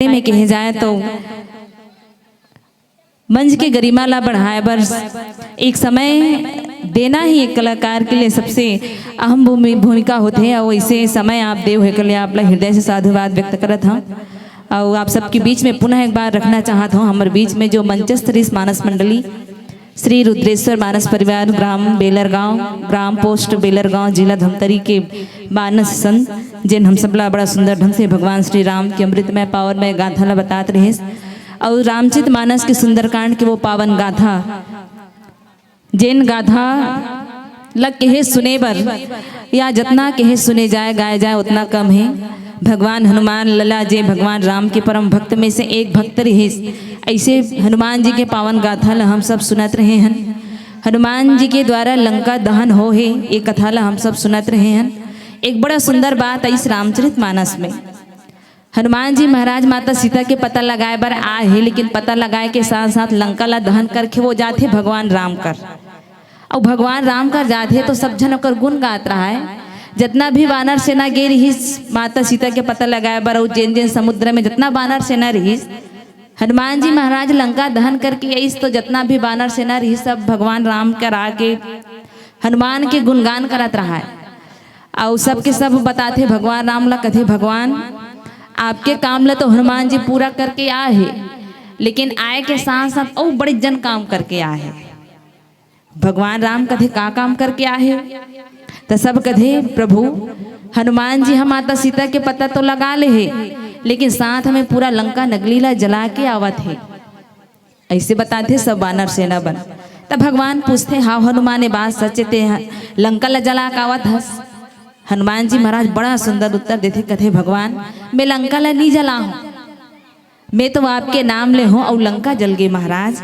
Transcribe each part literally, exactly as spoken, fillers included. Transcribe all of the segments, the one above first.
बारे में कहे जाए तो मंच के गरिमा ला बढ़ाए बर एक समय देना ही एक कलाकार के लिए सबसे अहम भूमि-, भूमिका होथे। और ऐसे समय आप देव हे के लिए आप ला हृदय से साधुवाद व्यक्त करत हूँ। और आप सबके बीच में पुनः एक बार रखना चाहत हूँ, हमारे बीच में जो मंचस्थ रिस मानस मंडली श्री रुद्रेश्वर मानस परिवार, ग्राम बेलरगांव, ग्राम पोस्ट बेलरगांव, जिला धमतरी के मानस संत, जिन हम सबला बड़ा सुंदर ढंग से भगवान श्री राम के अमृतमय पावनमय गाथा ला बतात रहिस। और रामचरित मानस के सुंदरकांड के वो पावन गाथा, जेन गाथा ला कहे सुने बर या जतना कहे सुने जाए, गाए जाए, उतना कम है। भगवान हनुमान लला, जे भगवान राम के परम भक्त में से एक भक्त रहिस, ऐसे हनुमान जी के पावन गाथा ला हम सब सुनत रहे हन। हनुमान जी के द्वारा लंका दहन हो हे, ये कथा ला हम सब सुनत रहे हन। एक बड़ा सुंदर बात आइस रामचरित मानस में। हनुमान जी महाराज माता सीता के पता लगाए बर आए हे, लेकिन पता लगाए के साथ साथ लंका ला दहन करके वो जाथे भगवान राम कर। अउ भगवान राम कर जाथे तो सब झन ओकर गुण गात रहाय। जतना भी वानर सेना गे रिहिस माता सीता के पता लगाए बर, अउ जेन जेन समुद्र में जतना वानर सेना रिहिस, हनुमान जी महाराज लंका दहन करके आइस तो जतना भी वानर सेना रिहिस, सब भगवान राम कर आके हनुमान के गुणगान करत रहाय। अउ सबके सब बताथे भगवान राम ला, कथे, "भगवान, आपके काम ला तो हनुमान जी पूरा करके आए हे, लेकिन आए के साथ साथ अउ बड़े जन काम करके आए हे।" भगवान राम कथे, "का काम करके आए हे?" त सब कथे, "प्रभु, हनुमान जी ह माता सीता के पता तो लगा ले हे, लेकिन साथ में पूरा लंका नगरी ला जला के आवत हे।" ऐसे बताथे सब वानर सेना बन। तब भगवान पूछथे, "हाव हनुमान, ये बात सच हे, तें ह-, लंका ला जला के आवत हस?" हनुमान जी महाराज बड़ा सुंदर उत्तर देथे, कथे, "भगवान, मैं लंका ला नी जलाहूं, मैं तो आपके नाम ले हूं अउ लंका जल गे महाराज।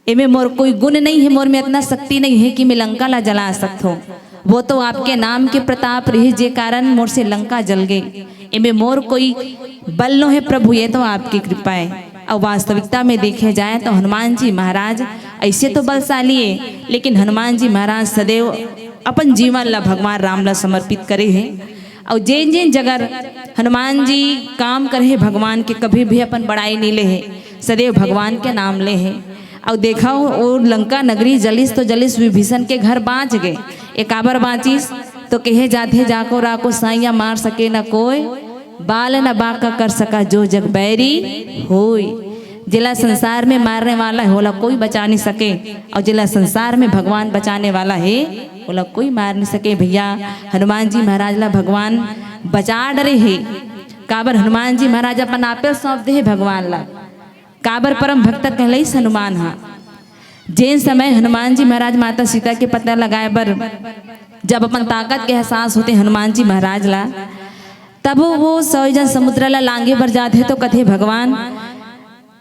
एमे मोर कोई गुण नहीं है, मोर में इतना शक्ति नहीं है कि मैं लंका ला जला सकत हूं। वो तो आपके नाम के प्रताप रहिस, जे कारण मोर से लंका जल गे। एमे मोर कोई बल नो है प्रभु, ये तो आपकी कृपा है।" अउ वास्तविकता में देखे जाए तो हनुमान जी महाराज ऐसे तो बलशाली है, लेकिन हनुमान जी महाराज सदैव अपन जीवन ला भगवान राम ला समर्पित करे हे। अउ जेन जेन जगह हनुमान जी काम करे हे, भगवान के कभी भी अपन बड़ाई नहीं ले हे, सदैव भगवान के नाम ले हे। अउ देखा, वो लंका नगरी जलिस तो जलिस, विभीषण के घर बाँच गे। ए काबर बाँचिस? तो कहे जाथे, "जाको राको साइया, मार सके न कोई, बाल न बांका कर सका जो जग बैरी होई।" जेला संसार में मारने वाला हे, ओला कोई बचा नहीं सके, अउ जेला संसार में भगवान बचाने वाला हे, ओला कोई मार नहीं सके। भैया, हनुमान जी महाराज ला भगवान बचा डरे हे। काबर? हनुमान जी महाराज अपन आपे सौंप दे हे भगवान ला। काबर? परम भक्त कहलाइस हनुमान हा। जेन समय हनुमान जी महाराज माता सीता के पता लगाए बर जब अपन ताकत के एहसास होथे हनुमान जी महाराज ला, तब वो सौ जन समुद्र ला लांघे बर जाथे तो कथे, "भगवान,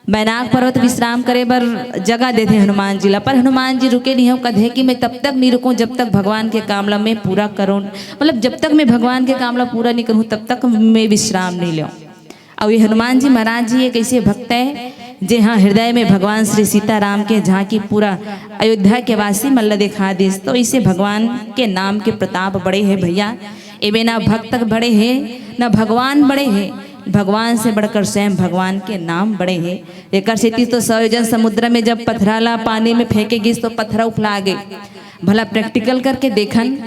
मैनाक पर्वत विश्राम करे बर जगह देथे हनुमान जी ला, पर हनुमान जी रुके नहीं हो।" कथे कि, "मैं तब तक नहीं रुकूं जब तक भगवान के काम ला मैं पूरा करूं, मतलब जब तक मैं भगवान के काम ला पूरा नहीं करूं तब तक मैं विश्राम नहीं लेऊं।" अउ ये हनुमान जी महाराज जी एक ऐसे भक्त हे, जे हा हृदय में भगवान श्री सीताराम के झांकी पूरा अयोध्या के वासी मन ला दिखा दिस। तो इसे भगवान के नाम के प्रताप बड़े हे भैया। एमे ना भक्त बड़े हे, ना भगवान बड़े हे, भगवान से बढ़कर स्वयं भगवान के नाम बड़े हे। एकर सेती तो सौ जन समुद्र में जब पथरा ला पानी में फेंके गिस तो पथरा उफला गे। भला practical करके देखन,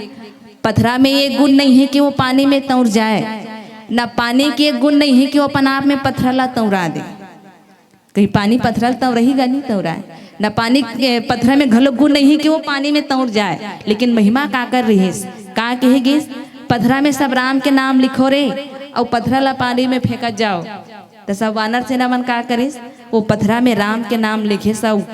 पथरा में ये गुण नहीं है कि वो पानी में तौर जाए, ना पानी के गुण नहीं है कि वो अपन आप में पथरा ला तौरा दे। कहीं पानी पथरा ला तौरही गा, नहीं तौराए। ना पानी के, पथरा में घलो गुण नहीं है कि वो पानी में तौर जाए। लेकिन महिमा काकर रिहिस, का कहे गिस, "पथरा में सब राम के नाम लिखो रे, अउ पथरा ला पानी में फेंका जाओ।" त सब वानर सेना मन का करिस, वो पथरा में राम के नाम लिखे सब,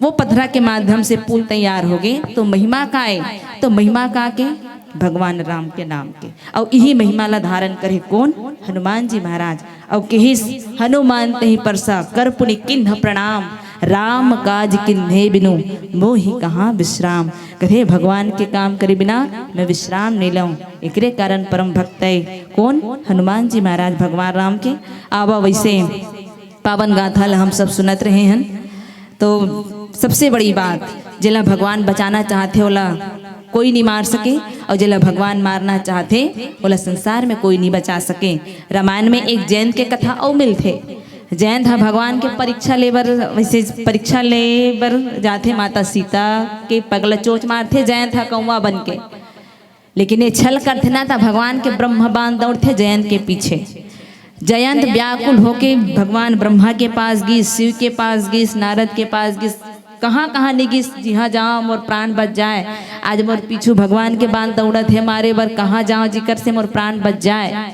वो पथरा के माध्यम से पुल तैयार हो गे। तो महिमा का ए, तो महिमा का के भगवान राम के नाम के। अउ इही महिमा ला धारण करे कोन? हनुमान जी महाराज। अउ किहिस, "हनुमान तहि परसा कर पुनि किन्ह प्रणाम, राम काज किन्हे बिनु मोहि कहाँ विश्राम।" कथे, "भगवान के काम करे बिना मैं विश्राम नहीं लऊं।" एकरे कारण परम भक्त हे कोन? हनुमान जी महाराज भगवान राम के। आवा वैसे पावन गाथा ला हम सब सुनत रहे हन। तो सबसे बड़ी बात, जेला भगवान बचाना चाहथे, ओला कोई नहीं मार सके, और जेला भगवान मारना चाहथे, ओला संसार में कोई नहीं बचा सके। रामायण में एक जयंत के कथा अउ मिलथे। जयंत ह भगवान के परीक्षा ले बर, वैसे परीक्षा ले बर जाथे, माता सीता के पग ल चोंच मारथे जयंत ह कौवा बन के। लेकिन ये छल करथे ना, त भगवान के ब्रह्मा बाण दौड़थे जयंत के पीछे। जयंत व्याकुल होके भगवान ब्रह्मा के पास गिस, शिव के पास गिस, नारद के पास गिस, कहाँ कहाँ नहीं गिस, जिहाँ जाओ मोर प्राण बच जाए, आज मोर पीछू भगवान के बाण दौड़त हे मारे बर, कहाँ जाओ जिकर से मोर प्राण बच जाए।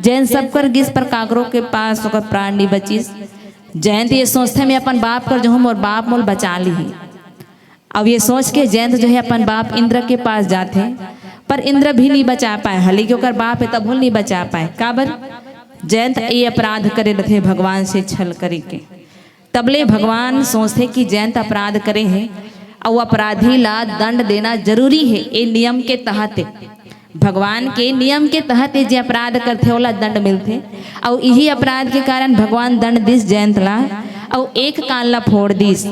जयंत सबकर गिस, पर काकरो के पास ओकर प्राण नहीं बचिस। जयंत ये सोचथे, मैं अपन बाप कर जो हूँ, मोर बाप मोल बचा ली। अब ये सोच के जयंत जो है अपन बाप इंद्र के पास जाथे, पर इंद्र भी नहीं बचा पाए, हालांकि ओकर बाप है तब नहीं बचा पाए। काबर? जयंत ये अपराध करे रथे भगवान से छल करे के। तबले भगवान सोचथे कि जयंत अपराध करे हे, अउ अपराधी ला दंड देना जरूरी है, ये नियम के तहत। भगवान के नियम के तहत ये जे अपराध करथे, ओला दंड मिलथे। अउ इही अपराध के कारण भगवान दंड दिस जयंत ला, अउ एक कान ला फोड़ दिस।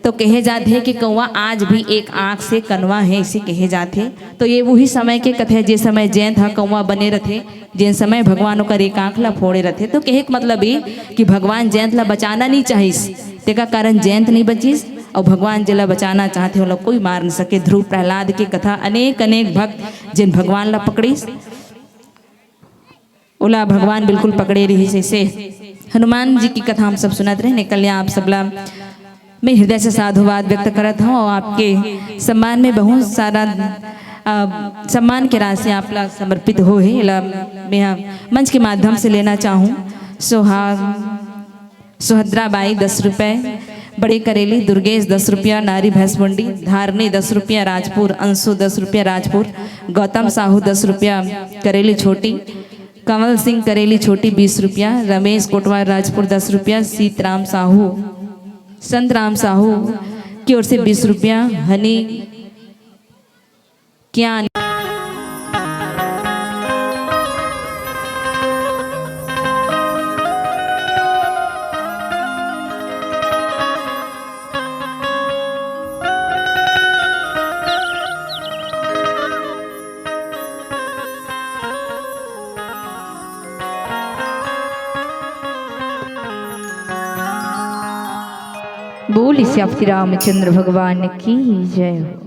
तो कहे जाथे कि कौवा आज भी एक आंख से कनवा है, इसे कहे जाथे। तो ये वही समय के कथे, जे समय जयंत ह कौवा बने रथे, जेन समय भगवान ओकर एक आंख ला फोड़े रथे। तो कहे के मतलब ये कि भगवान जयंत ला बचाना नहीं चाहिस, तेका कारण जयंत नहीं बचिस, और भगवान जेला बचाना चाहथे, ओला कोई मार नहीं सके। ध्रुव प्रहलाद के कथा, अनेक अनेक भक्त जेन भगवान ला पकड़िस, ओला भगवान बिल्कुल पकड़े रहिस। ऐसे हनुमान जी की कथा हम सब सुनत रहे, निकल आप सबला मैं हृदय से साधुवाद व्यक्त करत हूँ और आपके सम्मान में बहुत सारा, अ, सम्मान के राशि आपला समर्पित हो है। एला मैं मंच के माध्यम से लेना चाहूँ। सुहाग सुभद्रा बाई दस रुपये, बड़े करेली दुर्गेश दस रुपया, नारी भैंसमुंडी धारनी दस रुपया, राजपुर अंशु दस रुपया, राजपुर गौतम साहू दस रुपया, करेली छोटी कंवल सिंह करेली छोटी बीस रुपया, रमेश कोटवार राजपुर दस रुपया, सीतराम साहू, संतराम साहू की ओर से बीस रुपया, हनी क्या बोल श्री रामचंद्र भगवान की जय हो।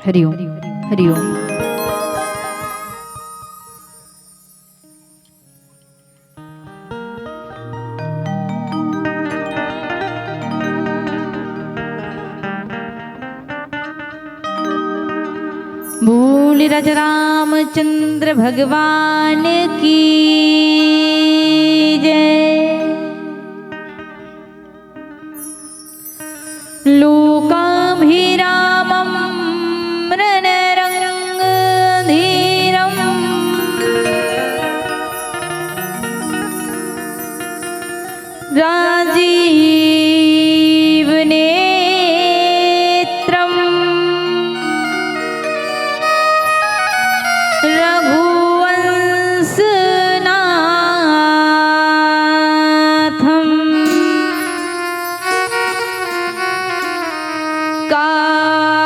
हरिओम। हरिओम। बोल राजा रामचंद्र भगवान की जय। लोकाभिरामं रणरंगधीरम्। राजीवनेत्रं रघुवंशनाथं कारुण्यरूपं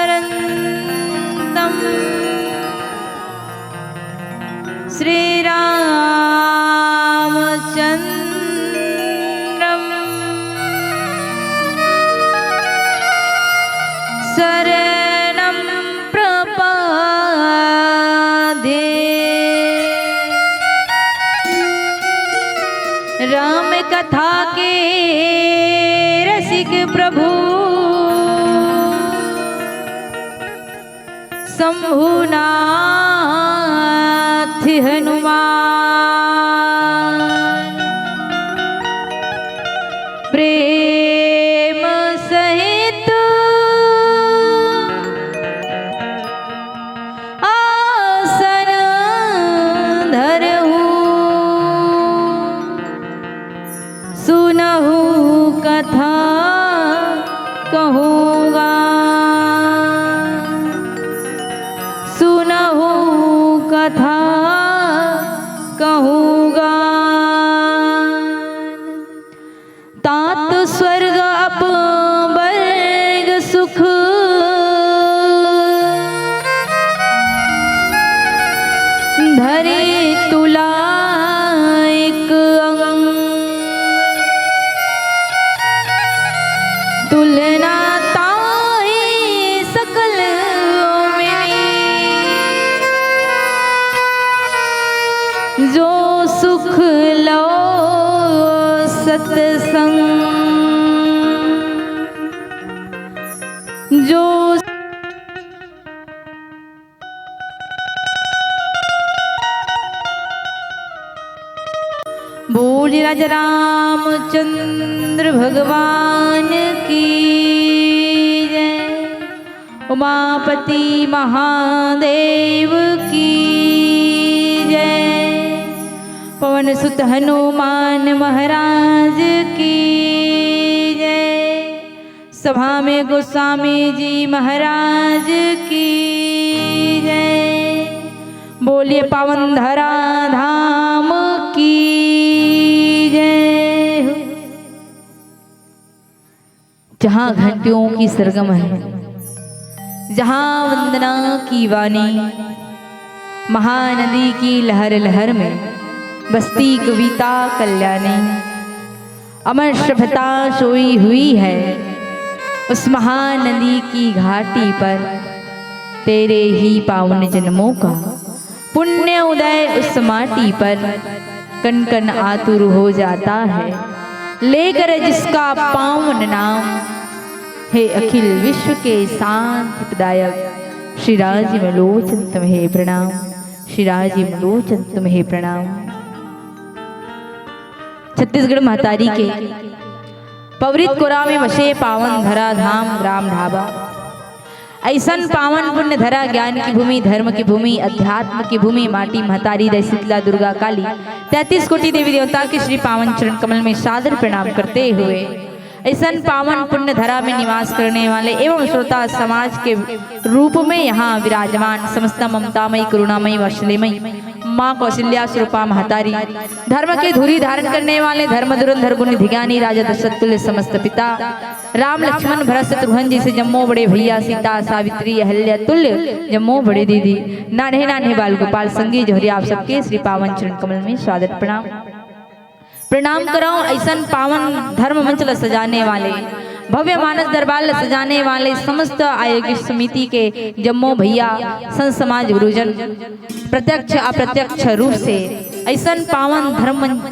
करुणाकरन्दम्। श्रीरामचन्द्रं शरणं प्रपद्ये। राम कथा के रसिक प्रभु शंभुनाथ हनुमान, प्रेम सहित आसन धरहु। सुनहु कथा कहूँगा, सुनहु कथा कहूँगा। तात स्वर्ग अपवर्ग सुख, धरे तुला एक अंग। तुलना ताहि सकल मिली, जो सुख लो सत्संग। जो बोल राजा रामचंद्र भगवान की जय, उमापति महादेव की जय, पवन सुत हनुमान महाराज की जय। सभा में गोस्वामी जी महाराज की जय। बोलिए पावन धरा धाम की जय। जहाँ घंटियों की सरगम है, जहाँ वंदना की वाणी, महानदी की लहर लहर में बसती कविता कल्याणी। अमर सभ्यता सोई हुई है उस महानदी की घाटी पर। तेरे ही पावन जन्मों का पुण्य उदय उस माटी पर कण कण आतुर हो जाता है, लेकर जिसका पावन नाम। हे अखिल विश्व के शांति प्रदायक श्री राजीव लोचन तुम्हें प्रणाम, श्री राजीव लोचन तुम्हें प्रणाम। छत्तीसगढ़ महतारी के पवित्र कोरा में बसे पावन धरा धाम ग्राम ढाबा। अइसन पावन पुण्य धरा, ज्ञान की भूमि, धर्म की भूमि, अध्यात्म की भूमि, माटी महतारी दई शीतला दुर्गा काली, तैंतीस कोटि देवी देवता के श्री पावन चरण कमल में सादर प्रणाम करते हुए अइसन पावन पुण्य धरा में निवास करने वाले एवं श्रोता समाज के रूप में यहाँ विराजमान समस्त ममतामयी, करुणामयी, वात्सल्यमयी माँ कौशल्या स्वरूपा महतारी, धर्म के धुरी धारण करने वाले धर्म धुरंधर गुण निधि ज्ञानी राजा दशरथ तुल्य समस्त पिता, राम लक्ष्मण भरत शत्रुघ्न जइसे जम्मो बड़े भैया, सीता सावित्री अहल्या तुल्य जम्मो बड़े दीदी, नान्हे नान्हे बाल गोपाल संगी जोहरी आप सबके श्री पावन चरण कमल में सादर प्रणाम। प्रणाम करौं अइसन पावन धर्म मंच ल सजाने वाले, भव्य मानस दरबार ल सजाने वाले समस्त आयोजक समिति के जम्मो भैया, संत समाज, गुरुजन, प्रत्यक्ष अप्रत्यक्ष रूप से अइसन पावन धर्म मंच,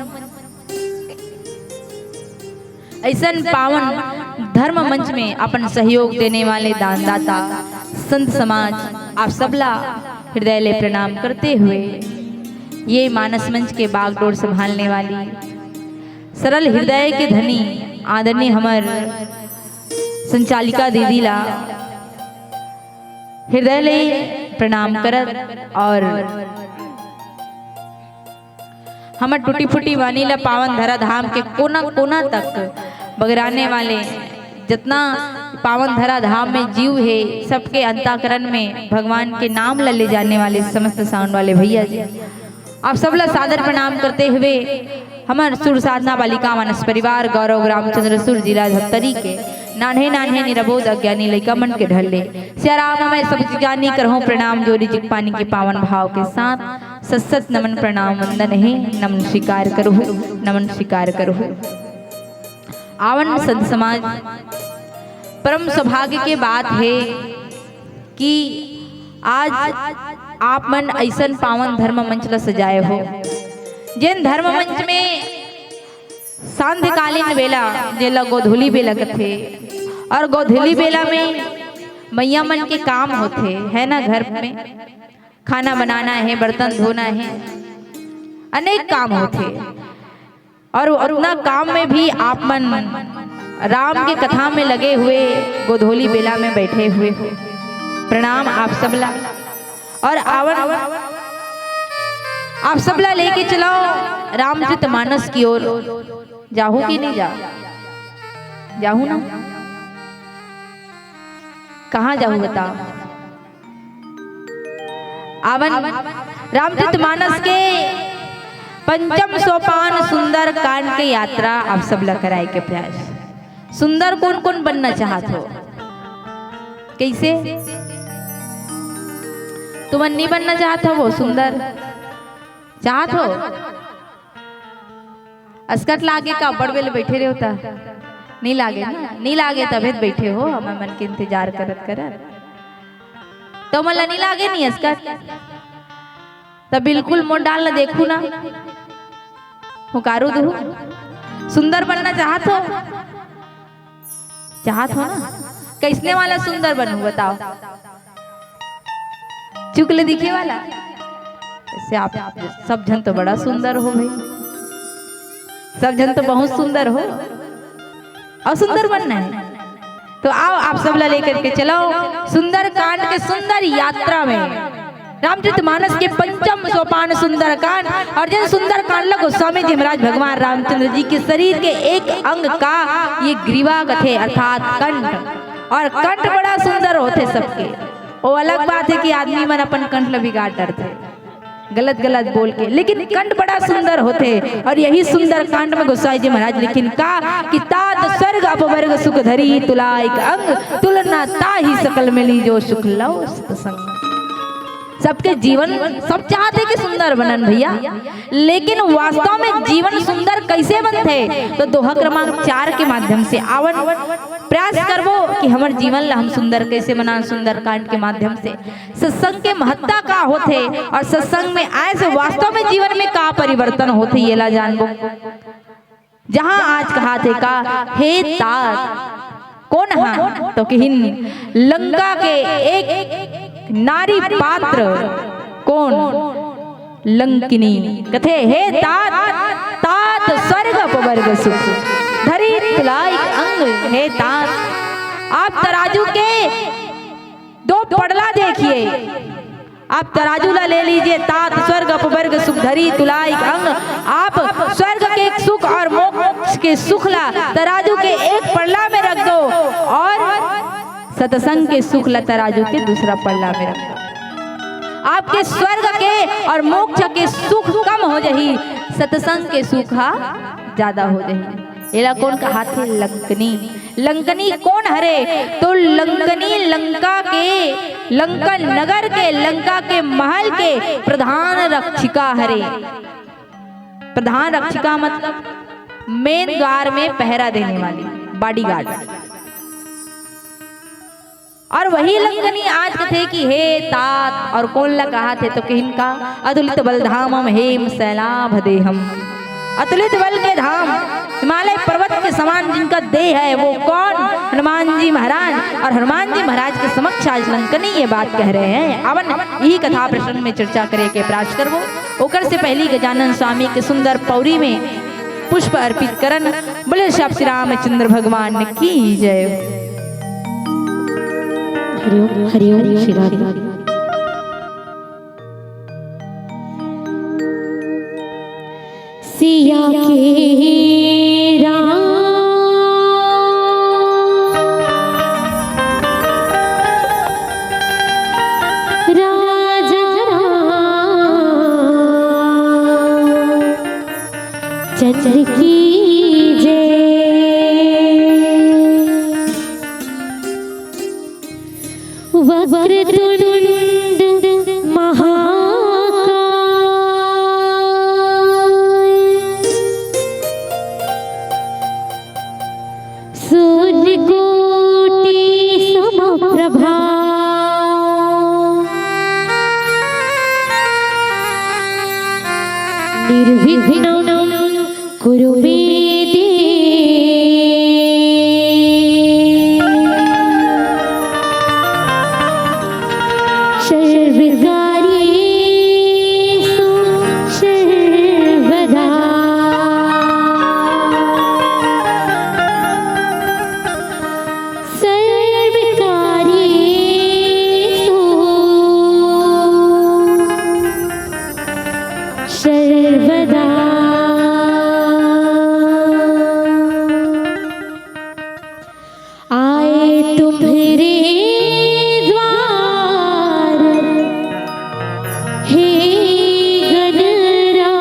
अइसन पावन धर्म मंच में अपन सहयोग देने वाले दानदाता, संत समाज, आप सबला हृदय ले प्रणाम करते हुए ये मानस मंच के बागडोर संभालने वाली सरल हृदय के धनी आदरणीय हमर संचालिका दीदी ला हृदय ले प्रणाम करत और हमर टूटी फूटी वाणी ला पावन धरा धाम के कोना कोना तक बगराने वाले जतना पावन धरा धाम में जीव हे, सबके अंताकरण में भगवान के नाम ला ले जाने वाले समस्त साउंड वाले भैया जी, आप सबला सादर प्रणाम करते हुए हमर सुर साधना बालिका मानस परिवार गौरव रामचंद्र सुर जिला धमतरी के नान्हे नान्हे निरबोध अज्ञानी लइका मन के ढल्ले सियाराम मैं सब जानी करहूँ प्रणाम जोरी जिग पानी के पावन भाव के साथ सत सत नमन प्रणाम वंदन हे। नमन स्वीकार करहु, नमन स्वीकार करहु। आवन संत समाज, परम सौभाग्य के बात हे कि आज आप मन अइसन पावन धर्म मंच ल सजाए हो, जेन धर्म मंच में सांध्यकालीन बेला, जेला गोधूली बेला कथे, और गोधूली बेला में मैया मन के काम होथे, है ना, घर में खाना बनाना हे, बर्तन धोना हे, अनेक काम होथे। और उतना काम में भी आप मन राम के कथा में लगे हुए गोधूली बेला में बैठे हुए हो। प्रणाम आप सबला। और आवन आप सबला लेके चलौं रामचरित मानस की ओर। जाहू कि नहीं जाहू? जाहू ना? कहाँ जाहू बताओ? आवन रामचरित मानस के पंचम सोपान सुंदर कांड के यात्रा आप सब ला कराए के प्रयास। सुंदर कोन कोन बनना चाहत हो? कइसे? तुमन नहीं बनना चाहत हो वो सुंदर? चाहत हो? अस्कट लागे का बड़ बेले बैठे रहे होता? नहीं लागे ना? नहीं लागे तभे तो बैठे हो, हमर मन के इंतजार करत करत। तो मन ला नहीं लागे नहीं अस्कट? त बिल्कुल मोर डाल ला देखू ना। हुकारू दुहू। सुंदर बनना चाहत हो? चाहत हो ना? कइसने वाला सुंदर बनहू बताओ? चुकले दिखे वाला? जैसे आप सब झन तो बड़ा सुंदर हो भाई, सब झन तो बहुत सुंदर हो और सुंदर बनना है। तो आओ आप सब ला लेकर के चलो सुंदर कांड के सुंदर यात्रा में। रामचरित मानस के पंचम सोपान सुंदरकांड, और जेन सुंदरकांड ला गोस्वामी जी महाराज भगवान रामचंद्र जी के शरीर के एक अंग का ये ग्रीवा कथे अर्थात कंठ, और कंठ बड़ा सुंदर होथे सबके। वो अलग बात है कि आदमी मन अपन कंठ ला बिगाड़ डरथे गलत गलत बोल के, लेकिन कंठ बड़ा सुंदर होथे। और यही सुंदरकांड में गोसाई जी महाराज लिखिन का कि तात स्वर्ग अपवर्ग सुख धरी तुला एक अंग, तुलना ताहि सकल मिली जो सुख लव सतसंग। सबके जीवन, सब चाहथे कि सुंदर बनन भैया, लेकिन वास्तव में जीवन सुंदर कइसे बनथे? तो दोहा क्रमांक चार के माध्यम से आवन प्रयास करबो कि हमर जीवन ला हम सुंदर कइसे बनान सुंदरकांड के माध्यम से। सत्संग के महत्ता का होथे और सत्संग में आए से वास्तव में जीवन में का परिवर्तन होथे, येला जानबो। जहां आज कहाथे का, हे तात, कोन हा? तो किहिन लंका के एक नारी पात्र, कोन? लंकिनी। कथे, हे तात, तात स्वर्ग अपवर्ग सुख, धरी तुला एक अंग, हे तात। आप तराजू के दो पड़ला देखिए, आप तराजू ला ले लीजिए, तात स्वर्ग अपवर्ग सुख धरी तुला एक अंग। आप स्वर्ग के सुख और मोक्ष के सुख ला तराजू के एक पड़ला में रख दो और सत्संग के सुख ला तराजू के दूसरा पड़ला में रख दो। आपके स्वर्ग के और मोक्ष के सुख कम हो जही, सत्संग के सुख हा ज्यादा हो जही। एला कोन कहाथे? लंकनी। लंकनी कोन हरे? तो लंकनी लंका के, लंका नगर के, लंका के महल के प्रधान रक्षिका हरे। प्रधान रक्षिका मतलब मेन द्वार में पहरा देने वाली, बॉडीगार्ड। और वही लंकनी आज कथे कि हे तात, और कोन ला कहाथे तो किहिन का, अतुलित बल धामम हेम सैलाभ देहम। अतुलित बल के धाम, हिमालय पर्वत के समान जिनका देह है, वो कौन? हनुमान जी महाराज। और हनुमान जी महाराज के समक्ष आज लंकनी ये बात कह रहे हैं। आवन यही कथा प्रसंग में चर्चा करे के प्रयास करबो। ओकर से पहली गजानन स्वामी के सुंदर पौरी में पुष्प अर्पित करन। बोले श्री रामचंद्र भगवान की जय। हरिओम, हरिओम, श्री राधे। सिया के राम राजा राम चंद्र की जय। वक्रतुंड महाकाय सूर्यकोटि समप्रभा। निर्विघ्नं कुरु मे देव। सर्वकार्येषु सर्वदा। सर्वकार्येषु सर्वदा। आए तुम्हरे द्वार हे गणराजा।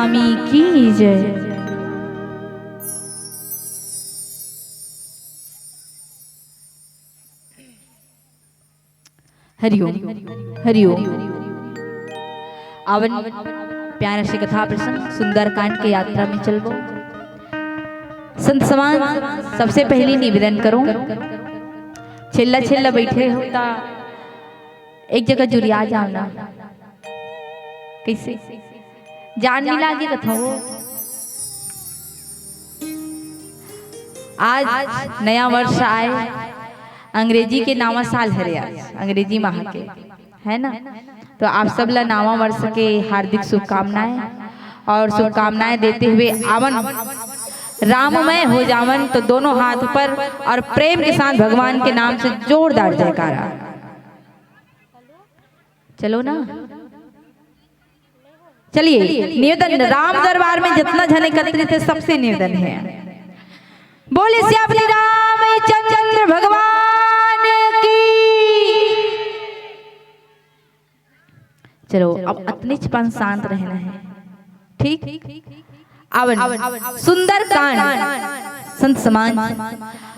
स्वामी की जय। हरिओम, हरिओम। आवन प्यारा से कथा प्रसंग सुंदरकांड के यात्रा में चलबो। संत समाज, सबसे पहली निवेदन करूं, छेल्ला छेल्ला बैठे हो ता एक जगह जुरिया जाओ ना। कैसे? जान नहीं लागे कथो। आज नया वर्ष आए, अंग्रेजी के नवा साल हरे आज, अंग्रेजी माह के, है ना? तो आप सब ला नवा वर्ष के हार्दिक शुभकामनाएं और शुभकामनाएं देते हुए आवन राममय हो जावन, तो दोनों हाथ ऊपर और प्रेम के साथ भगवान के नाम से जोरदार जयकारा। चलो ना, चलिए, निवेदन, राम दरबार में जितना जन एकत्रित है, सबसे निवेदन है, बोले सियापति रामचंद्र भगवान की। चलो, अब अतनी छिपान शांत रहना है, ठीक? आवन, सुंदर कांड। संत समाज,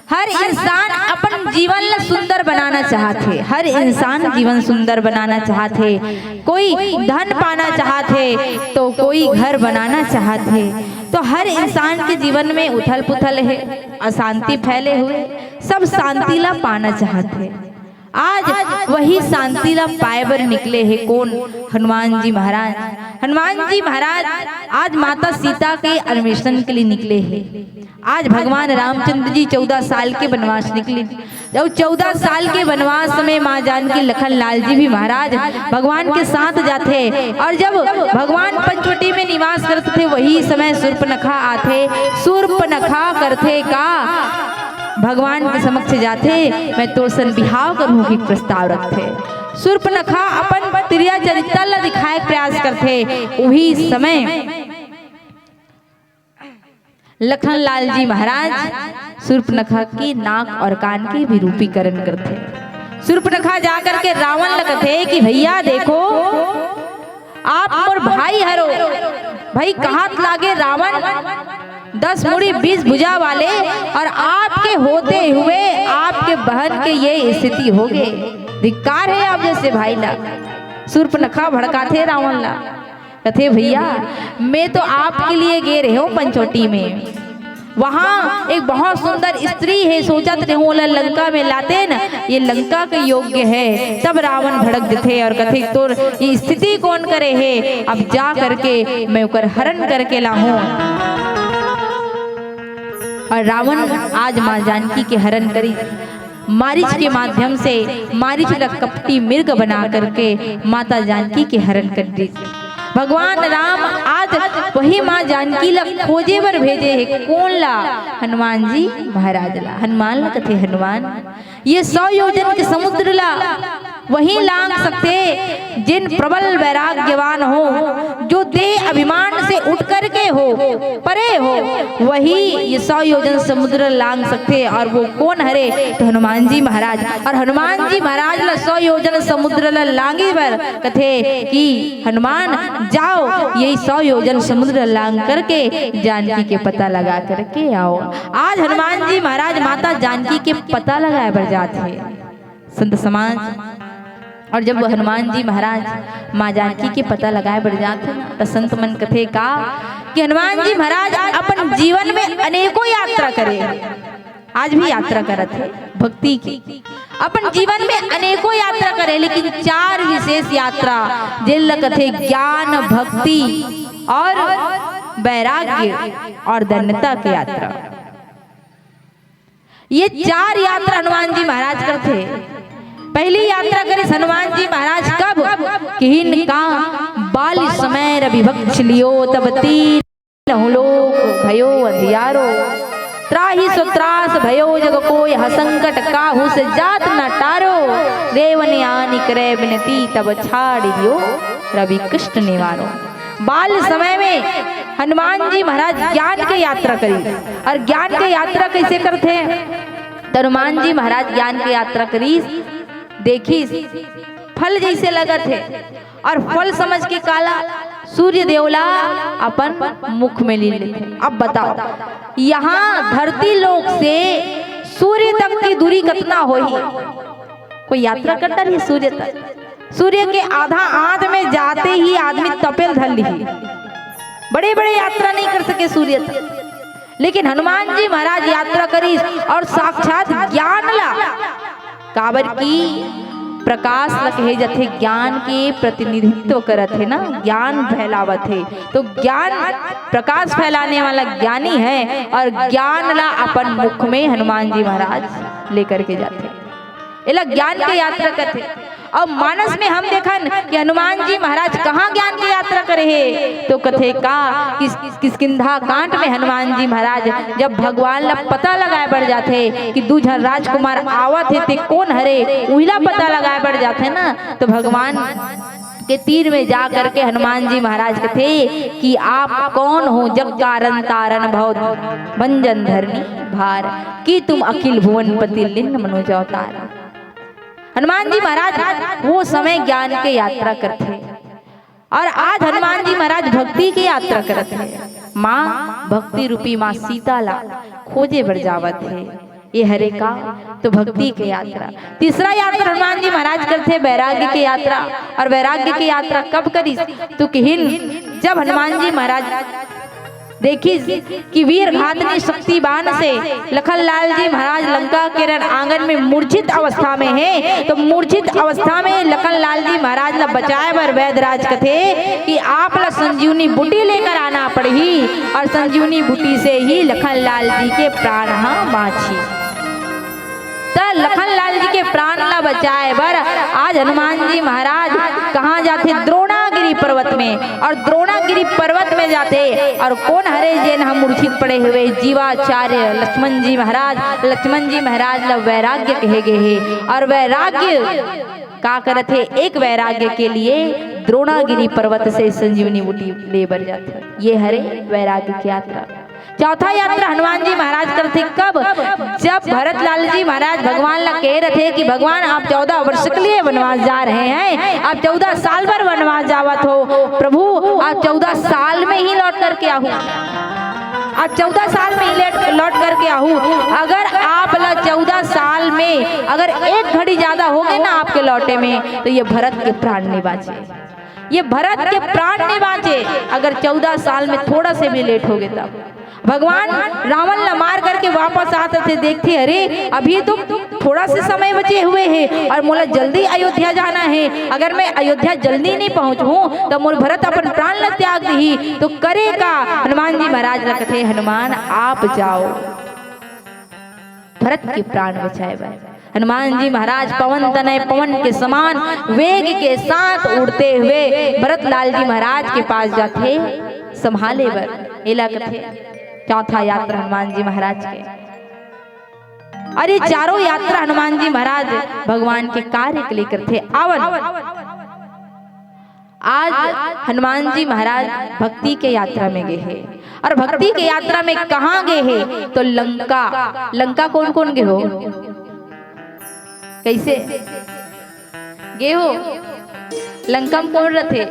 हर इंसान अपन जीवन ला सुंदर बनाना चाहत हे, हर इंसान जीवन सुंदर बनाना चाहत हे। कोई धन पाना चाहत हे, तो कोई घर बनाना चाहत हे। तो हर इंसान के जीवन में उथल पुथल हे, अशांति फैले हुए, सब शांति ला पाना चाहत हे। आज वही शांति ला पाए बर निकले हे कोन? हनुमान जी महाराज। हनुमान जी महाराज आज माता सीता के अन्वेषण के लिए निकले हे। आज भगवान रामचंद्र जी चौदह साल के वनवास निकले, जब चौदह साल के वनवास में माँ जानकी, लखन लाल जी भी महाराज भगवान के साथ जाथे। और जब भगवान पंचवटी में निवास करत थे, वही समय सूर्पनखा आथे। सूर्पनखा करथे का? भगवान के समक्ष जाथे, मैं तोर सन बिहाव करहूं के प्रस्ताव रखथे। सूर्पनखा अपन तिरिया चरित्र ला दिखाए के प्रयास करथे। उही समय लखन लाल जी महाराज सूर्पनखा के नाक और कान के विरूपीकरण करथे। सूर्पनखा जाकर के रावण ल कथे कि भैया देखो, आप मोर भाई हरो, भाई कहत लागे रावण दस मुड़ी बीस भुजा वाले, और आपके होते हुए आपके बहन के ये स्थिति हो गए। धिक्कार है आप जैसे भाई ला। सूर्पनखा भड़काथे रावण ला, कथे भैया, मैं तो आपके लिए गे रहे हूँ पंचवटी में, वहाँ एक बहुत सुंदर स्त्री है, सोचत रहूं ओला लंका में लाते न, ये लंका के योग्य है। तब रावण भड़क जथे और कथे, तोर ये स्थिति कौन करे है? अब जा करके मैं ओकर हरण करके लाहूं। और रावण आज माँ जानकी के हरण करी, मारीच के माध्यम से, मारीच ला कपटी मृग बना करके माता जानकी के हरण कर दी। भगवान राम आज वही माँ जानकी ला खोजे बर भेजे हे। कोन ला? हनुमान जी महाराज ला। हनुमान ला कथे, हनुमान, ये सौ योजन के समुद्र ला वही लांग सकथे, जिन प्रबल वैराग्यवान हो, जो देह अभिमान से उठ करके हो, परे हो, वही ये सौ योजन समुद्र लांग सकथे। और वो कोन हरे? तो हनुमान जी महाराज। और हनुमान जी महाराज ला सौ योजन समुद्र ला लांगे बर कथे कि हनुमान जाओ, यही सौ योजन समुद्र लांग करके जानकी के पता लगा करके आओ। आज हनुमान जी महाराज माता जानकी के पता लगाए बर जात हे, संत समाज। और जब हनुमान जी महाराज माँ जानकी के पता लगाए बर जात हे ना, त संत मन कथे का कि हनुमान जी महाराज अपन जीवन में अनेकों यात्रा करे, आज भी यात्रा करत हे भक्ति की। अपन जीवन में अनेकों यात्रा करे, लेकिन चार विशेष यात्रा, जेन ल कथे ज्ञान, भक्ति और वैराग्य और दन्यता के यात्रा। ये चार यात्रा हनुमान जी महाराज करथे। पहली यात्रा करिस हनुमान जी महाराज कब? किहिन का, बाल समय रवि बक्ष लियो तब तीन लहु लोक भयो अंधियारो। त्राहि सो त्रास भयो जग कोय, ह संकट काहू से जात न टारो। देव ने आनि करे बिनती, तब छाड़ि दियो रवि कष्ट निवारो। बाल समय में हनुमान जी महाराज ज्ञान के यात्रा करिस। और ज्ञान के यात्रा कैसे करथे? त हनुमान जी महाराज ज्ञान के यात्रा करिस, देखिस फल जइसे लगत हे, अउ फल समझ के काला सूर्य देव ला अपन मुख में ले लेथे। अब बताओ, यहाँ धरती लोक से सूर्य तक के दूरी कतना होही? कोई यात्रा करत रही सूर्य तक? सूर्य के आधा आंच में जाते ही आदमी तपेल धर लिही। बड़े बड़े यात्रा नहीं कर सके सूर्य तक, लेकिन हनुमान जी महाराज यात्रा करिस अउ साक्षात ज्ञान ला, काबर कि प्रकाश ला कहे जाथे, ज्ञान के प्रतिनिधित्व करत हे ना, ज्ञान फैलावत हे, तो ज्ञान, प्रकाश फैलाने वाला ज्ञानी हे अउ ज्ञान ला अपन मुख में हनुमान जी महाराज लेकर के जाथे। एला ज्ञान के यात्रा कथे। अउ मानस में हम देखन कि हनुमान जी महाराज कहाँ ज्ञान के यात्रा करे हे, तो कथे का कि किष्किंधा कांड में हनुमान जी महाराज जब भगवान ला पता लगाए बर जाथे कि दू झन राजकुमार आवत हे, ते कोन हरे, उहिला पता लगाए बर जाथे ना, तो भगवान के तीर में जा करके हनुमान जी महाराज कथे कि आप कौन हो, जग कारण तारण भव भंजन धरनी भार, कि तुम अखिल भुवन पति लिंग मनोज अवतार। हनुमान जी महाराज वो समय ज्ञान के यात्रा करथे अउ आज हनुमान जी महाराज भक्ति के यात्रा करत हे। माँ भक्ति रूपी माँ सीता ला खोजे बर जावत हे। ये हरे का तो भक्ति के यात्रा। तीसरा यात्रा हनुमान जी महाराज करथे वैराग्य के यात्रा। अउ वैराग्य के यात्रा कब करिस? तो किहिन, जब हनुमान जी महाराज देखिस कि वीर घातनी शक्ति बाण से लखन लाल जी महाराज लंका के रण आंगन में मूर्छित अवस्था में हे, तो मूर्छित अवस्था में लखन लाल जी महाराज ला बचाए बर वैद्यराज कथे कि आप ला संजीवनी बूटी लेकर आना पड़ही अउ संजीवनी बूटी से ही लखन लाल जी के प्राण ह बाँचही। त लखन लाल जी के प्राण ला बचाए बर आज हनुमान जी महाराज कहाँ जाथे? द्रोणागिरी पर्वत में। अउ द्रोणागिरी पर्वत में जाथे अउ कोन हरे जेन ह मूर्छित पड़े हुए? जीवाचार्य लक्ष्मण जी महाराज। लक्ष्मण जी महाराज ला वैराग्य कहे गे हे अउ वैराग्य का करत हे? एक वैराग्य के लिए द्रोणागिरी पर्वत से संजीवनी बूटी ले बर जाथे। ये हरे वैराग्य की यात्रा। चौथा यात्रा हनुमान जी महाराज करथे कब? जब भरत लाल जी महाराज भगवान ला कहे रथे कि भगवान, आप चौदह वर्ष के लिए वनवास जा रहे हैं, आप चौदह साल बर वनवास जावत हो, प्रभु आप चौदह साल में ही लौट करके आहू, आप चौदह साल में ही लेट, लौट करके आहू। अगर आप ला चौदह साल में अगर एक घड़ी ज्यादा हो गे ना आपके लौटे में, तो ये भरत के प्राण नहीं बाँचे। ये भरत के प्राण नहीं बाँचे अगर चौदह साल में थोड़ा से भी लेट हो गे तब। भगवान रावण ला मार करके वापस आत हे, देखथे, अरे अभी तो थोड़ा से समय बचे हुए हे अउ मोला जल्दी अयोध्या जाना हे, अगर मैं अयोध्या जल्दी नहीं पहुँचहूँ त मोर भरत अपन प्राण ला त्याग दिही। तो करे का? हनुमान जी महाराज ला कथे, हनुमान आप जाओ। भरत के प्राण बचाए बर हनुमान जी महाराज पवन तनय पवन के समान वेग के साथ उड़ते हुए भरत लाल जी महाराज के पास जाथे, संभाले बर। एला कथे चौथा यात्रा हनुमान जी महाराज के। अउ ये चारों यात्रा हनुमान जी महाराज भगवान के कार्य के लिए करथे। आवन आज हनुमान जी महाराज भक्ति के यात्रा में गे हे। अउ भक्ति के यात्रा में कहाँ गे हे? तो लंका। लंका कोन कोन गे हो? कइसे गे हो? लंका में कोन रथे?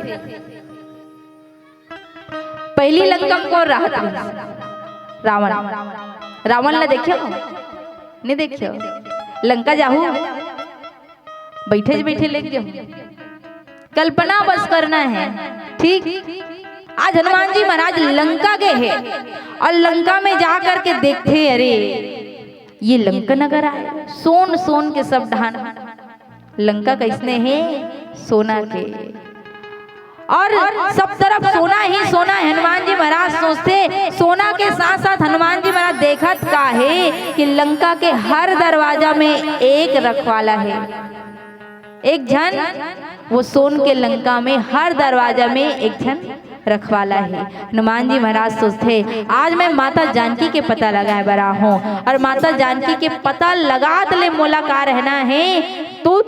पहिली लंका में कोन रहत रहिस? रावण। रावण ला देखे हो? नहीं देखे हो? लंका जाहू, बइठे बइठे लेग जाहू। कल्पना बस करना है, ठीक? आज हनुमान जी महाराज लंका गे हे अउ लंका में जा करके देखथे, अरे ये लंका नगर आय, सोन सोन के सब डहान। लंका कइसने हे? सोना के। अउ सब तरफ सोना ही सोना। हनुमान जी महाराज सोचथे, सोना के साथ साथ हनुमान जी महाराज देखत का हे कि लंका के हर दरवाजा में एक रखवाला हे। एक झन, वो सोन के लंका में हर दरवाजा में एक झन रखवाला हे। हनुमान जी महाराज सोचथे, आज मैं माता जानकी के पता लगाए बर आहूँ अउ माता जानकी के पता लगात ले मोला का रहना हे? तो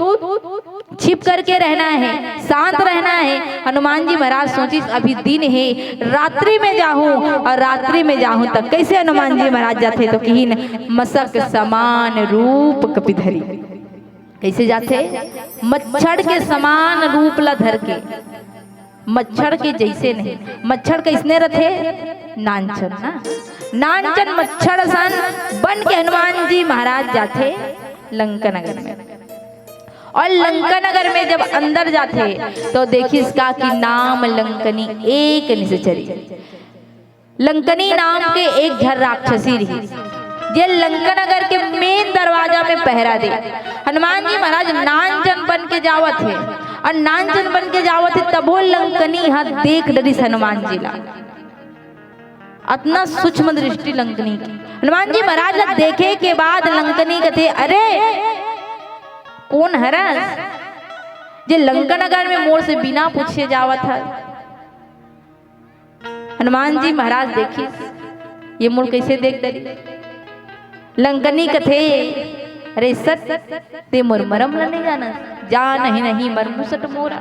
छिप करके रहना हे, शांत रहना हे। हनुमान जी महाराज सोचिस, अभी दिन हे, रात्रि में जाहूँ अउ रात्रि में जाहूँ त कइसे हनुमान जी महाराज जाथे? तो किहिन, मसक समान रूप कपिधरी। कइसे जाथे? मच्छर के समान रूप ला धर के, मच्छर के जइसे नहीं, मच्छर कइसने रथे? नानचन ना, नानचन मच्छर असन बन के हनुमान जी महाराज जाथे लंका नगर में। अउ लंका नगर में जब अंदर जाथे, त देखिस का कि नाम लंकनी एक निसचरी। लंकनी नाम के एक झन राक्षसी रहिस, जे लंका नगर के मेन दरवाजा में पहरा दे। हनुमान जी महाराज नानचन बन के जावत हे, अउ नानचन बन के जावत हे, तभो लंकनी ह देख डरिस हनुमान जी ला। अतना सूक्ष्म दृष्टि लंकनी के। हनुमान जी महाराज ला देखे के बाद लंकनी कथे, "अरे, कोन हरस, जे लंका नगर में मोर से बिना पूछे जावत हस?" हनुमान जी महाराज देखिस, ये मोर कइसे देख डरिस। लंकनी कथे, "अरे सत, ते मोर मरम ला नइ जानस, जानहि नहीं मरमुसट मोरा,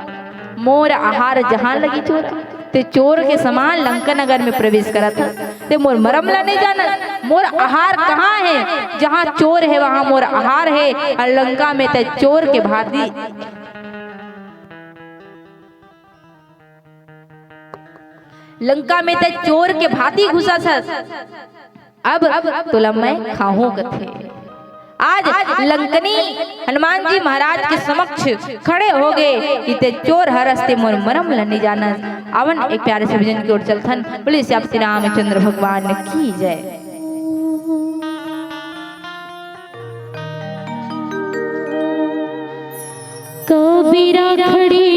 मोर आहार जहाँ लगी चोरा, ते चोर के समान लंका नगर में प्रवेश करत हस, ते मोर मरम ला नइ जानस, मोर आहार कहाँ हे? जहाँ चोर हे, वहाँ मोर आहार हे, अउ लंका में ते चोर के भांति लंका में ते चोर के भांति घुसत हस, अब तोला मैं खाहूं," कथे। आज लंकनी हनुमान जी महाराज के समक्ष खड़े हो गे कि ते चोर हरस, ते मोर मरम ल नइ जानस। आवन एक प्यारे से भजन की ओर चलथन। बोलिए श्री रामचंद्र भगवान की जय। कबीरा खड़ी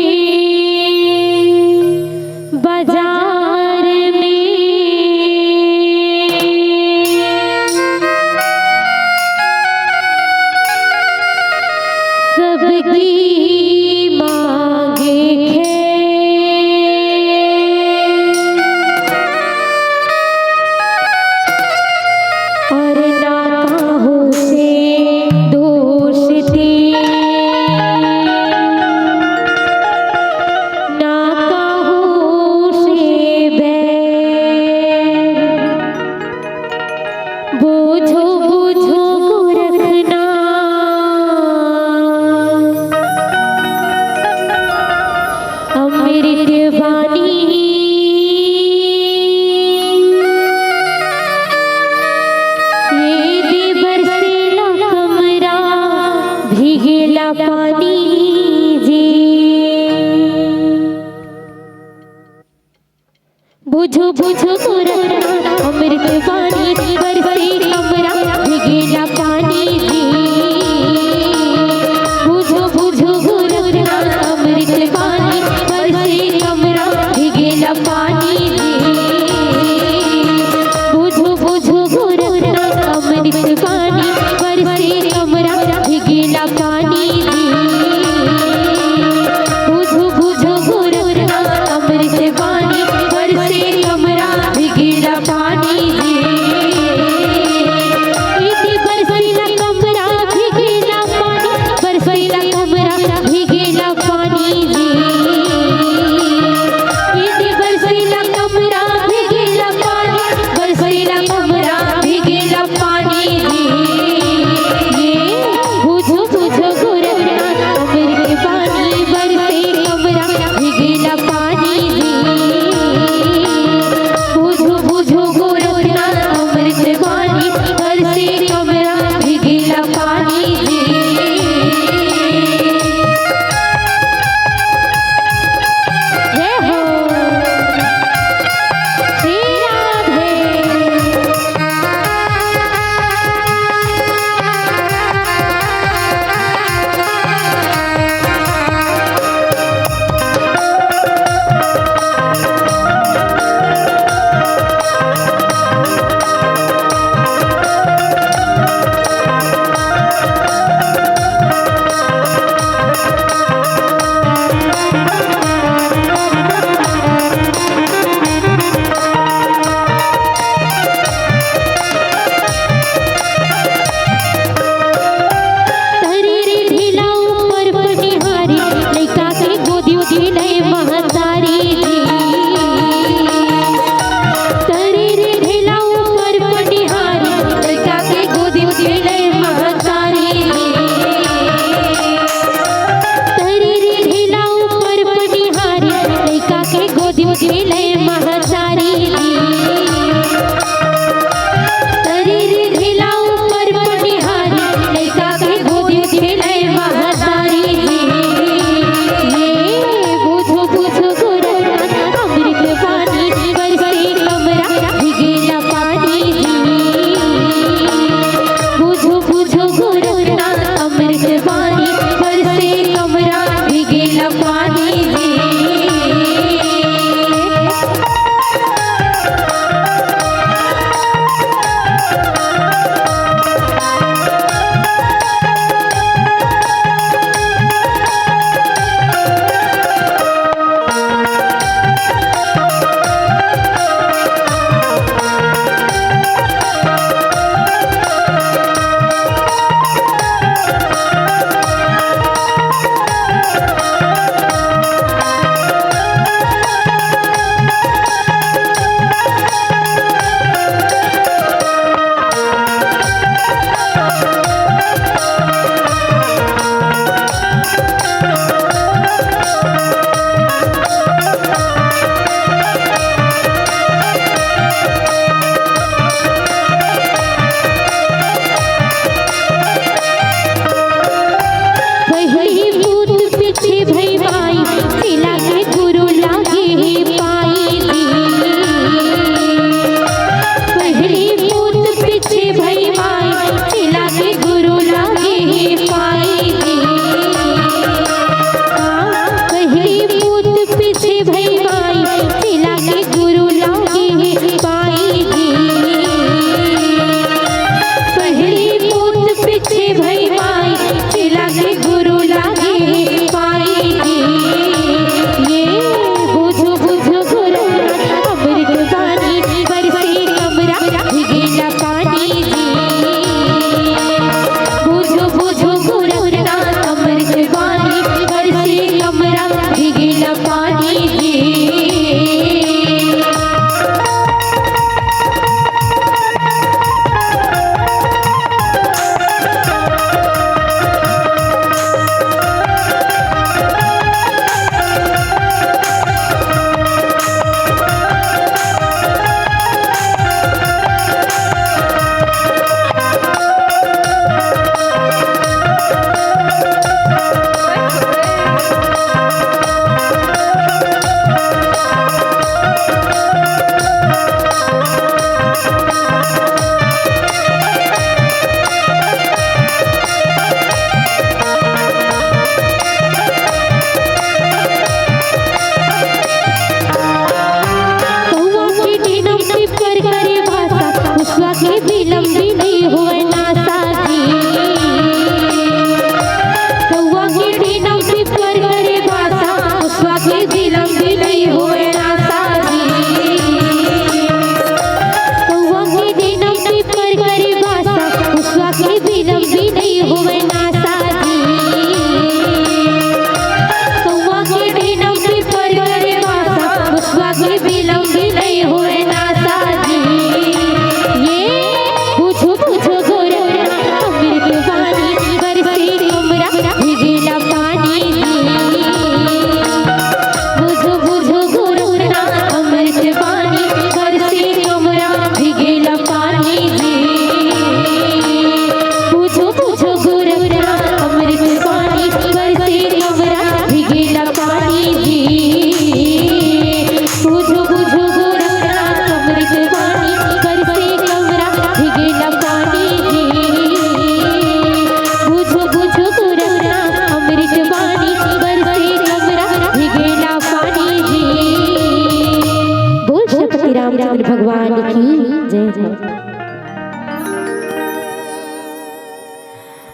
बाजार में सबकी मांगे खैर। और ना काहू से दोस्ती, ना काहू से बैर। बूझो, बूझो गोरखनाथ, अमृत बानी। ये दे बरसेला कमरा, भीगेला पानी जी। बूझो, बूझो गोरखनाथ, अमृत बानी, बरसे कमरा, भीगेला पानी जी। बूझो, बूझो गोरखनाथ, अमृत बानी, बरसे कमरा, भीगेला पानी जी। बूझो, बूझो गोरखनाथ, अमृत बानी, बरसे कमरा, भीगेला पानी जी। बूझो, बूझो गोरखनाथ, अमृत बानी, बरसे कमरा, भीगेला पानी जी।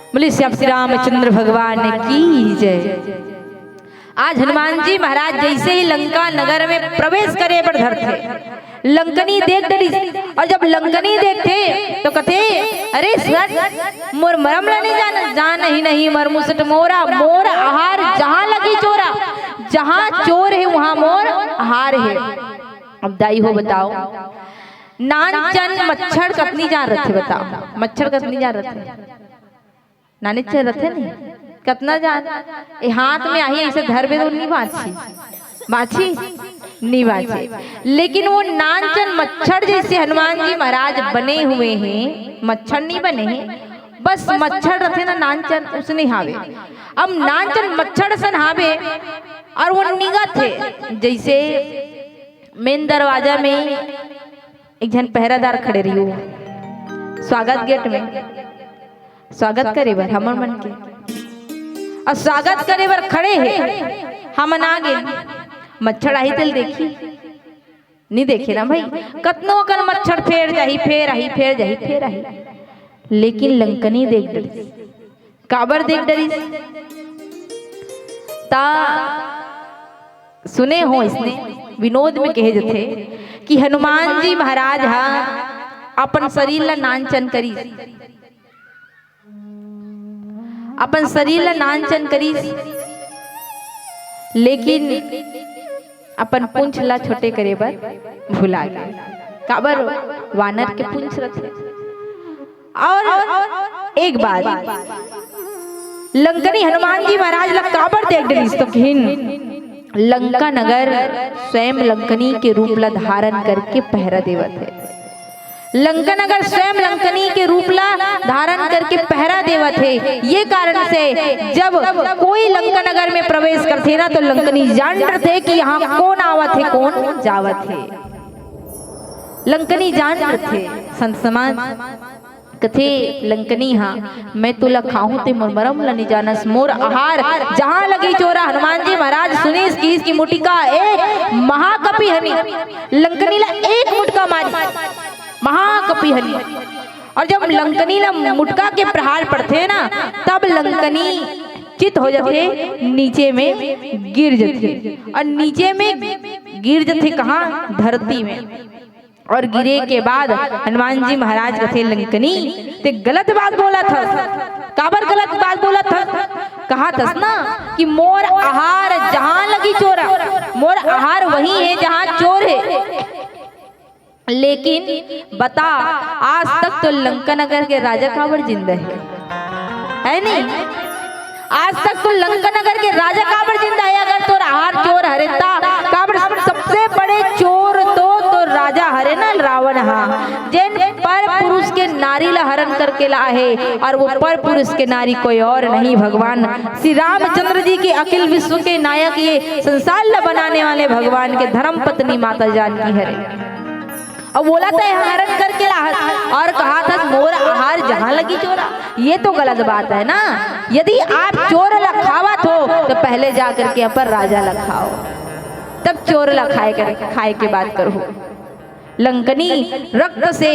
बोले श्री रामचंद्र भगवान की जय। आज हनुमान जी महाराज जैसे ही लंका नगर में प्रवेश करे बर धरथे, लंकनी देख डरिस। और जब लंकनी देखथे तो कथे, "अरे सर, मोर मरम ला नहीं जान, जान ही नहीं मर मुसट मोरा, मोर आहार जहाँ लगी चोरा, जहाँ चोर है वहाँ मोर आहार है।" अब दाई हो बताओ, नानचन मच्छर कतनी जान रथे बताओ, मच्छर कतनी जान रथे? नानेच रथे नहीं, कतना जान ए हाथ में आही ऐसे धरबे तो नहीं बाँची, बाँची नहीं बाँची। लेकिन वो नानचन मच्छर जैसे हनुमान जी महाराज बने हुए हैं, मच्छर नहीं बने हैं, बस मच्छर रथे ना नानचन उसने हावे। अब नानचन मच्छर सन हावे और वो निगत हे जैसे मेन दरवाजा में एक झन पहरादार खड़े रहियो, स्वागत गेट में स्वागत करे बर हमर मन के, और स्वागत करे बर खड़े हे, हमन आ गे, मच्छर आही तेल देखी, नहीं देखे ना भाई, कतनो अकन मच्छर फेर जाही, फेर आही, फेर जाही, फेर आही, लेकिन लंकनी देख डरिस। काबर देख डरिस? ता सुने हो इसने विनोद में कहे जथे कि हनुमान जी महाराज हा अपन शरीर ला नानचन करिस, अपन शरीर ला नानचन करिस, लेकिन अपन पूंछ ला छोटे करे बर भुला गे। काबर? वानर के पूंछ रथे। और एक बात, लंकनी हनुमान जी महाराज ला काबर देख डरिस तो कहिन, लंका नगर स्वयं लंकनी के रूप ला धारण करके पहरा देवत हे। लंका नगर स्वयं लंकनी के रूप ला धारण करके पहरा देवत हे। ये कारण से जब कोई लंका नगर में प्रवेश करथे ना तो लंकनी जान डरथे कि यहाँ कौन आवत हे, कौन जावत हे। लंकनी जान डरथे। संत समाज कथे लंकनी हा, मैं तोला खाहूं ते मोर मरम ला नी जानस, मोर आहार जहां लगी चोरा। हनुमान जी महाराज सुनिस किहिस कि मुटिका एक महाकपि हनी, लंकनी ला एक मुटका मारी, महाकपि हनी। और जब लंकनी ला मुटका के प्रहार पड़थे ना, तब लंकनी चित हो जाथे, नीचे में गिर जाथे। और नीचे में गिर जाथे कहाँ? धरती में। और गिरे के बाद हनुमान जी महाराज कथे, लंकनी, ते गलत बात बोलत हस। काबर गलत बात बोलत हस? कहत हस ना कि मोर आहार जहां लगी चोरा, मोर आहार वही हे जहां चोर हे। लेकिन बता, आज तक तो लंका नगर के राजा काबर जिंदा हे? हे नहीं? आज तक तो लंका नगर के राजा काबर जिंदा हे? अगर तोर आहार चोर हरे ता, काबर? सबसे बड़े चोर तो, तो राजा हरे ना रावण हा, जेन पर पुरुष के नारी ला हरण करके ला हे, और वो पर पुरुष के नारी कोई और नहीं, भगवान श्री रामचंद्र जी के, अखिल विश्व के नायक, ये संसार ला बनाने वाले भगवान के धर्म पत्नी माता जानकी हरे। अब बोला तो हरण करके लाहत और कहा था मोर आहार जहां लगी चोरा, ये तो गलत बात है ना। यदि आप चोर ला खावत हो तो पहले जा करके अपन राजा ला खाओ, तब चोर ला खाए कर, खाए के बात करो। लंकनी रक्त से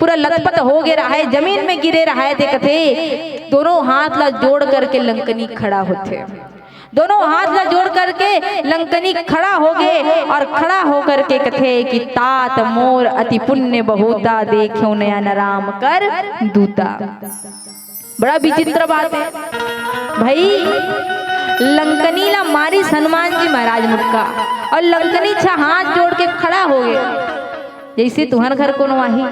पूरा लथपथ हो गे रहा है, जमीन में गिरे रहा है, देखते दोनों हाथ ला जोड़ करके लंकनी खड़ा होथे। दोनों हाथ ला जोड़ करके लंकनी खड़ा हो गे और खड़ा होकर के कथे कि तात मोर अति पुण्य बहुता, देख्यो नयन राम कर दूता। बड़ा विचित्र बात है भाई, लंकनी ला मारिस हनुमान जी महाराज मुटका और लंकनी छा हाथ जोड़ के खड़ा हो गे। जैसे तुहर घर कोनो आही,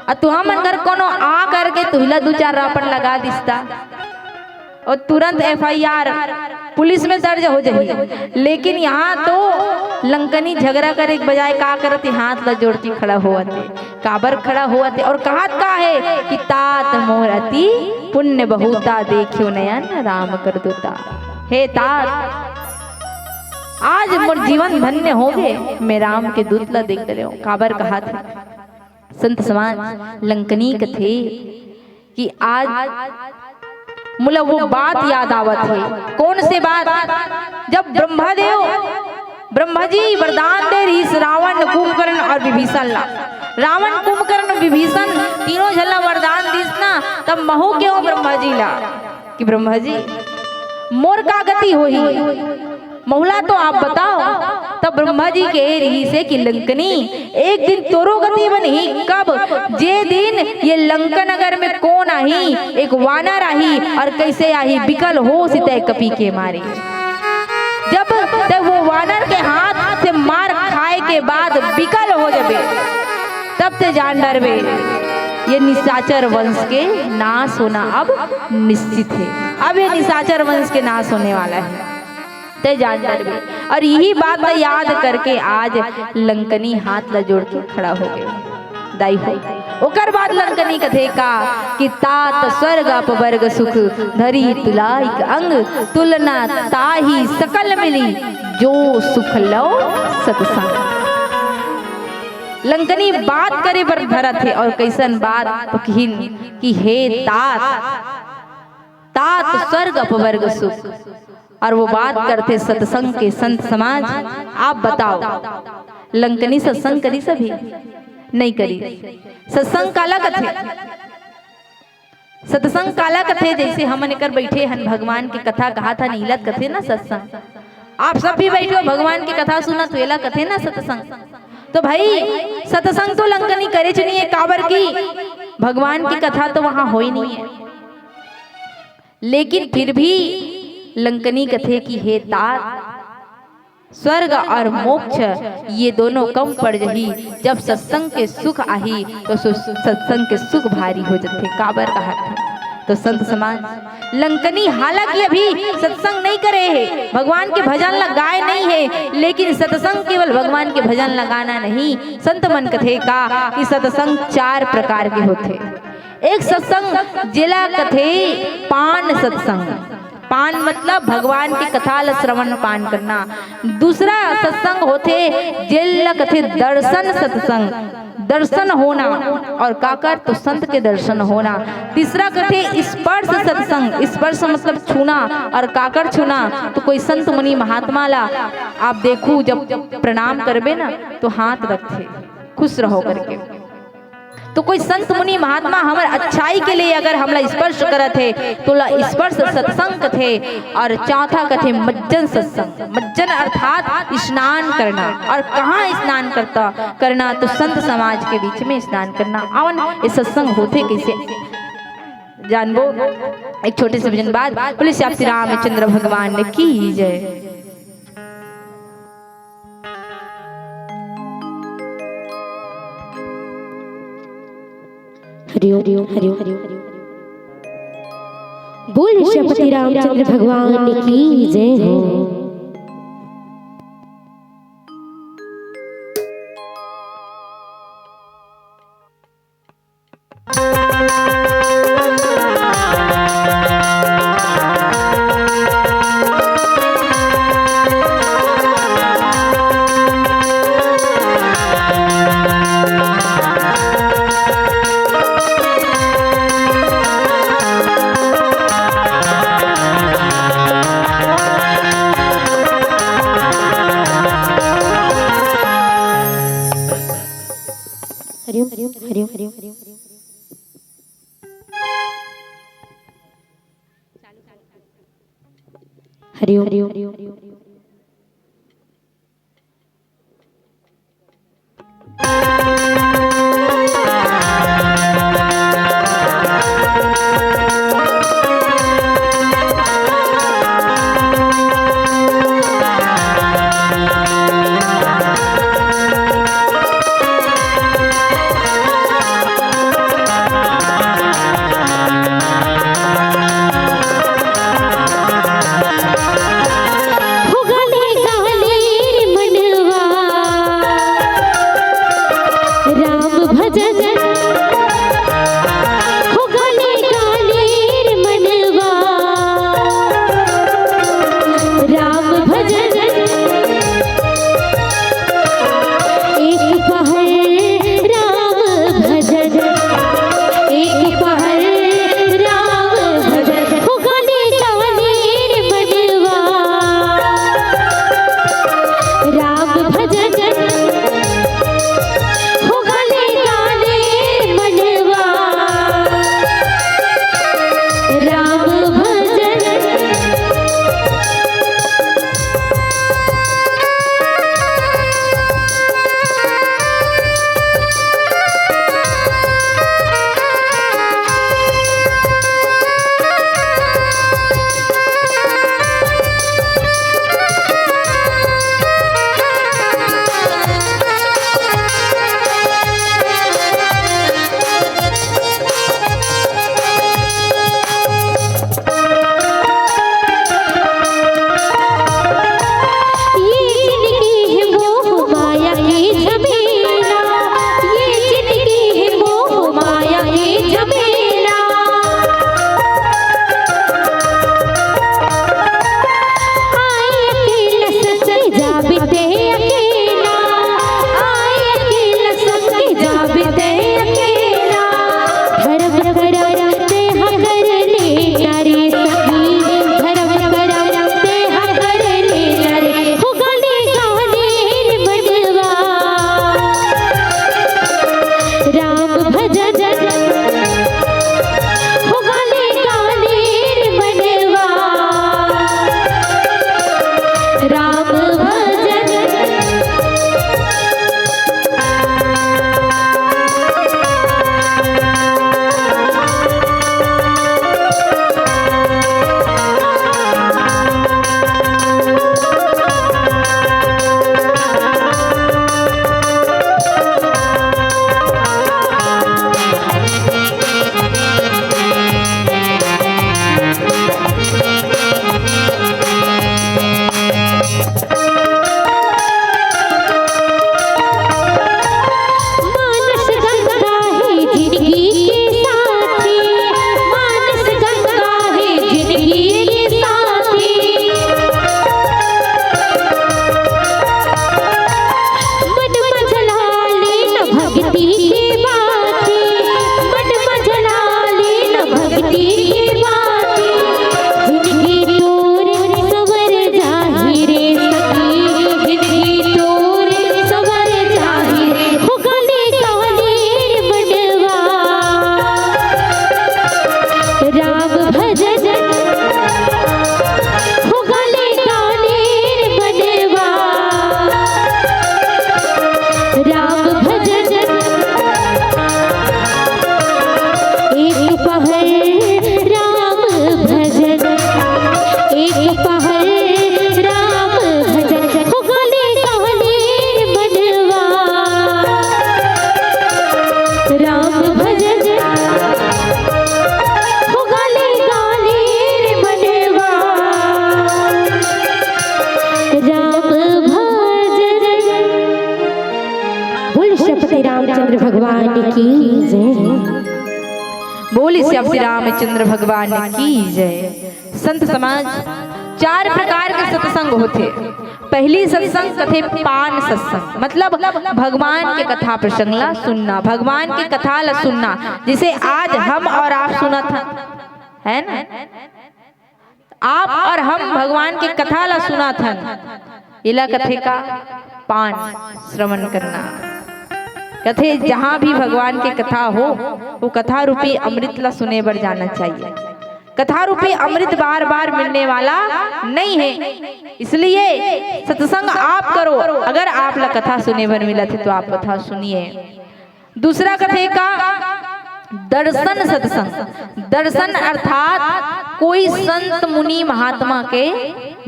अउ तुहर मन घर कोनो आ करके तुहिला दू चार रापट लगा दिसता, अउ तुरंत एफ आई आर पुलिस में दर्ज हो जाही। लेकिन यहाँ तो लंकनी झगड़ा करे के बजाय का करत हे, हाथ ला जोड़ के खड़ा होवत हे। काबर खड़ा होवत हे अउ कहत का हे कि तात मोर अति पुण्य बहुता, देख्यो नयन राम कर दूता। हे तात, आज मोर जीवन धन्य हो गे, मैं राम के दूत ला देख डरेंव। काबर कहत हे? संत समाज, लंकनी कथे कि आज मोला वो बात याद आवत हे। कौन से बात? जब ब्रह्मा देव, ब्रह्मा जी वरदान दे रहिस रावण, कुंभकर्ण और विभीषण ला। रावण, कुंभकर्ण, विभीषण तीनों झन ला वरदान दिस ना तब महूं केहों ब्रह्मा जी ला कि ब्रह्मा जी, मोर का गति होही? महूं ला तो आप बताओ। तब ब्रह्मा जी कहे रिहिसे कि लंकनी, एक दिन तोरो गति बनही। कब? जे दिन ये लंका नगर में कोन आही, एक वानर आही, अउ कइसे आही, बिकल होस तैं कपी के मारे। जब तैं वो वानर के हाथ से मार खाय के बाद बिकल हो जबे, तब तैं जान डरबे, ये निशाचर वंश के नाश होना अब निश्चित हे। अब ये निशाचर वंश के नाश होने वाला हे, तैं जान डरबे। अउ इही बात ला याद करके आज लंकनी हाथ ला जोड़ के खड़ा हो गे। दाई हो। ओकर बाद लंकनी कथे का कि तात स्वर्ग अपवर्ग सुख, धरी तुला इक अंग, तुलना ताहि सकल मिली, जो सुख लव सतसंग। लंकनी बात करे बर धरत हे अउ कइसन बात तो किहिन कि हे तात, तात स्वर्ग अपवर्ग सुख। अउ वो बात करथे सतसंग के। संत समाज, आप बताओ, लंकनी सतसंग करिस अभी? नइ करिस। सतसंग काला कथे? सतसंग काला कथे? जइसे हमन एकर बइठे हन, भगवान के कथा कहत हन, इला कथे ना सतसंग। आप सब भी बइठे हो, भगवान के कथा सुनत हो, एला कथे ना सतसंग। तो भाई, सतसंग तो लंकनी करेच नइ हे, काबर कि भगवान के कथा तो वहां होय नइ हे। लेकिन फिर भी लंकनी कथे कि हे तात, स्वर्ग अउ मोक्ष ये दूनों कम पड़ जही, जब सतसंग के सुख आही तो सु-, सतसंग के सुख भारी हो जथे। काबर कहत हे? तो संत समाज, लंकनी हालांकि अभी सतसंग नइ करे हे, भगवान के भजन ला गाय नइ हे, लेकिन सतसंग केवल भगवान के भजन ला गाना नहीं। संत मन कथे का कि सतसंग चार प्रकार के होथे। एक सत्संग जेला कथे पान सत्संग, पान मतलब भगवान के कथा ल श्रवण पान करना। दूसरा सत्संग होथे जेला कथे दर्शन सत्संग, दर्शन होना अउ काकर तो संत के दर्शन होना। तीसरा कथे स्पर्श सत्संग, स्पर्श मतलब छूना अउ काकर छूना तो कोई संत मुनि महात्मा ला आप देखू जब प्रणाम करबे ना तो हाथ रखथे खुश रहो करके। तो कोई संत मुनि महात्मा हमर अच्छाई के लिए अगर हमला स्पर्श करत हे, तो ला स्पर्श सत्संग कथे। अउ चौथा कथे मज्जन सत्संग। मज्जन अर्थात स्नान करना। अउ कहाँ स्नान करता, करना? तो संत समाज के बीच में स्नान करना। अवन ये सत्संग होथे कइसे, जानबो एक छोटे से भजन बाद। बोले श्री रामचंद्र भगवान की जय। हरि ओम, हरि ओम, हरि ओम। बोल श्रीपति रामचंद्र भगवान की जय हो। हरि ओम, हरि ओम, हरि ओम, हरि ओम। हरि ओम, हरि ओम। बोली श्री रामचंद्र भगवान की जय। संत समाज, चार प्रकार के सत्संग होथे। पहली सत्संग कथे पान सत्संग, मतलब भगवान के कथा प्रसंग ला सुनना, भगवान के कथा ला सुनना। जैसे आज हम और आप सुनत हन, है ना? आप और हम भगवान के कथा ला सुनत हन, एला कथे का? पान श्रवण करना। कथे जहाँ भी भगवान के कथा हो, वो कथा रूपी अमृत ला सुने बर जाना चाहिए। कथा रूपी अमृत बार बार मिलने वाला नहीं है, इसलिए सत्संग आप करो। अगर आप ला कथा सुने बर मिलत है तो आप कथा सुनिए। दूसरा कथे का? दर्शन सत्संग। दर्शन अर्थात कोई संत मुनि महात्मा के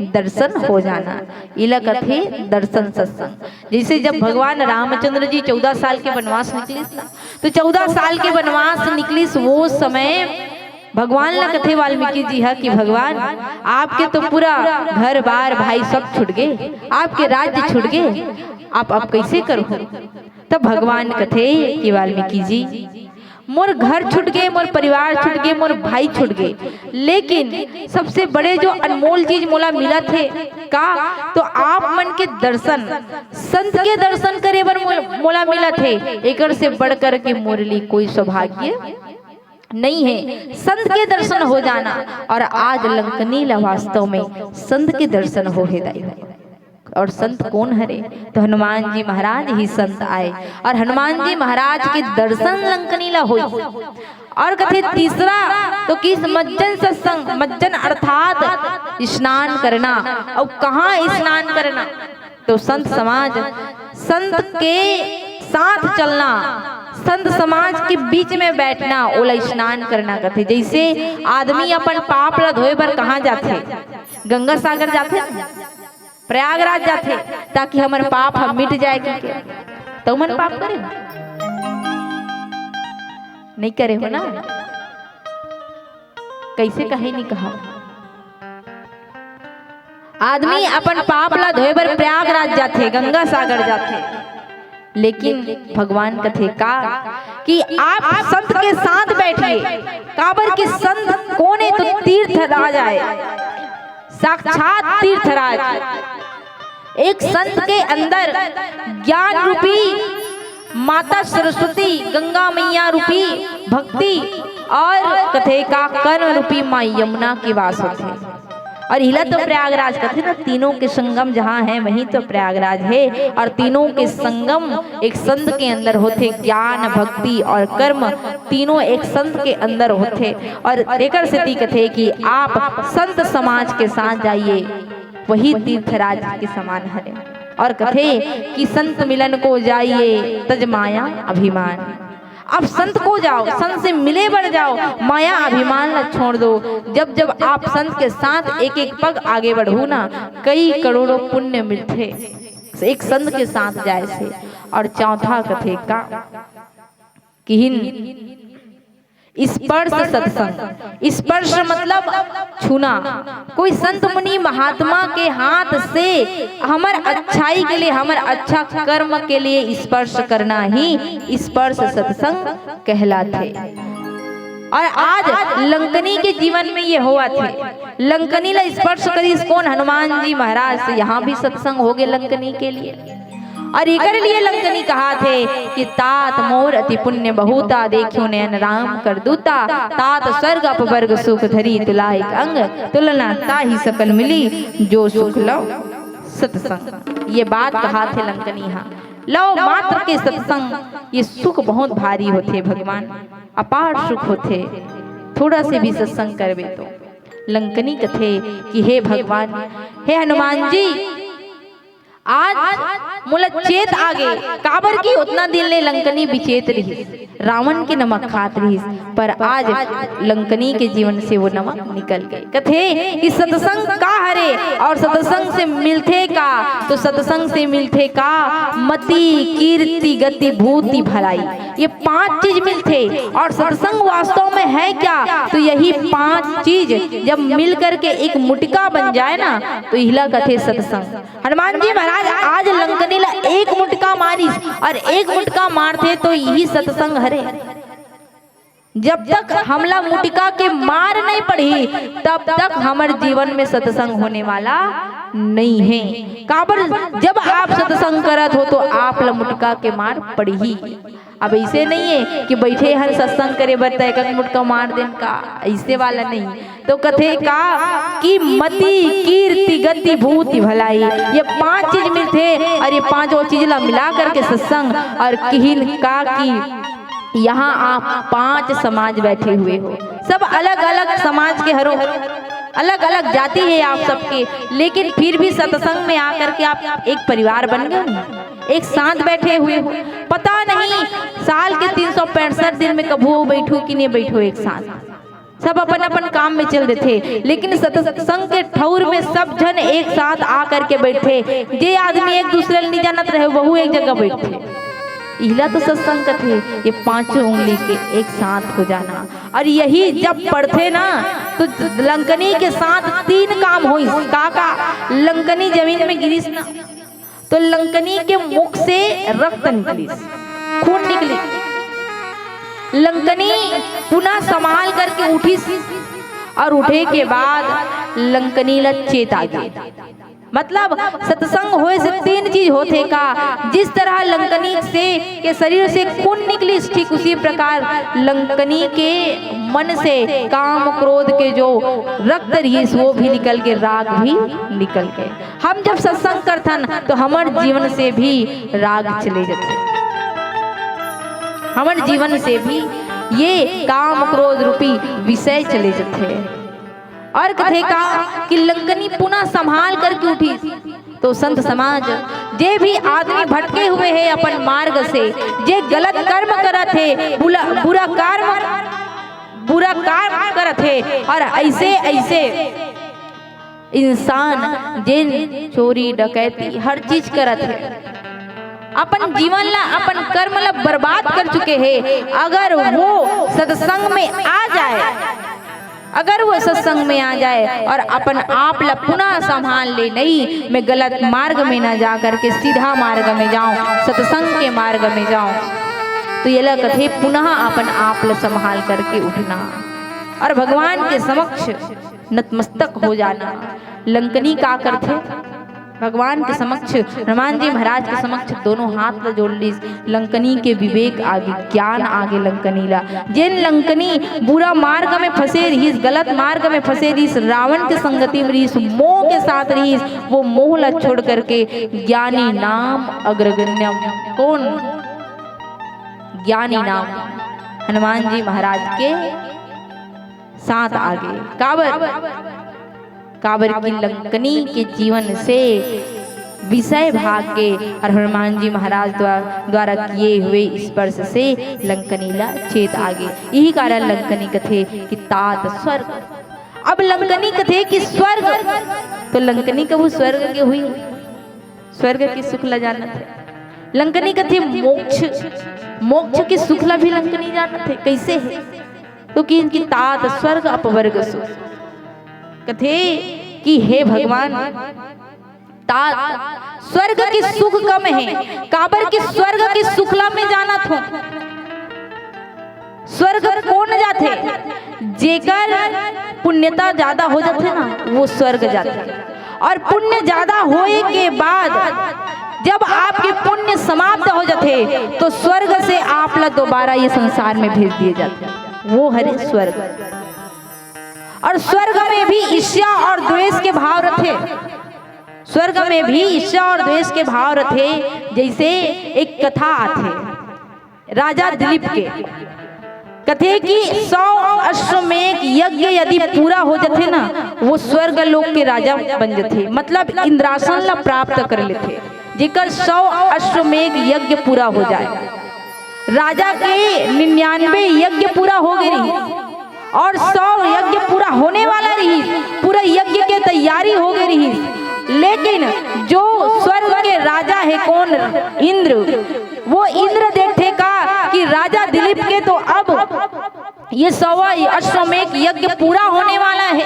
दर्शन हो जाना, इला कथे दर्शन सत्संग। जैसे जब भगवान रामचंद्र जी चौदह साल के वनवास निकलिस ना, तो चौदह साल के वनवास निकलिस, वो समय भगवान ला कथे वाल्मीकि जी हा कि भगवान, आपके तो पूरा घर बार भाई सब छूट गे, आपके राज्य छूट गे, आप अब कैसे करहू? तब भगवान कथे कि वाल्मीकि जी, मोर घर छूट गे, मोर परिवार छूट गे, मोर भाई छूट गे, लेकिन सबसे बड़े जो अनमोल चीज मोला मिलत हे का, तो आप मन के दर्शन, संत के दर्शन करे बर मोल-, मोला मिलत हे, एकर से बढ़कर के मोर लिए कोई सौभाग्य नहीं है। संत के दर्शन हो जाना, और आज लंकनी ला वास्तव में संत के दर्शन हो हे दाई। और संत कौन हरे? तो हनुमान जी महाराज ही संत आए, और हनुमान जी महाराज के दर्शन लंकनी ला होई। और कथे तीसरा तो किस? मज्जन सत्संग, मज्जन अर्थात स्नान करना। और कहाँ स्नान करना? तो संत समाज, संत के साथ चलना, संत समाज के बीच में बैठना, ओला स्नान करना कथे। जैसे आदमी अपन पाप ला धोए बर कहाँ जाथे? गंगा सागर जाथे, प्रयागराज जाथे, ताकि हमर पाप ह मिट जाए कहिके। तो मन पाप करे हो? नहीं करे हो ना? कैसे कहे नहीं कहा? आदमी अपन पाप ला धोए बर प्रयागराज जाथे, गंगा सागर जाथे, लेकिन भगवान कथे का कि आप संत के साथ बैठिए, काबर कि संत कोन ए? तो तीर्थराज आए, साक्षात तीर्थराज। एक संत के अंदर ज्ञान रूपी माता सरस्वती, गंगा मैया रूपी भक्ति और कथे का कर्म रूपी माँ यमुना के वास होथे। और इला तो प्रयागराज कथे ना, तीनों के संगम जहाँ है वहीं तो प्रयागराज है। और तीनों के संगम एक संत के अंदर होथे, ज्ञान, भक्ति और कर्म तीनों एक संत के अंदर होथे। और एकर सेती कथे कि आप संत समाज के साथ जाइए, वही तीर्थराज के समान हरे। और कथे कि संत मिलन को जाइए तज माया अभिमान। आप संत को जाओ, संत से मिले बर जाओ, माया अभिमान ला छोड़ दो। जब जब आप संत के साथ एक एक पग आगे बढ़हू ना, कई करोड़ों पुण्य मिलथे एक संत के साथ जाए से। और चौथा कथे का किहिन स्पर्श सत्संग। स्पर्श मतलब छूना। कोई संत मुनि महात्मा के हाथ से हमर अच्छाई के लिए, हमर अच्छा कर्म के लिए स्पर्श करना ही स्पर्श सत्संग कहलाथे। और आज लंकनी के जीवन में ये होवत हे। लंकनी ला स्पर्श करिस कोन? हनुमान जी महाराज से। यहाँ भी सत्संग हो गए लंकनी के लिए। और एकर लिए लंकनी कहाथे कि तात मोर अति पुण्य बहुता, देख्यो नयन राम कर दूता। तात स्वर्ग अपवर्ग सुख धरी, तुला एक अंग तुलना, ताहि सकल मिली जो सुख लव सत्संग। ये बात कहाथे लंकनी हा। लव मात्र के सत्संग, ये सुख बहुत भारी होथे भगवान, अपार सुख होथे। थोड़ा से भी सत्संग करबे तो। लंकनी कथे कि हे भगवान, हे हनुमान जी, आज मोला चेत आगे, काबर कि ओतना दिन ले लंकनी बिचेत रिहिस, रावण के नमक खात रिहिस, पर आज लंकनी के जीवन से वो नमक निकल गए। कथे कि सत्संग का हरे और सत्संग से मिलथे का? तो सत्संग से मिलथे का? मति, कीर्ति, गति, भूति, भलाई, ये पांच चीज मिलथे। और सत्संग वास्तव में है क्या? तो यही पांच चीज जब मिल करके एक मुटका बन जाए ना, तो इला कथे सत्संग। हनुमान जी महाराज आज लंकनी ला एक मुटका मारिस, और एक मुटका मारथे तो यही सत्संग हरे। जब तक हमला मुटिका के मार नहीं पड़ही, तब तक हमर जीवन में सत्संग होने वाला नहीं है। काबर, जब आप सत्संग करत हो तो आप ला मुटिका के मार पड़ही। अब ऐसे नहीं है कि बैठे हन सत्संग करे बर त एक मुटका मार देन का, ऐसे वाला नहीं। तो कथे का कि मति, कीर्ति, गति, भूति, भलाई, ये पांच चीज मिलथे और ये पांचों चीज ला मिला करके सत्संग। और किहिन का कि यहाँ आप पांच समाज बैठे हुए हो, सब अलग अलग समाज के हरो, अलग अलग जाति है आप सबके, लेकिन फिर भी सत्संग में आकर के आप एक परिवार बन गए ना, एक साथ बैठे हुए हो। पता नहीं साल के तीन सौ पैंसठ दिन में कभू बैठो कि नहीं बैठो एक साथ, सब अपन अपन काम में चल देथे, लेकिन सत्संग के ठौर में सब झन एक साथ आ करके बैठे। जे आदमी एक दूसरे ल नहीं जानत रहे, वहू एक जगह बैठे। इहला तो सत्संग कथे, ये पांचों उंगली के एक साथ हो जाना। और यही जब पड़थे ना, तो लंकनी के साथ तीन काम होइस। का का? लंकनी जमीन में गिरिस ना, तो लंकनी के मुख से रक्त निकलिस, खून निकलिस। लंकनी पुनः संभाल करके उठिस और उठे के बाद लंकनी ला चेत आ गे। मतलब, सत्संग होए से तीन चीज होथे का? जिस तरह लंकनी से, के शरीर से खून निकलिस, ठीक उसी प्रकार लंकनी के मन से काम क्रोध के जो रक्त रहिस, वो भी निकल के, राग भी निकल के। हम जब सत्संग करथन, तो हमर जीवन से भी राग चले जथे, हमर जीवन से भी ये काम क्रोध रूपी विषय चले जथे। और कथे का कि लंकनी पुनः संभाल करके उठिस। तो संत समाज, जे भी आदमी भटके हुए है अपन मार्ग से, जे गलत कर्म करत है, बुला-, बुरा कर्म, बुरा कर्म करत है, और ऐसे ऐसे इंसान जेन चोरी डकैती हर चीज करत है, अपन जीवन ला, अपन कर्म ला बर्बाद कर चुके है, अगर वो सत्संग में आ जाए, अगर वो सत्संग में आ जाए और अपन आप ला पुनः संभाल ले, नहीं, मैं गलत मार्ग में ना जा करके सीधा मार्ग में जाऊं, सत्संग के मार्ग में जाऊं, तो ये ला कथे पुनः अपन आप ला संभाल करके उठना और भगवान के समक्ष नतमस्तक हो जाना। लंकनी का करथे? भगवान के समक्ष, हनुमान जी महाराज के समक्ष दोनों हाथ ला जोड़ लिस। लंकनी के विवेक आगे, ज्ञान आगे लंकनी ला। जेन लंकनी बुरा मार्ग में फंसे रहिस, गलत मार्ग में फंसे रहिस, रावण के संगति में रहिस, मोह के साथ रहिस, वो मोह ला छोड़ करके ज्ञानी नाम अग्रगण्यम। कौन? ज्ञानी नाम हनुमान जी महाराज के साथ आगे। काबर? काबर कि लंकनी के जीवन से विषय भाग के और हनुमान जी महाराज द्वारा, द्वारा किए हुए स्पर्श से लंकनी ला चेत आगे। यही कारण लंकनी कथे कि तात स्वर्ग। अब लंकनी कथे कि स्वर्ग, तो लंकनी कभू स्वर्ग गे हुई, स्वर्ग के सुख ला जानत है। लंकनी कथे मोक्ष, मोक्ष के सुख ला भी लंकनी जानत है। कैसे है? तो कि इनकी तात स्वर्ग अपवर्ग सुख। कथे कि हे भगवान, तात स्वर्ग के सुख कम है, काबर कि स्वर्ग के सुख ला मैं जानत हूँ। स्वर्ग कोन जाथे? जेकर पुण्यता ज्यादा हो जाथे ना, वो स्वर्ग जाथे। और पुण्य ज्यादा होए के बाद जब आपके पुण्य समाप्त हो जाथे, तो स्वर्ग से आप ला दोबारा ये संसार में भेज दिए जाथे। वो हरे स्वर्ग। और स्वर्ग में भी ईर्ष्या और द्वेष के भाव रथे। स्वर्ग में भी ईर्ष्या और द्वेष के भाव रथे। जैसे एक कथा आथे राजा दिलीप के, कथे कि सौ अश्वमेघ यज्ञ यदि पूरा हो जाथे ना, वो स्वर्ग लोक के राजा बन जाथे, मतलब इंद्रासन ला प्राप्त कर लेथे, जेकर सौ अश्वमेघ यज्ञ पूरा हो जाए। राजा के निन्यानवे यज्ञ पूरा हो गए रही और सौ यज्ञ पूरा होने वाला रही, पूरा यज्ञ के तैयारी हो गई रही, लेकिन जो स्वर्ग के राजा है, कौन? इंद्र। वो इंद्र देखे का कि राजा दिलीप के तो अब ये सौ अश्वमेघ यज्ञ पूरा होने वाला है,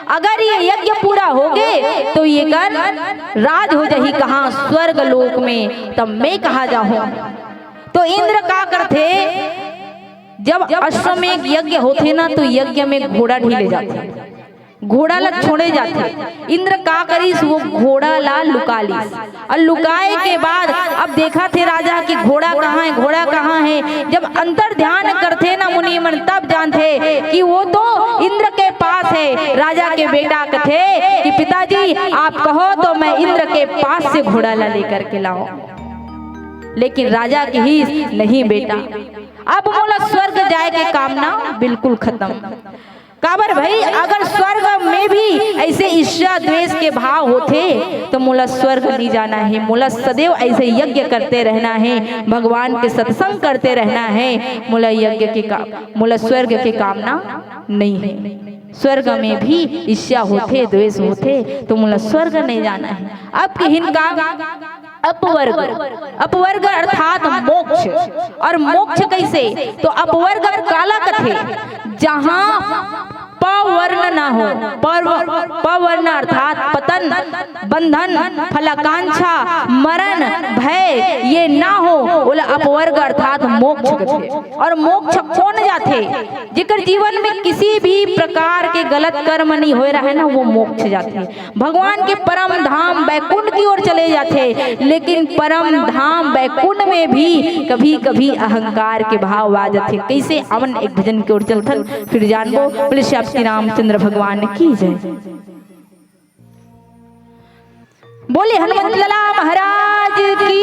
अगर ये यज्ञ पूरा हो गए तो ये कर राज हो जाही कहाँ? स्वर्ग लोक में। तब मैं कहाँ जाऊँ? तो इंद्र का करथे? जब अश्वमेघ यज्ञ होथे ना, तो यज्ञ में घोड़ा ढीले जाथे, घोड़ा ला छोड़े जाथे। इंद्र का करिस, वो घोड़ा ला लुका लिस, और लुकाए के बाद अब देखथे राजा कि घोड़ा कहाँ है, घोड़ा कहाँ है। जब अंतर ध्यान करथे ना मुनि मन, तब जानथे कि वो तो इंद्र के पास है। राजा के बेटा कथे कि पिताजी, आप कहो तो मैं इंद्र के पास से घोड़ा ला लेकर के लाऊं। लेकिन राजा कहिस, नहीं बेटा, अब मोला स्वर्ग जाए के कामना बिल्कुल खत्म। काबर भाई, अगर स्वर्ग में भी ऐसे ईर्ष्या द्वेष के भाव होथे, तो मोला स्वर्ग नहीं जाना है। मोला सदैव ऐसे यज्ञ करते रहना है, भगवान के सत्संग करते रहना है। मोला यज्ञ के का-, मोला स्वर्ग के कामना नहीं है। स्वर्ग में भी ईर्ष्या होथे, द्वेष होथे, तो मोला स्वर्ग नहीं जाना है। अब किहिन का अपवर्ग, अपवर्ग अर्थात मोक्ष। और मोक्ष कैसे? तो अपवर्ग काला कथे? जहाँ पवर्ण ना हो, पर्व, पवर्ण अर्थात पतन, बंधन, फलाकांक्षा, मरण, भय, ये ना हो, ओला अपवर्ग अर्थात मोक्ष कथे। और मोक्ष कोन जाथे? जेकर जीवन में किसी भी प्रकार के गलत कर्म नहीं होए रहे ना, वो मोक्ष जाथे। भगवान के परम धाम बैकुंठ की ओर चले जाथे, लेकिन परम धाम बैकुंठ में भी कभी-कभी अहंकार के भाव आ जाथे। कैसे? अवन एक भजन की ओर चलथन, फिर जानबो। बोले श्री रामचंद्र भगवान की जय। बोले हनुमत लाला महाराज की।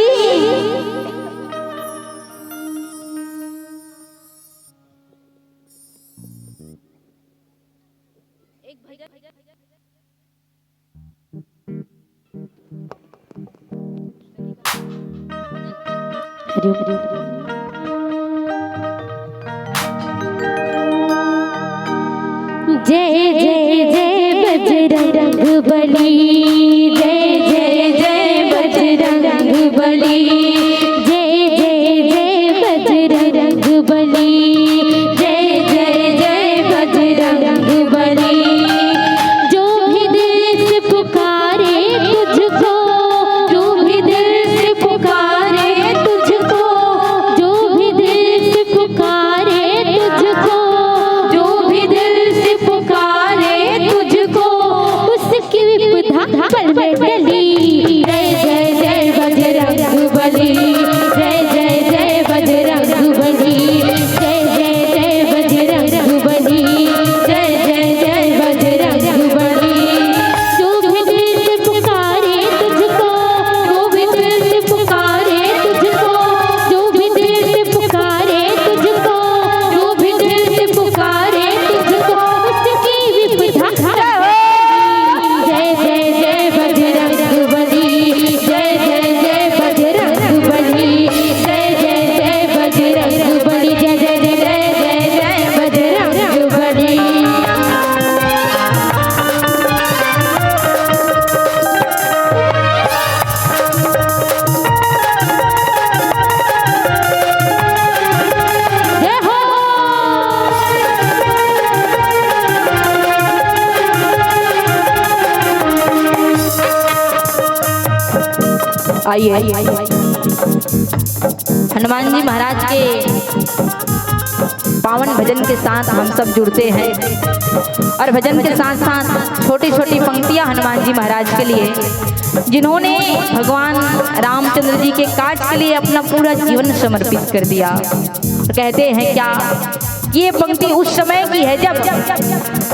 हरि ओम। जय जय जय बजरंग बली, जय जय जय बजरंग बली, जय जय जय बजरंग बली, जय जय जय बजरंग बली। जो भी दिल से पुकारे तुझको, जो भी दिल से पुकारे तुझको, जो भी दिल से पुकारे तुझको, जो भी दिल से पुकारे तुझको, उसकी विपदा पल में टली। जय जय जय बजरंग बली, जय जय जय बजरंग बली, जय जय जय बजरंग बली, जय जय जय बजरंग बली। जो भी दिल से पुकारे तुझको, जो भी दिल से पुकारे तुझको, जो भी दिल से पुकारे तुझको, जो भी दिल से पुकारे तुझको, उसकी विपदा जय जय जय बजरंग बली, जय जय जय बजरंग बली, जय जय जय बजरंग बली, जय जय जय जय जय बजरंग बली। जय हो। आइए, हनुमान जी महाराज के पावन भजन के साथ हम सब जुड़ते हैं और भजन के साथ साथ छोटी-छोटी पंक्तियां हनुमान जी महाराज के लिए, जिन्होंने भगवान रामचंद्र जी के काज के लिए अपना पूरा जीवन समर्पित कर दिया। और कहते हैं क्या, ये पंक्ति उस समय की है जब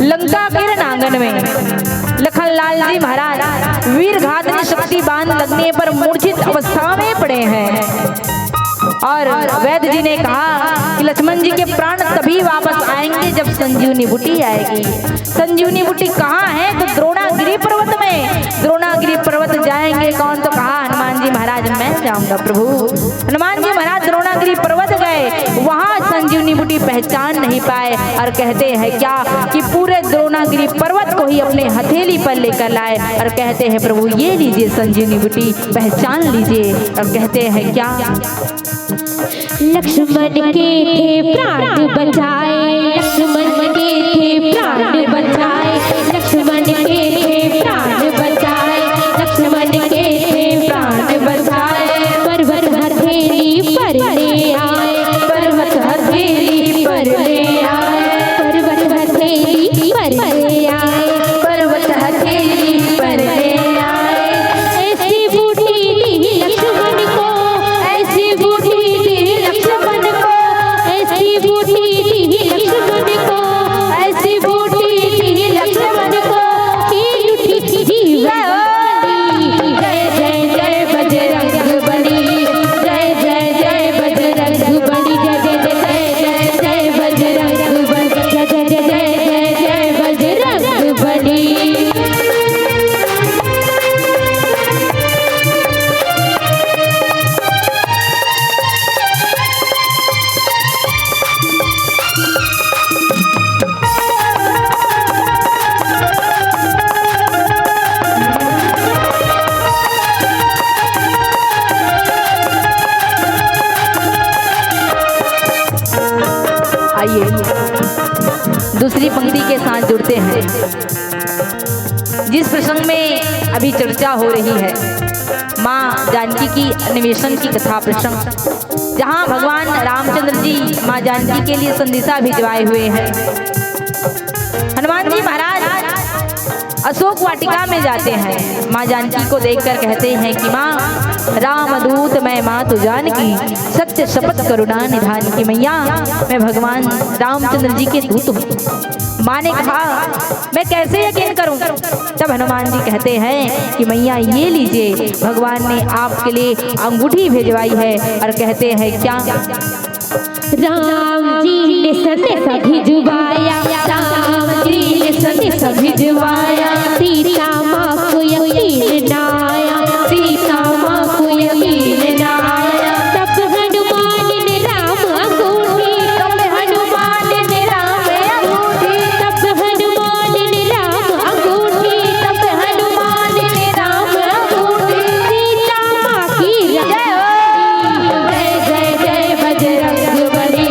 लंका के रण आंगन में लखन लाल जी महाराज वीर घातन शक्ति बाण लगने पर मूर्छित अवस्था में पड़े हैं। और वैद्य जी ने कहा कि लक्ष्मण जी के प्राण तभी वापस आएंगे जब संजीवनी बूटी आएगी। संजीवनी बूटी कहाँ है? तो द्रोणागिरी पर्वत में। द्रोणागिरी पर्वत जाएंगे कौन? तो कहा हनुमान जी महाराज, मैं जाऊंगा प्रभु। हनुमान जी महाराज द्रोणागिरी पर्वत गए, वहां संजीवनी बूटी पहचान नहीं पाए और कहते हैं क्या कि पूरे द्रोणागिरी पर्वत को ही अपने हथेली पर लेकर लाए और कहते हैं, प्रभु ये लीजिए संजीवनी बूटी, पहचान लीजिए। और कहते हैं क्या, लक्ष्मण के थे प्राण बचाए, लक्ष्मण के थे प्राण बचाए, लक्ष्मण के थे प्राण बचाए, लक्ष्मण के थे प्राण बचाए। पर्वत हथेली पर ले आए, पर्वत हथेली पर पंक्ति के साथ जुड़ते हैं। जिस प्रसंग में अभी चर्चा हो रही है, माँ जानकी की अन्वेषण की कथा प्रसंग, जहाँ भगवान रामचंद्र जी माँ जानकी के लिए संदेशा भिजवाए हुए हैं। हनुमान जी महाराज अशोक वाटिका में जाते हैं। माँ जानकी को देखकर कहते हैं कि माँ, राम दूत मैं मातु जानकी, सत्य शपथ करुणा निधान की। मैया, मैं भगवान रामचंद्र जी के दूत हूँ। माँ ने कहा, मैं कैसे यकीन करूं? तब हनुमान जी कहते हैं कि मैया, ये लीजिए, भगवान ने आपके लिए अंगूठी भिजवाई है। और कहते हैं क्या? राम जी ने संदेश भिजवाया, राम जी ने संदेश भिजवाया, सीता माँ को यकीन ना आया, सीता माँ को यकीन ना आया। तब हनुमान ने राम अंगूठी, तब हनुमान ने राम अंगूठी, तब हनुमान ने राम अंगूठी, तब हनुमान ने राम अंगूठी, सीता माँ की जय हो। जय जय जय बजरंग बली,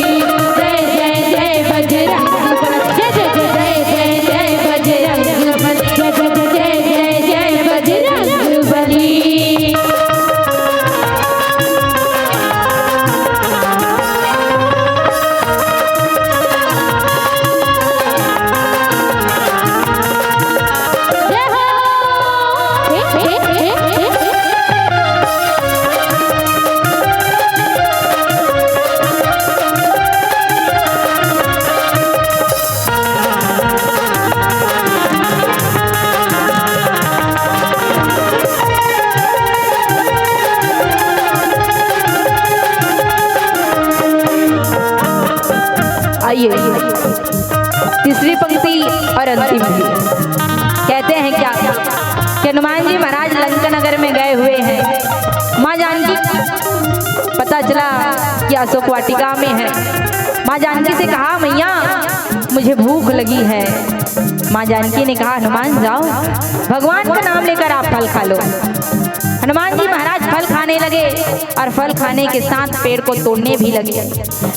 जय जय जय बजरंग बली, जय जय जय जय बजरंग बली, जय जय जय जय बजरंग बली। आइए, तीसरी पंक्ति और अंतिम भी। कहते हैं क्या कि हनुमान जी महाराज लंका नगर में गए हुए हैं। माँ जानकी, पता चला कि अशोक वाटिका में है। माँ जानकी से कहा, मैया, मुझे भूख लगी है। माँ जानकी ने कहा, हनुमान, जाओ, भगवान का नाम लेकर आप फल खा लो। हनुमान जी महाराज फल खाने लगे और फल खाने के साथ पेड़ को तोड़ने भी लगे।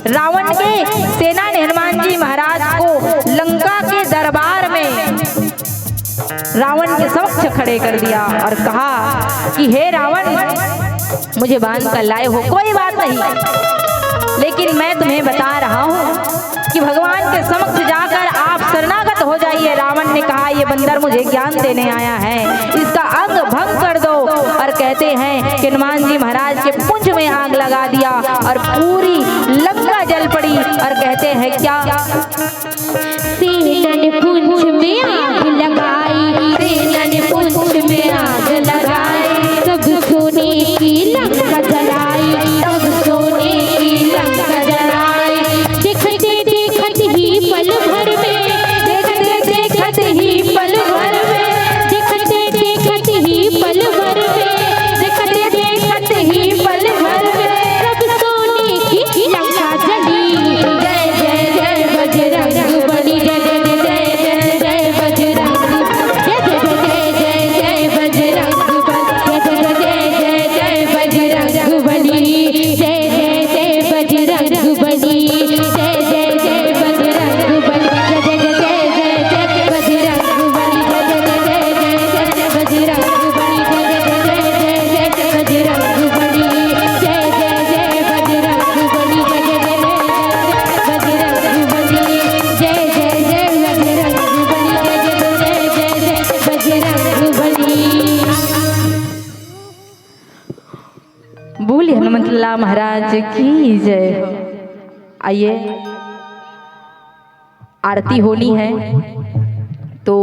रावण के सेना ने हनुमान जी महाराज को लंका के दरबार में रावण के समक्ष खड़े कर दिया और कहा कि हे रावण, मुझे बांध कर लाए हो, कोई बात नहीं, लेकिन मैं तुम्हें बता रहा हूँ कि भगवान के समक्ष जाकर आप शरणागत हो जाइए। रावण ने कहा, ये बंदर मुझे ज्ञान देने आया है, इसका अंग भंग कर दो। और कहते हैं कि हनुमान जी महाराज के पूंछ में आग लगा दिया और पूरी लंका जल पड़ी। और कहते हैं क्या? सेनन पूंछ में आग लगाई, सेनन पूंछ में आग लगाई, सब सोने की लंका जलाई, सब सोने की लंका जलाई। देखते देखत ही पल भर में, देखते देखत ही पल भर में, देखते देखत ही पल भर में, देखते देखत ही पल भर में, सब सोने की लंका जली। जय जय जय बजरंग बली, जय जय जय जय जय बजरंग, जय जय जय जय जय बजरंग बली, जय जय जय जय जय बजरंग बली, जय जय जय बजरंग बली, जय जय जय बजरंग बली, जय जय जय जय बजरंग बली, जय जय जय जय जय बजरंग बली, जय जय जय जय जय बजरंग बली, जय जय जय बजरंग बली, जय जय जय बजरंग बली, जय जय जय बजरंग बली, जय जय जय जय बजरंग बली। बोलिए हनुमंत लाल महाराज की जय। आइए, आरती होनी है, तो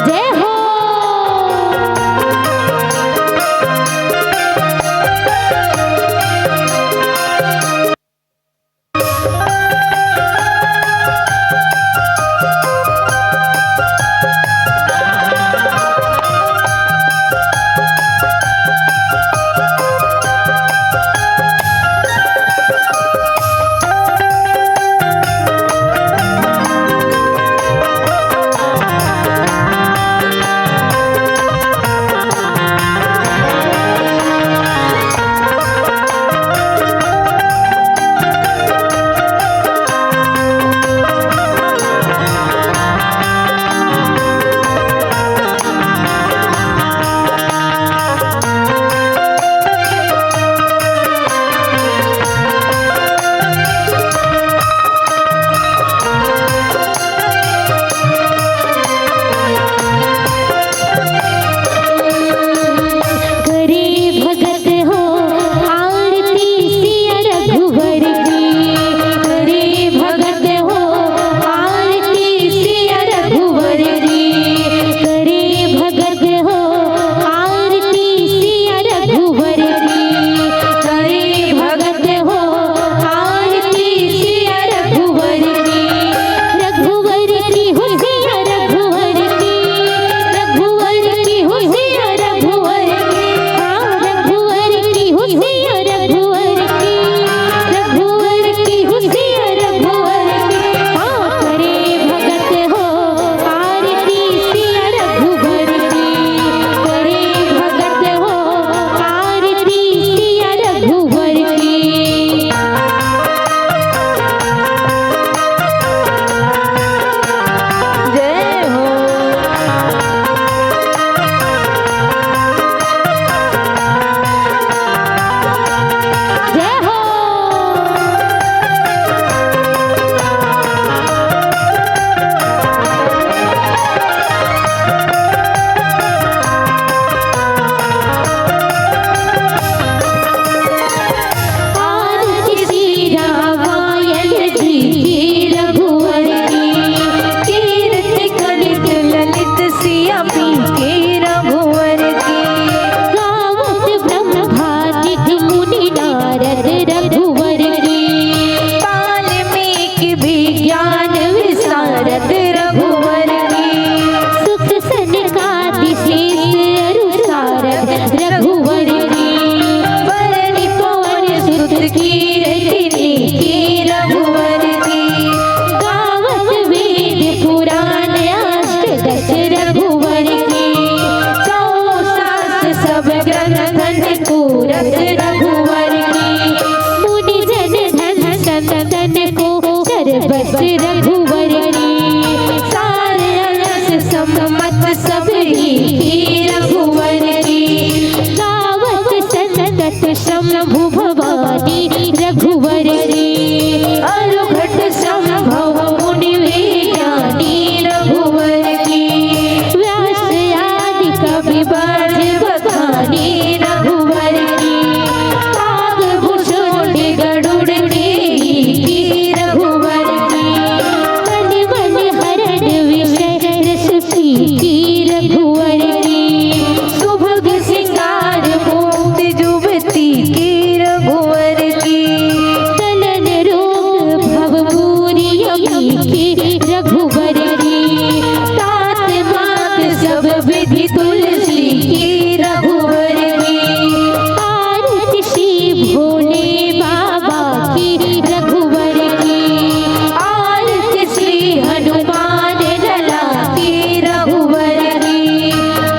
जय हो। भवानी रघुवर की, अरुघट संभव मुनि विज्ञानी रघुवर की, व्यास आदि कवि बाज बखानी रघुवर की, काग भुसुंड गरुड़ की, की रघुवर की, मन मन हरण विषय रस की, की रघुवर की, सुभग सिंगार मोद जुवती की रघुवर की, तनन रोग भव भूरि अमी की रघुवर की, तात मात सब विधि तुलसी की रघुवर की, आरती श्री भोले बाबा की रघुवर की, आरती श्री हनुमान लला की रघुवर की,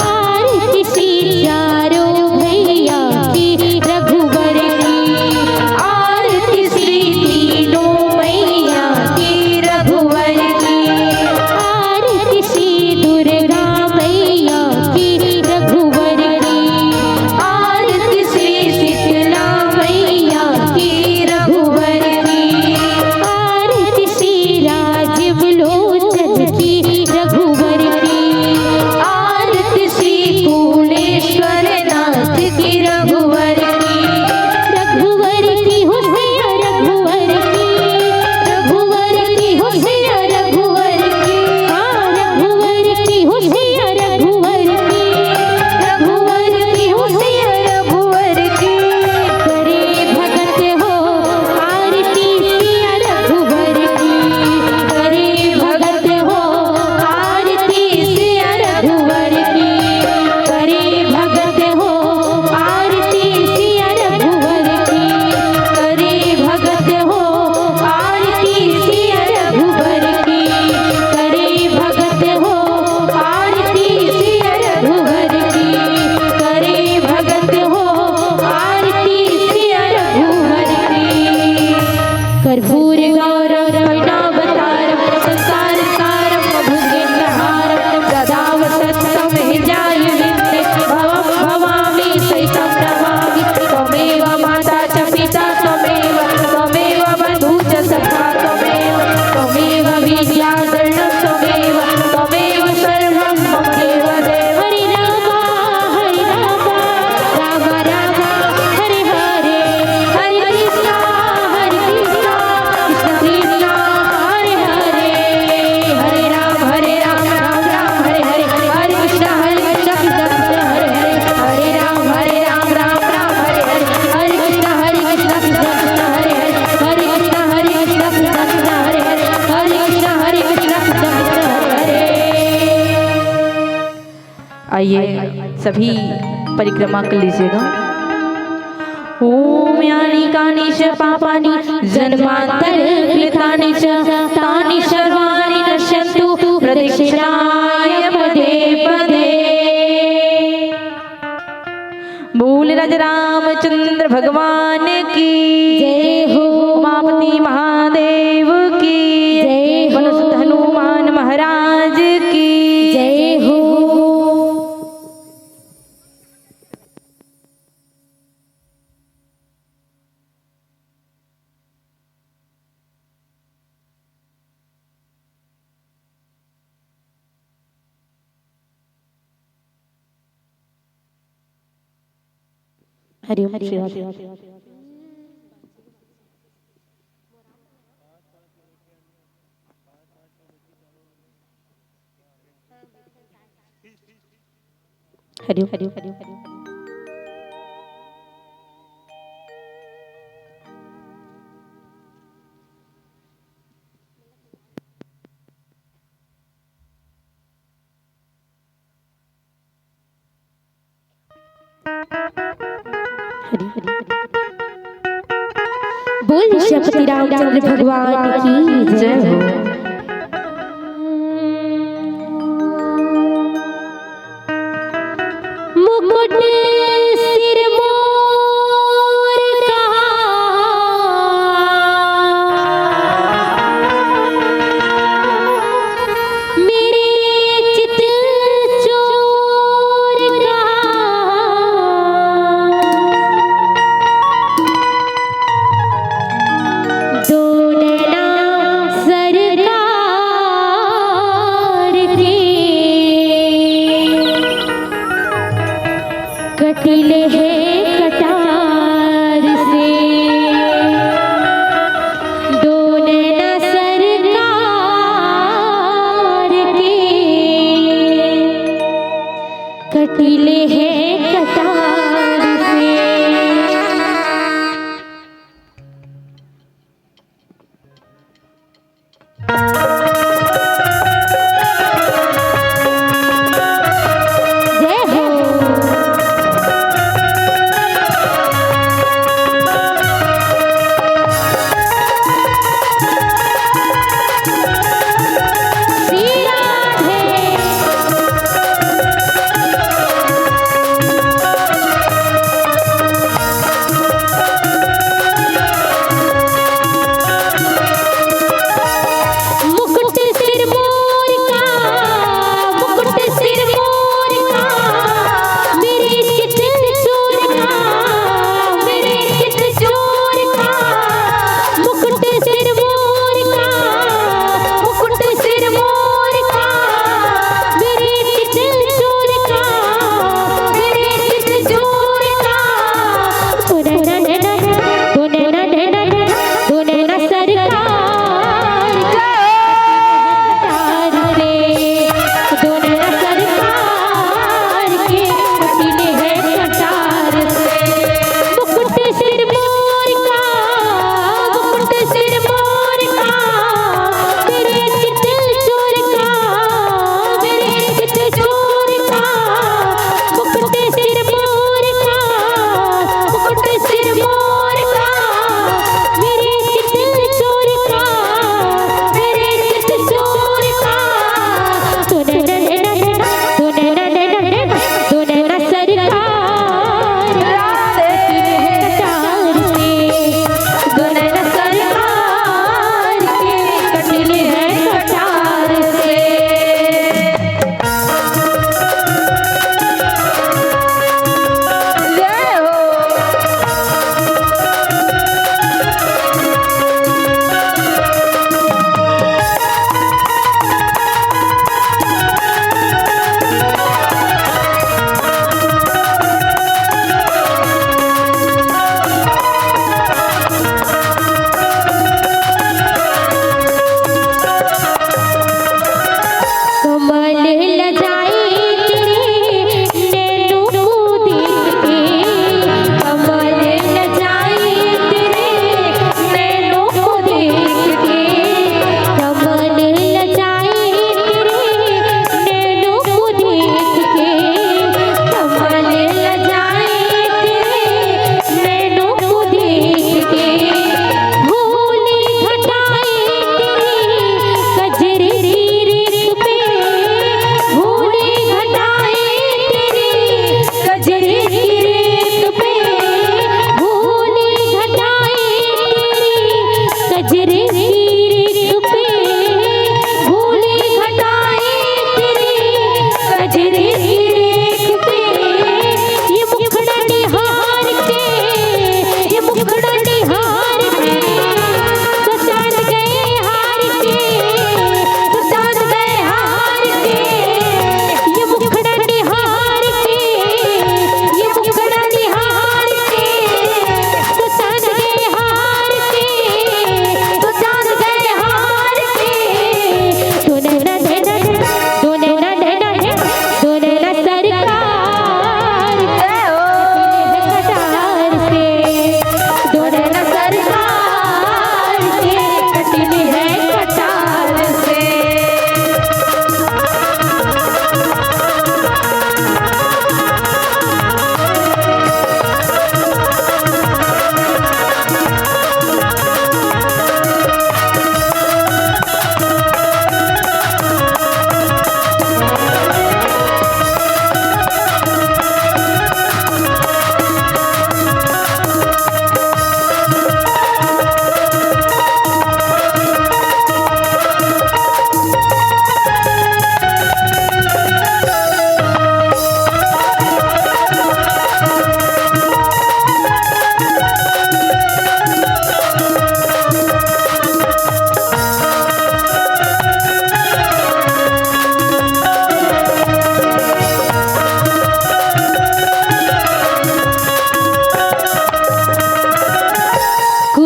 आरती श्री चारों भैया की रघुवर की, आरती श्री तीनों मैया की रघुवर की, आरती श्री दुर्गा मैया की रघुवर की, आरती श्री शीतला मैया की रघुवर की, आरती श्री राजीव लोचन की रघुवर की, आरती श्री कुलेश्वर नाथ की रघुवर की, रघुवर की हो सैया रघुवर की, रघुवर की हो सैया रघुवर की, हाँ, रघुवर की हो सैया रघुवर की, रघुवर की हो सैया रघुवर की, करे भगत हो आरती सिया रघुवर की, करे भगत हो आरती सिया रघुवर की, करे भगत हो आरती सिया रघुवर की, करे भगत हो आरती सिया रघुवर की, करे भगत हो आरती सिया रघुवर की, करे भगत हो आरती सिया रघुवर की। कर्पूर गौरम परिणामतारम संसार सारम भुजगेंद्रहारम सदा वसंतम हृदयारविंदे भवम भवामी सहितम नमामि त्वमेव माता च पिता त्वमेव त्वमेव बंधु च सखा त्वमेव त्वमेव विद्या द्रविणं त्वमेव त्वमेव सर्वं मम देव देव। हरे राम हरे राम राम राम हरे हरे हरे कृष्णा हरे कृष्णा कृष्णा कृष्णा हरे हरे हरे राम हरे राम राम राम हरे हरे हरे कृष्णा हरे कृष्णा कृष्णा कृष्णा हरे हरे हरे राम हरे राम राम राम हरे हरे हरे कृष्णा हरे कृष्णा कृष्णा कृष्णा हरे हरे हरे कृष्णा हरे कृष्णा कृष्णा कृष्णा हरे हरे हरे कृष्णा हरे कृष्णा कृष्णा कृष्णा हरे हरे। आइए, सभी परिक्रमा कर लीजिएगा। ओम यानि कानि च पापानि जन्मांतर कृतानि च तानि सर्वाणि नश्यंतु प्रदक्षिणाय पदे पदे। बोल राजा रामचंद्र भगवान की जय हो। उमापति महादेव की जय हो। बोलो शुद्ध हनुमान महाराज की जय हो। हरि ओम शिवाय। हरि ओम, हरि ओम, हरि ओम, हरि ओम। हरि हरि। बोल सियापति रामचंद्र भगवान की जय हो। मुकुट सिर मोर कहा, मेरे चित चोर कहा।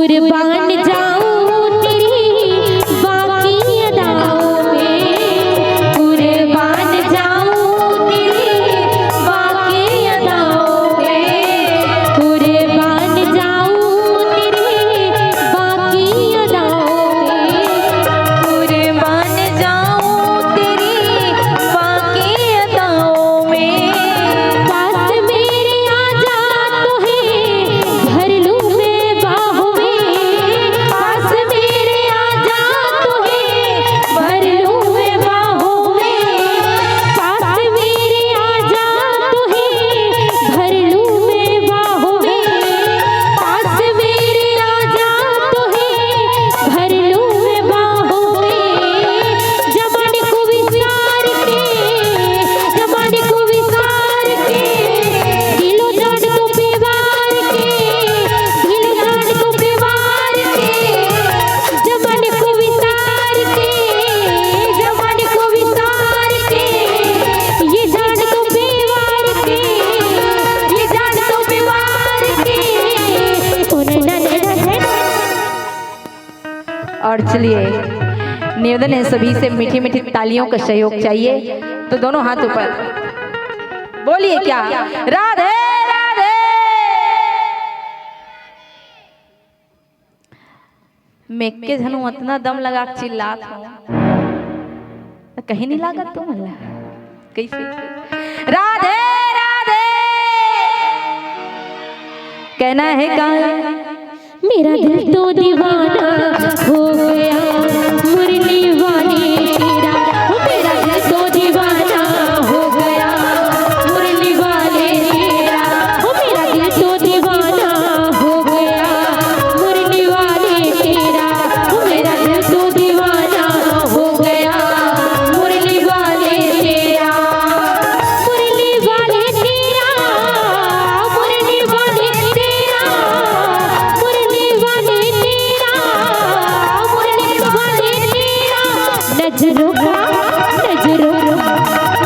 कुर्बान जाऊं तेरी बाकी अदाओं में, कुर्बान जाऊं तेरी बाकी अदाओं में, कुर्बान जाऊं तेरी बाकी अदाओं में, कुर्बान जाऊं तेरी बाकी अदाओं में। पास मेरे आजा, तोहे भर लूं मैं बाहों में। पास मेरे आजा, तोहे भर लूं मैं बाहों में। पास मेरे आजा, तोहे भर लूं मैं बाहों में। पास मेरे आजा, तोहे भर लूं मैं बाहों में। जमाने को विसार के, जमाने को विसार के, दिलो जान को बेवार के, दिलो जान को बेवार के, जमाने को विसार के, जमाने को विसार के, ये जान को बेवार के, ये जान को बेवार के। ओ नैना, नैना, नैना। और चलिए, निवेदन है सभी से, मीठी मीठी तालियों का सहयोग चाहिए। तो दोनों हाथ ऊपर, बोलिए क्या? राधे राधे। मैं के झनु अतना दम लगा के चिल्लात हूँ, तो कहीं नहीं लागत तुमन ला? कैसे? राधे राधे। कहना है का? मेरा दिल तो दीवाना हो गया मुरली वाले तेरा, ओ मेरा दिल तो दीवाना हो गया मुरली वाले तेरा, ओ मेरा दिल तो दीवाना हो गया मुरली वाले तेरा, ओ मेरा दिल तो दीवाना हो गया मुरली वाले तेरा, मुरली वाले तेरा, मुरली वाले तेरा, मुरली वाले तेरा, मुरली वाले तेरा। नजरों का, नजरों,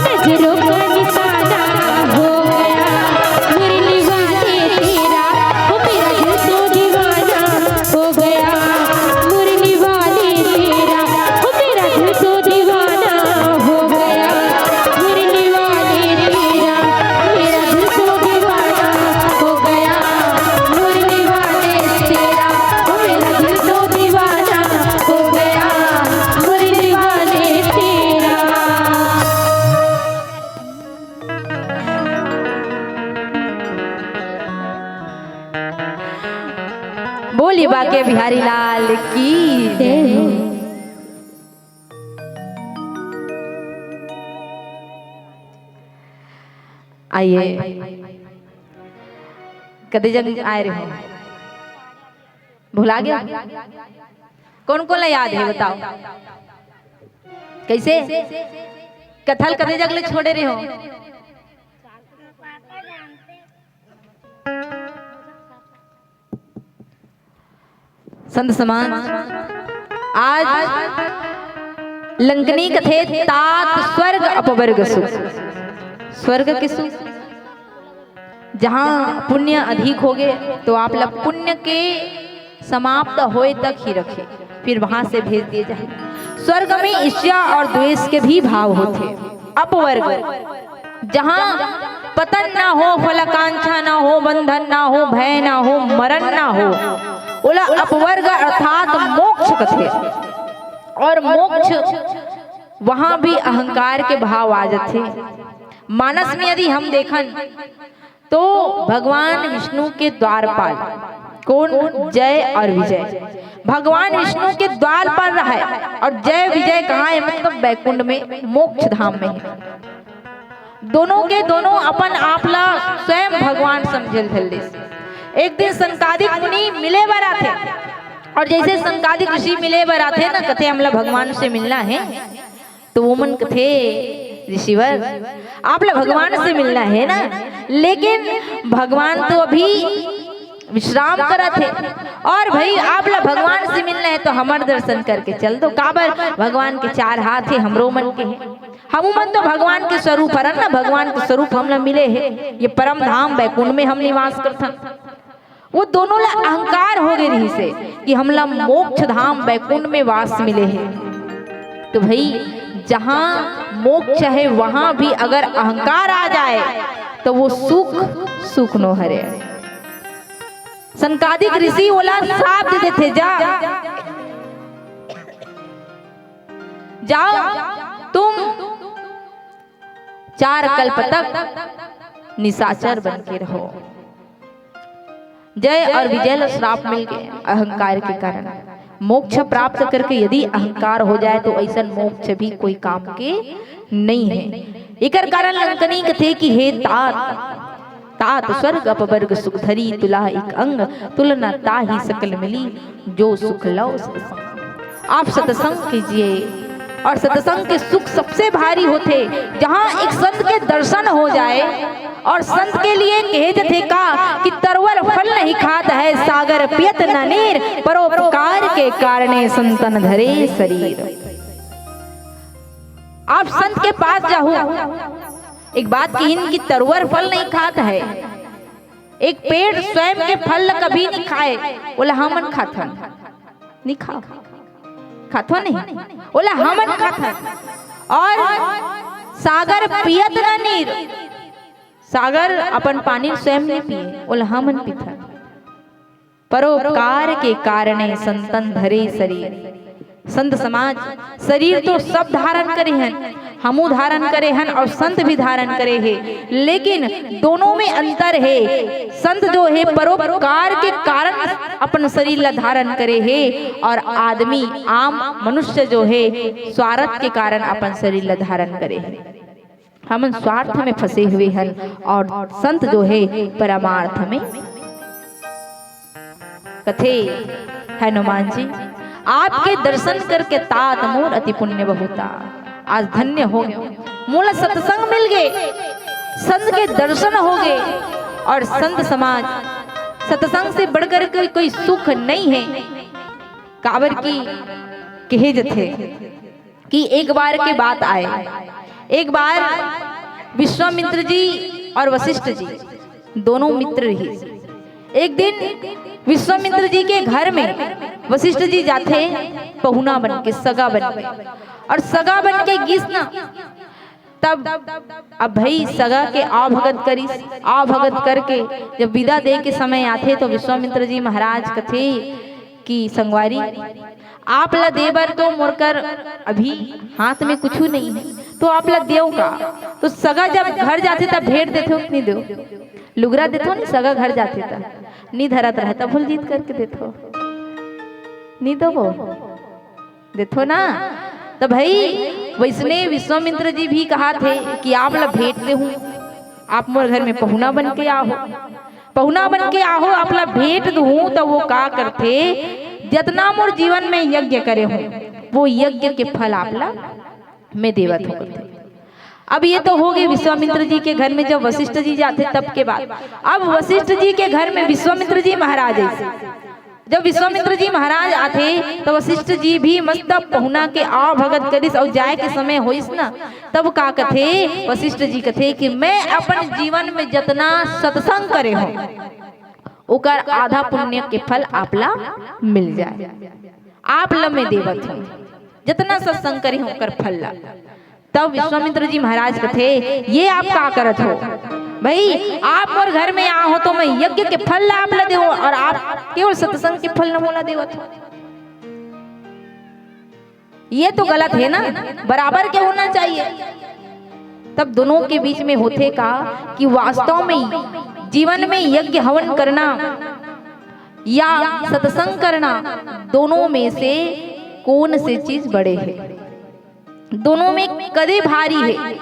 नजरों का निशाना हो गया मुरली वाले तेरा, ओ मेरा दिल तो दीवाना हो गया मुरली वाले तेरा, ओ मेरा दिल तो दीवाना हो गया मुरली वाले तेरा, मेरा दिल तो दीवाना हो गया मुरली वाले तेरा, ओ मेरा दिल तो दीवाना हो गया मुरली वाले तेरा। बोली बांके बिहारी लाल की जय हो। आइए, कदे जग आए रहे हो, भुला गया? कौन कौन ला याद है, बताओ। कैसे? कथा ल कदे जग ले छोड़े रहे हो? संत समाज, आज लंकनी कथे तात स्वर्ग अपवर्ग सुख। स्वर्ग के सुख, जहाँ पुण्य अधिक होगे तो आप ला पुण्य के समाप्त होए तक ही रखे, फिर वहां से भेज दिए जाए। स्वर्ग में ईर्ष्या और द्वेष के भी भाव होथे। अपवर्ग, जहाँ पतन ना हो, फलाकांक्षा ना हो, बंधन ना हो, भय ना हो, मरण ना हो, ओला अपवर्ग अर्थात मोक्ष कथे। और मोक्ष, वहां भी अहंकार के भाव आ जाथे। मानस में यदि हम देखन तो भगवान विष्णु के द्वारपाल कौन? जय और विजय। भगवान विष्णु के द्वारपाल रहे और जय विजय कहाँ है? मतलब बैकुंठ में, मोक्ष धाम में है। दोनों के दोनों अपन आप ला स्वयं भगवान समझे ल धर लेस। एक दिन सनकादिक मुनि मिले बर आथे, और जैसे सनकादिक ऋषि मिले बर आथे ना, कथे, "हमला भगवान से मिलना है।" तो वो मन कथे, "ऋषिवर, आप ला भगवान से मिलना है ना, लेकिन भगवान तो अभी विश्राम करत हे, और भाई, आप ला भगवान से मिलना है तो हमर दर्शन करके चल दो।" "काबर? भगवान के चार हाथ हे, हमरो मन के हे, हमू मन तो भगवान के स्वरूप हरन ना, भगवान के स्वरूप हमला मिले हे, ये परम धाम बैकुंठ में हम निवास करथन।" वो दोनों ला अहंकार हो गए रहिसे कि हमला मोक्ष धाम बैकुंठ में वास मिले हे। तो भाई, जहाँ मोक्ष है, वहाँ भी अगर अहंकार आ जाए, तो वो सुख, सुख नो हरे। सनकादिक ऋषि ओला साप दे देथे, "जा, जाओ, तुम चार कल्प तक निशाचर बन के रहो।" जय और विजय ला श्राप मिल गए अहंकार के कारण। मोक्ष प्राप्त करके यदि अहंकार हो जाए, तो ऐसन मोक्ष भी कोई काम के नहीं है। एकर कारण लंकनी कथे कि हे तात, तात स्वर्ग अपवर्ग सुख धरी, तुला एक अंग तुलना ताहि सकल मिली, जो सुख लव सतसंग। आप सत्संग कीजिए, और सत्संग के सुख सबसे भारी होथे। जहाँ एक संत के दर्शन हो जाए, और संत के लिए कहे जथे का कि तरवर फल नहीं खात है, सागर पियत न नीर, परोपकार के कारणे संतन धरे शरीर। आप संत के पास जाहू, एक बात किहिन कि तरवर फल नहीं खात है, एक पेड़ स्वयं के फल ल कभी नहीं खाए, ओला हमन खाथन, नहीं खाओ, खाथो नहीं, ओला हमन खाथन। और सागर पियत न नीर, सागर अपन पानी स्वयं नहीं पिए, ओला हमन पीथन। परोपकार के कारणे संतन धरे शरीर। संत समाज शरीर तो सब धारण करे हन, हमू धारण करे हन और संत भी धारण करे हे, लेकिन दोनों में अंतर हे। संत जो हे परोपकार के कारण अपन शरीर ला धारण करे हे, और आदमी, आम मनुष्य जो हे, स्वार्थ के कारण अपन शरीर ला धारण करे हे। हमन स्वार्थ में फंसे हुए हन और संत जो हे परमार्थ में। कथे हनुमान जी, "आपके दर्शन करके तात मोर अति पुण्य बहुता।" आज धन्य हो गए, मोला सत्संग मिल गए, संत के दर्शन हो गए। और संत समाज, सत्संग से बढ़कर के कोई सुख नहीं है। काबर की कहे जथे कि एक बार के बात आए, एक बार विश्वामित्र जी और वशिष्ठ जी दोनों मित्र रहिस। एक दिन विश्वामित्र जी के घर में वशिष्ठ जी जाथे पहुना बन के, सगा बन के, और सगा बन के गिस ना, तब अब भाई सगा के आवभगत करिस। आवभगत करके जब विदा दे के समय आथे तो विश्वामित्र जी महाराज कथे कि संगवारी, आप ला दे बर तो मोर कर अभी हाथ में कुछु नहीं है, तो आप ला देव का? तो सगा जब घर जाथे तब भेंट देथो कि नहीं देव? लुगरा देथो नहीं, सगा घर जाथे त नहीं धरत रहे, तब भूल जीत करके देथो, नहीं देवो? देथो ना। तो भाई, वैसने विश्वामित्र जी भी कहाथे कि आप ला भेंट देहूं, आप मोर घर में पहुना बन के आहो, पहुना बन के आहो, आप ला भेंट दूं, तो वो का करथे, जतना मोर जीवन में यज्ञ करे हो, वो यज्ञ के फल आप ला मैं देवत हूं, करथे। अब ये तो हो गए विश्वामित्र जी के घर में जब वशिष्ठ जी जाथे तब के बात। अब वशिष्ठ जी के घर में विश्वामित्र जी महाराज ऐसे, जब विश्वामित्र जी महाराज आथे, तो वशिष्ठ जी भी मस्त पहुना के आवभगत करिस, और जाए के समय होइस ना, तब का कथे, वशिष्ठ जी कथे कि मैं अपन जीवन में जतना सत्संग करे हूं, ओकर आधा पुण्य के फल आप ला मिल जाए, आप ला मैं देवत हूं, जतना सत्संग करे हूं ओकर फल ला। तब विश्वामित्र जी महाराज कथे, "ये आप का करत हो? भाई, आप मोर घर में आ हो तो मैं यज्ञ के फल ला आप ला देवो और आप केवल सत्संग के फल न मोला देवत हो। ये तो गलत है ना, बराबर के होना चाहिए।" तब दोनों के बीच में होथे का कि वास्तव में जीवन में यज्ञ हवन करना या सत्संग करना, दोनों में से कौन से चीज बड़े है? दोनों में कदे भारी है?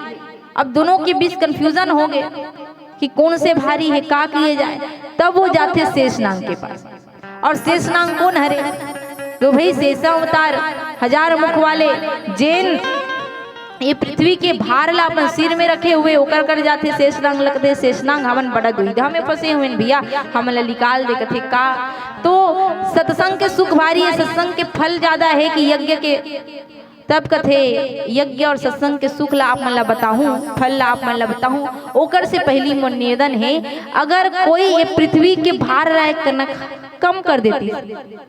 अब दोनों के बीच कन्फ्यूजन हो गए कि कौन से भारी है, का किए जाए। तब वो जाथे शेषनांग के पास। और शेषनांग कौन हरे? तो भाई शेषा अवतार, हजार मुख वाले, जेन ये पृथ्वी के भार ला अपन सिर में रखे हुए, ओकर कर जाथे शेषनांग, लगथे, "शेषनांग, हमन बड़ा दुविधा में फंसे हुए हैं भैया, हमन ला निकाल दे," कथे का। तो सत्संग के सुख भारी है, सत्संग के फल ज्यादा है कि यज्ञ के? तब कथे, यज्ञ और सत्संग के सुख ला आप मन ला बताहूं, फल ला आप मन ला बताहूं, ओकर से पहिली मोर निवेदन हे, अगर कोई ये पृथ्वी के भार ला एक कन कम कर देतिस,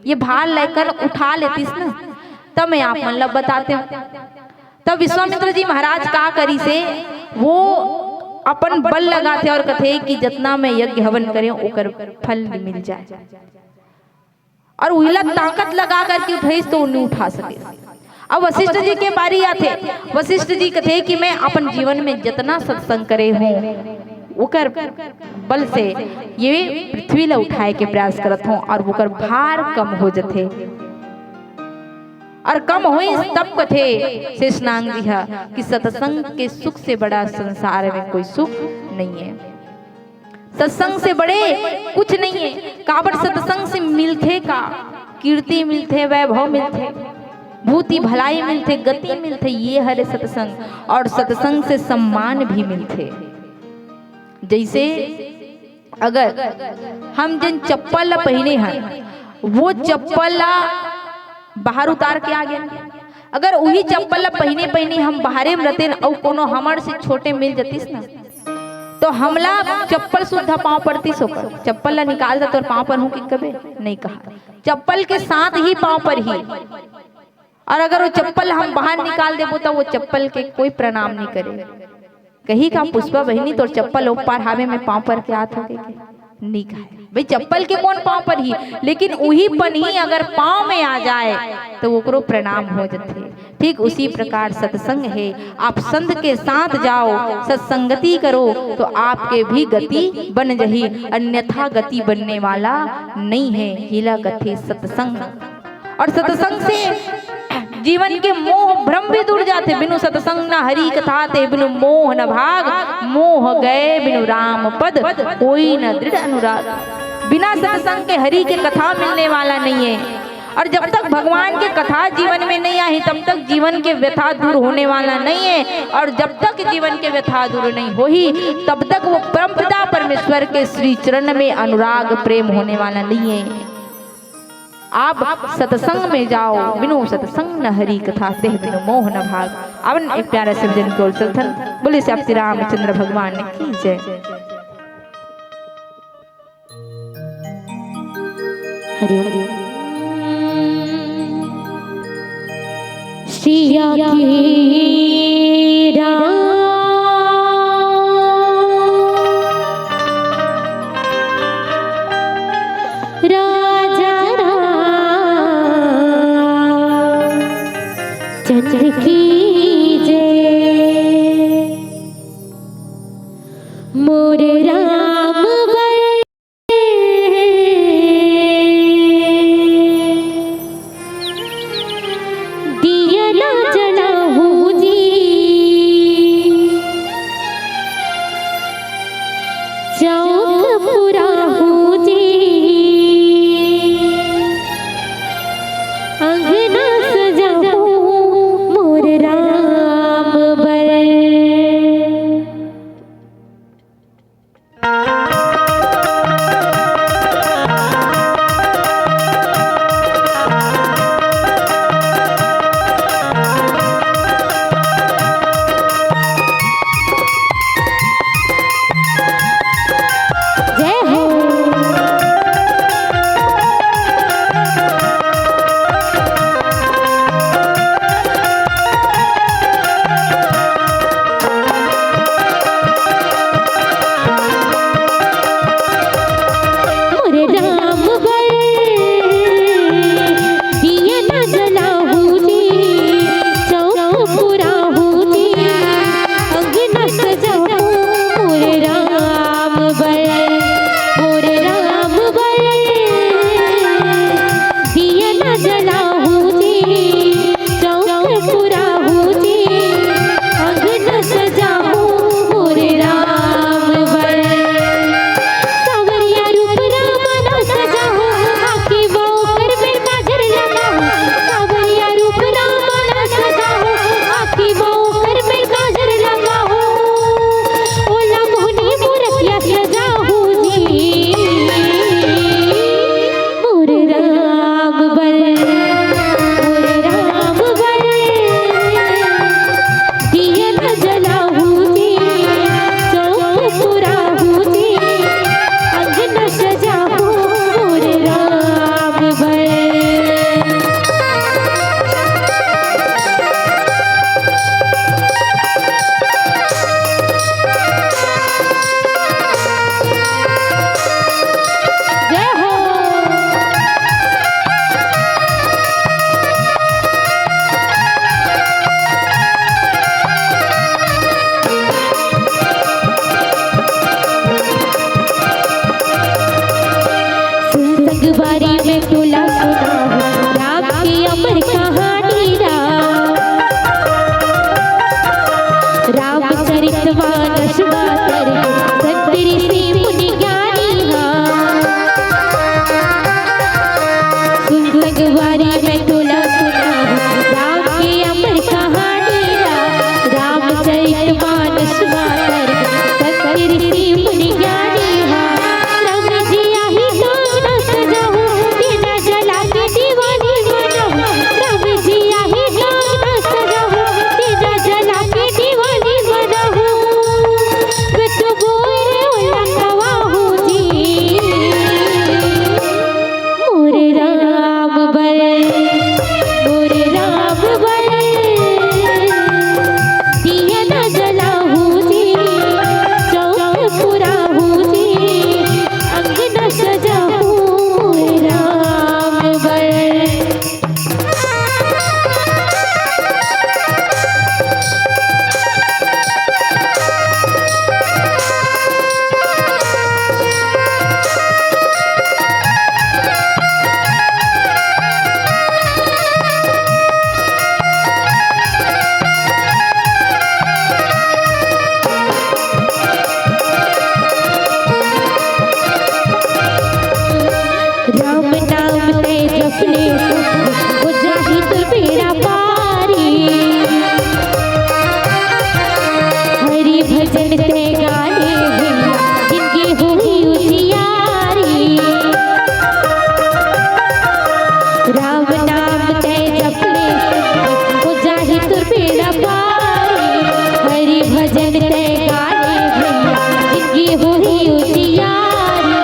ये भार ला एक कन उठा लेतिस ना, तब मैं आप मन ला बतातेंव। तब विश्वामित्र जी महाराज का करिसे, वो अपन बल लगाथे और कथे कि जतना मैं यज्ञ हवन करेंव, ओकर फल मिल जाए। और उहिला ताकत लगा करके उठाइस तो ओ नी उठा सके। अब वशिष्ठ जी के बारी आथे। वशिष्ठ जी कथे कि मैं अपन जीवन में जतना सत्संग करे हूं, ओकर बल से ये पृथ्वी ला उठाए के प्रयास करत हूं और ओकर भार कम हो जथे। और कम होइस तब कथे शेषनाग जी हा कि सत्संग के सुख से बड़ा संसार में कोई सुख नहीं है। सत्संग से बड़े कुछ नहीं है। काबर, सत्संग से मिलथे का? कीर्ति मिलथे, वैभव मिलथे, भूति भलाई मिलथे, गति मिलथे, ये हरे सत्संग। और सत्संग से सम्मान भी मिलथे। जैसे अगर हम जेन चप्पल ला पहिने हन, वो चप्पल ला बाहर उतार के आ गेन, अगर उही चप्पल ला पहिने पहिने हम बाहरे में रहतेन अउ कोनो हमर से छोटे मिल जतिस ना, तो हमला चप्पल सुद्धा पांव परतिस ओकर। चप्पल ला निकाल दे तोर पांव परहूं कि कबे नहीं कहा, चप्पल के साथ ही पांव परही। और अगर वो चप्पल हम बाहर निकाल देबो, तो वो चप्पल के कोई प्रणाम नहीं करे। कही का, पुष्पा बहिनी, तोर चप्पल ओ पार हावे में पांव पर के आत हो के? नहीं कहे। भाई, चप्पल के कौन पांव परही, लेकिन उही पनही अगर पांव में आ जाए, तो ओकरो प्रणाम हो जथे। ठीक उसी प्रकार सत्संग है, आप संत के साथ जाओ, सत्संगति करो, तो आपके भी गति बन जही, अन्यथा गति बनने वाला नहीं है। हिला कथे सत्संग। और सत्संग से जीवन के मोह भ्रम भी दूर जाथे। बिनु सत्संग न हरि कथा ते बिनु मोह न भाग, मोह गए बिनु राम पद कोई न दृढ़ अनुराग। बिना सत्संग के हरि के कथा मिलने वाला नहीं है। और जब तक भगवान के कथा जीवन में नहीं आही, तब तक जीवन के व्यथा दूर होने वाला नहीं है। और जब तक जीवन के व्यथा दूर नहीं होही, तब तक वो परमपिता परमेश्वर के श्री चरण में अनुराग प्रेम होने वाला नहीं है। आप सत्संग में जाओ, बिनु सत्संग न हरि कथा, ते बिनु मोह न भाग। अवन एक प्यारा से भजन की ओर चलथन। बोले श्री रामचंद्र भगवान की जय। हरि ओम। सिया की राम राजा राम चंद्र की जय। मोर राम बर दिया ना जलाहूं जी, चौक पुराहूं जी, अंगना सजाहूं मोर बारी में तोला सुनाहूँ राम के अमर कहानी ला, रामचरित मानस मातर संत ऋषि मुनि ज्ञानी हा। राम जी आही तो न सजाहूँ, तेना जला के दिवाली मनाहूँ। राम जी आही तो न सजाहूँ, तेना जला के दिवाली मनाहूँ। मैं तो बोल रे ओला खवाहूँ जी। मोर राम बर, मोर राम बर, दिया न जलाहूँ जी, चौक पुराहूँ जी, अंगना सजाहूँ मोर राम बर। राम नाम ते जपले हो जाही तो बेड़ा पारी। हरि भजन ते गाले भैया जिनकी होही उजियारी। राम नाम ते जपले हो जाही तो बेड़ा पारी। हरि भजन ते गाले भैया जिनकी होही उजियारी।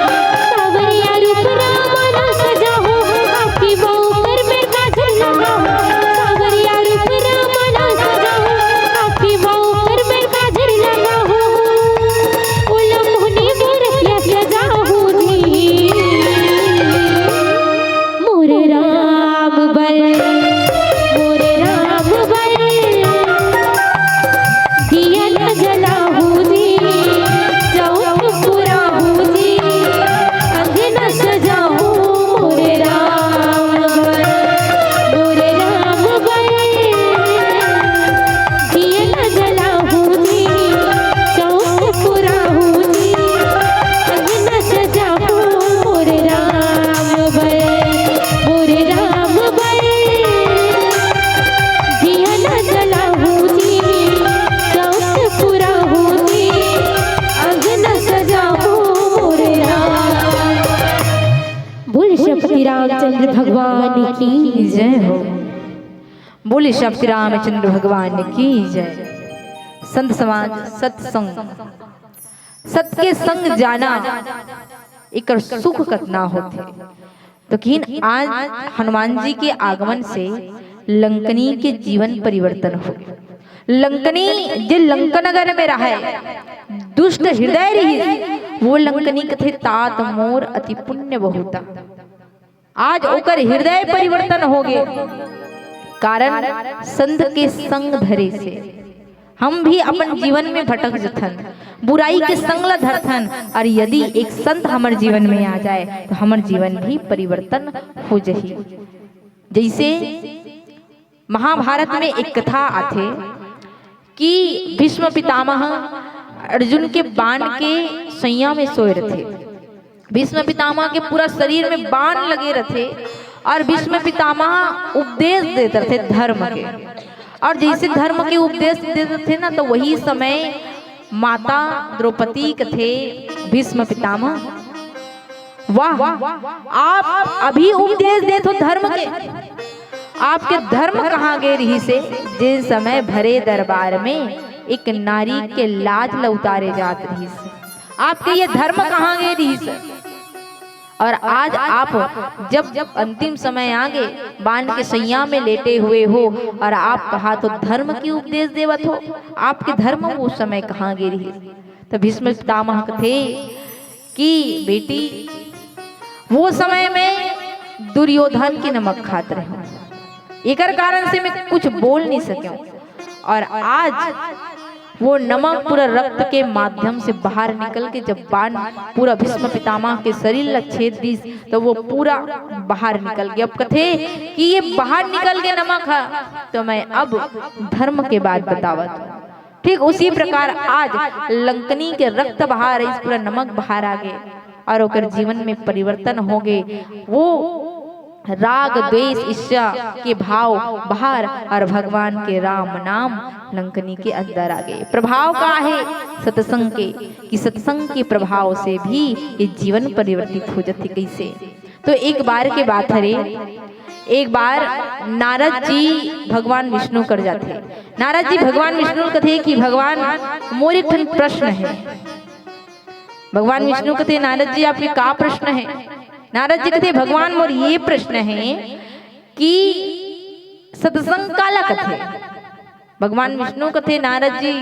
सावरिया रूप राम ना सजाहूँ, आँखी में ऊपर मैं काजल लगाहूँ। सावरिया रूप राम ना सजाहूँ, आँखी में ऊपर मैं काजल लगाहूँ। ओला मोहनी मूरतिया सजाहूँ जी। मोर राम बर, मोर राम बर, दिया न जलाहूँ जी, चौक पुराहूँ जी, अंगना सजाहूँ मोर राम बर, मोर राम बर, दिया न जलाहूँ जी, चौक पुराहूँ जी, अंगना सजाहूँ मोर राम बर, मोर राम बर। दिया न जलाहूँ जी, चौक पुराहूँ जी, अंगना सजाहूँ मोर राम। बोल श्रीपति रामचंद्र भगवान की जय हो। बोल श्रीपति रामचंद्र भगवान की जय। संत समाज, सत्संग, सत के संग जाना, एकर सुख कतना होथे। तो किन आज हनुमान जी के आगमन से लंकनी के जीवन परिवर्तन हो। लंकनी जे लंका नगर में रहय, दुष्ट हृदय रहिस, वो लंकनी कथे, "तात मोर अति पुण्य बहुता।" आज ओकर हृदय परिवर्तन हो गे, कारण संत के संग धरे से। हम भी अपन जीवन में भटक जथन, बुराई के संग ल धरथन, और यदि एक संत हमर जीवन में आ जाए, तो हमर जीवन भी परिवर्तन हो जही। जैसे महाभारत में एक कथा आथे कि भीष्म पितामह अर्जुन के बाण के सैया में सोए रथे। भीष्म पितामह के पूरा शरीर में बाण लगे रथे और भीष्म पितामह उपदेश देत रथे धर्म के। और जैसे धर्म के उपदेश देत रथे ना, तो वही समय माता द्रौपदी कथे भीष्म पितामह, "वाह, आप अभी उपदेश देत हो धर्म के, आपके धर्म कहाँ गे रहिसे, जेन समय भरे दरबार में एक नारी के लाज ल उतारे जात रहिसे? आपके ये धर्म कहाँ गे रहिसे?" और आज आप जब, जब अंतिम समय आगे, बाण के सैया में लेटे हुए हो और आप कहा तो धर्म की उपदेश देवत हो, आपके धर्म वो समय कहाँ गे रहिस? तो भीष्म पितामह कथे कि बेटी, वो समय में दुर्योधन के नमक खात रहे, एकर कारण से मैं कुछ बोल नहीं सके। और आज वो नमक पूरा रक्त के माध्यम से बाहर निकल के, जब बाण पूरा भीष्म पितामह के शरीर ला छेद दिस, तो वो पूरा बाहर निकल गया। अब कथे कि ये बाहर निकल के नमक है, तो मैं अब धर्म के बात बतावत हूँ। ठीक उसी प्रकार आज लंकनी के रक्त बाहर आइस, पूरा नमक बाहर आ गे और ओकर जीवन में परिवर्तन हो गे। वो राग, द्वेष, ईर्ष्या के भाव बाहर और भगवान के राम नाम लंकनी के अंदर आ गे। प्रभाव का हे सत्संग के, कि सत्संग के प्रभाव से भी ये जीवन परिवर्तित हो जाथे। कइसे? तो एक बार के बात हरे, एक बार नारद जी भगवान विष्णु कर जाथे। नारद जी भगवान विष्णु ल कथे कि भगवान, मोर एक ठन प्रश्न हे। भगवान विष्णु कथे, नारद जी, आपके का प्रश्न हे? नारद जी कथे, भगवान, मोर ये प्रश्न हे कि सत्संग काला कथे? भगवान विष्णु कथे, नारद जी,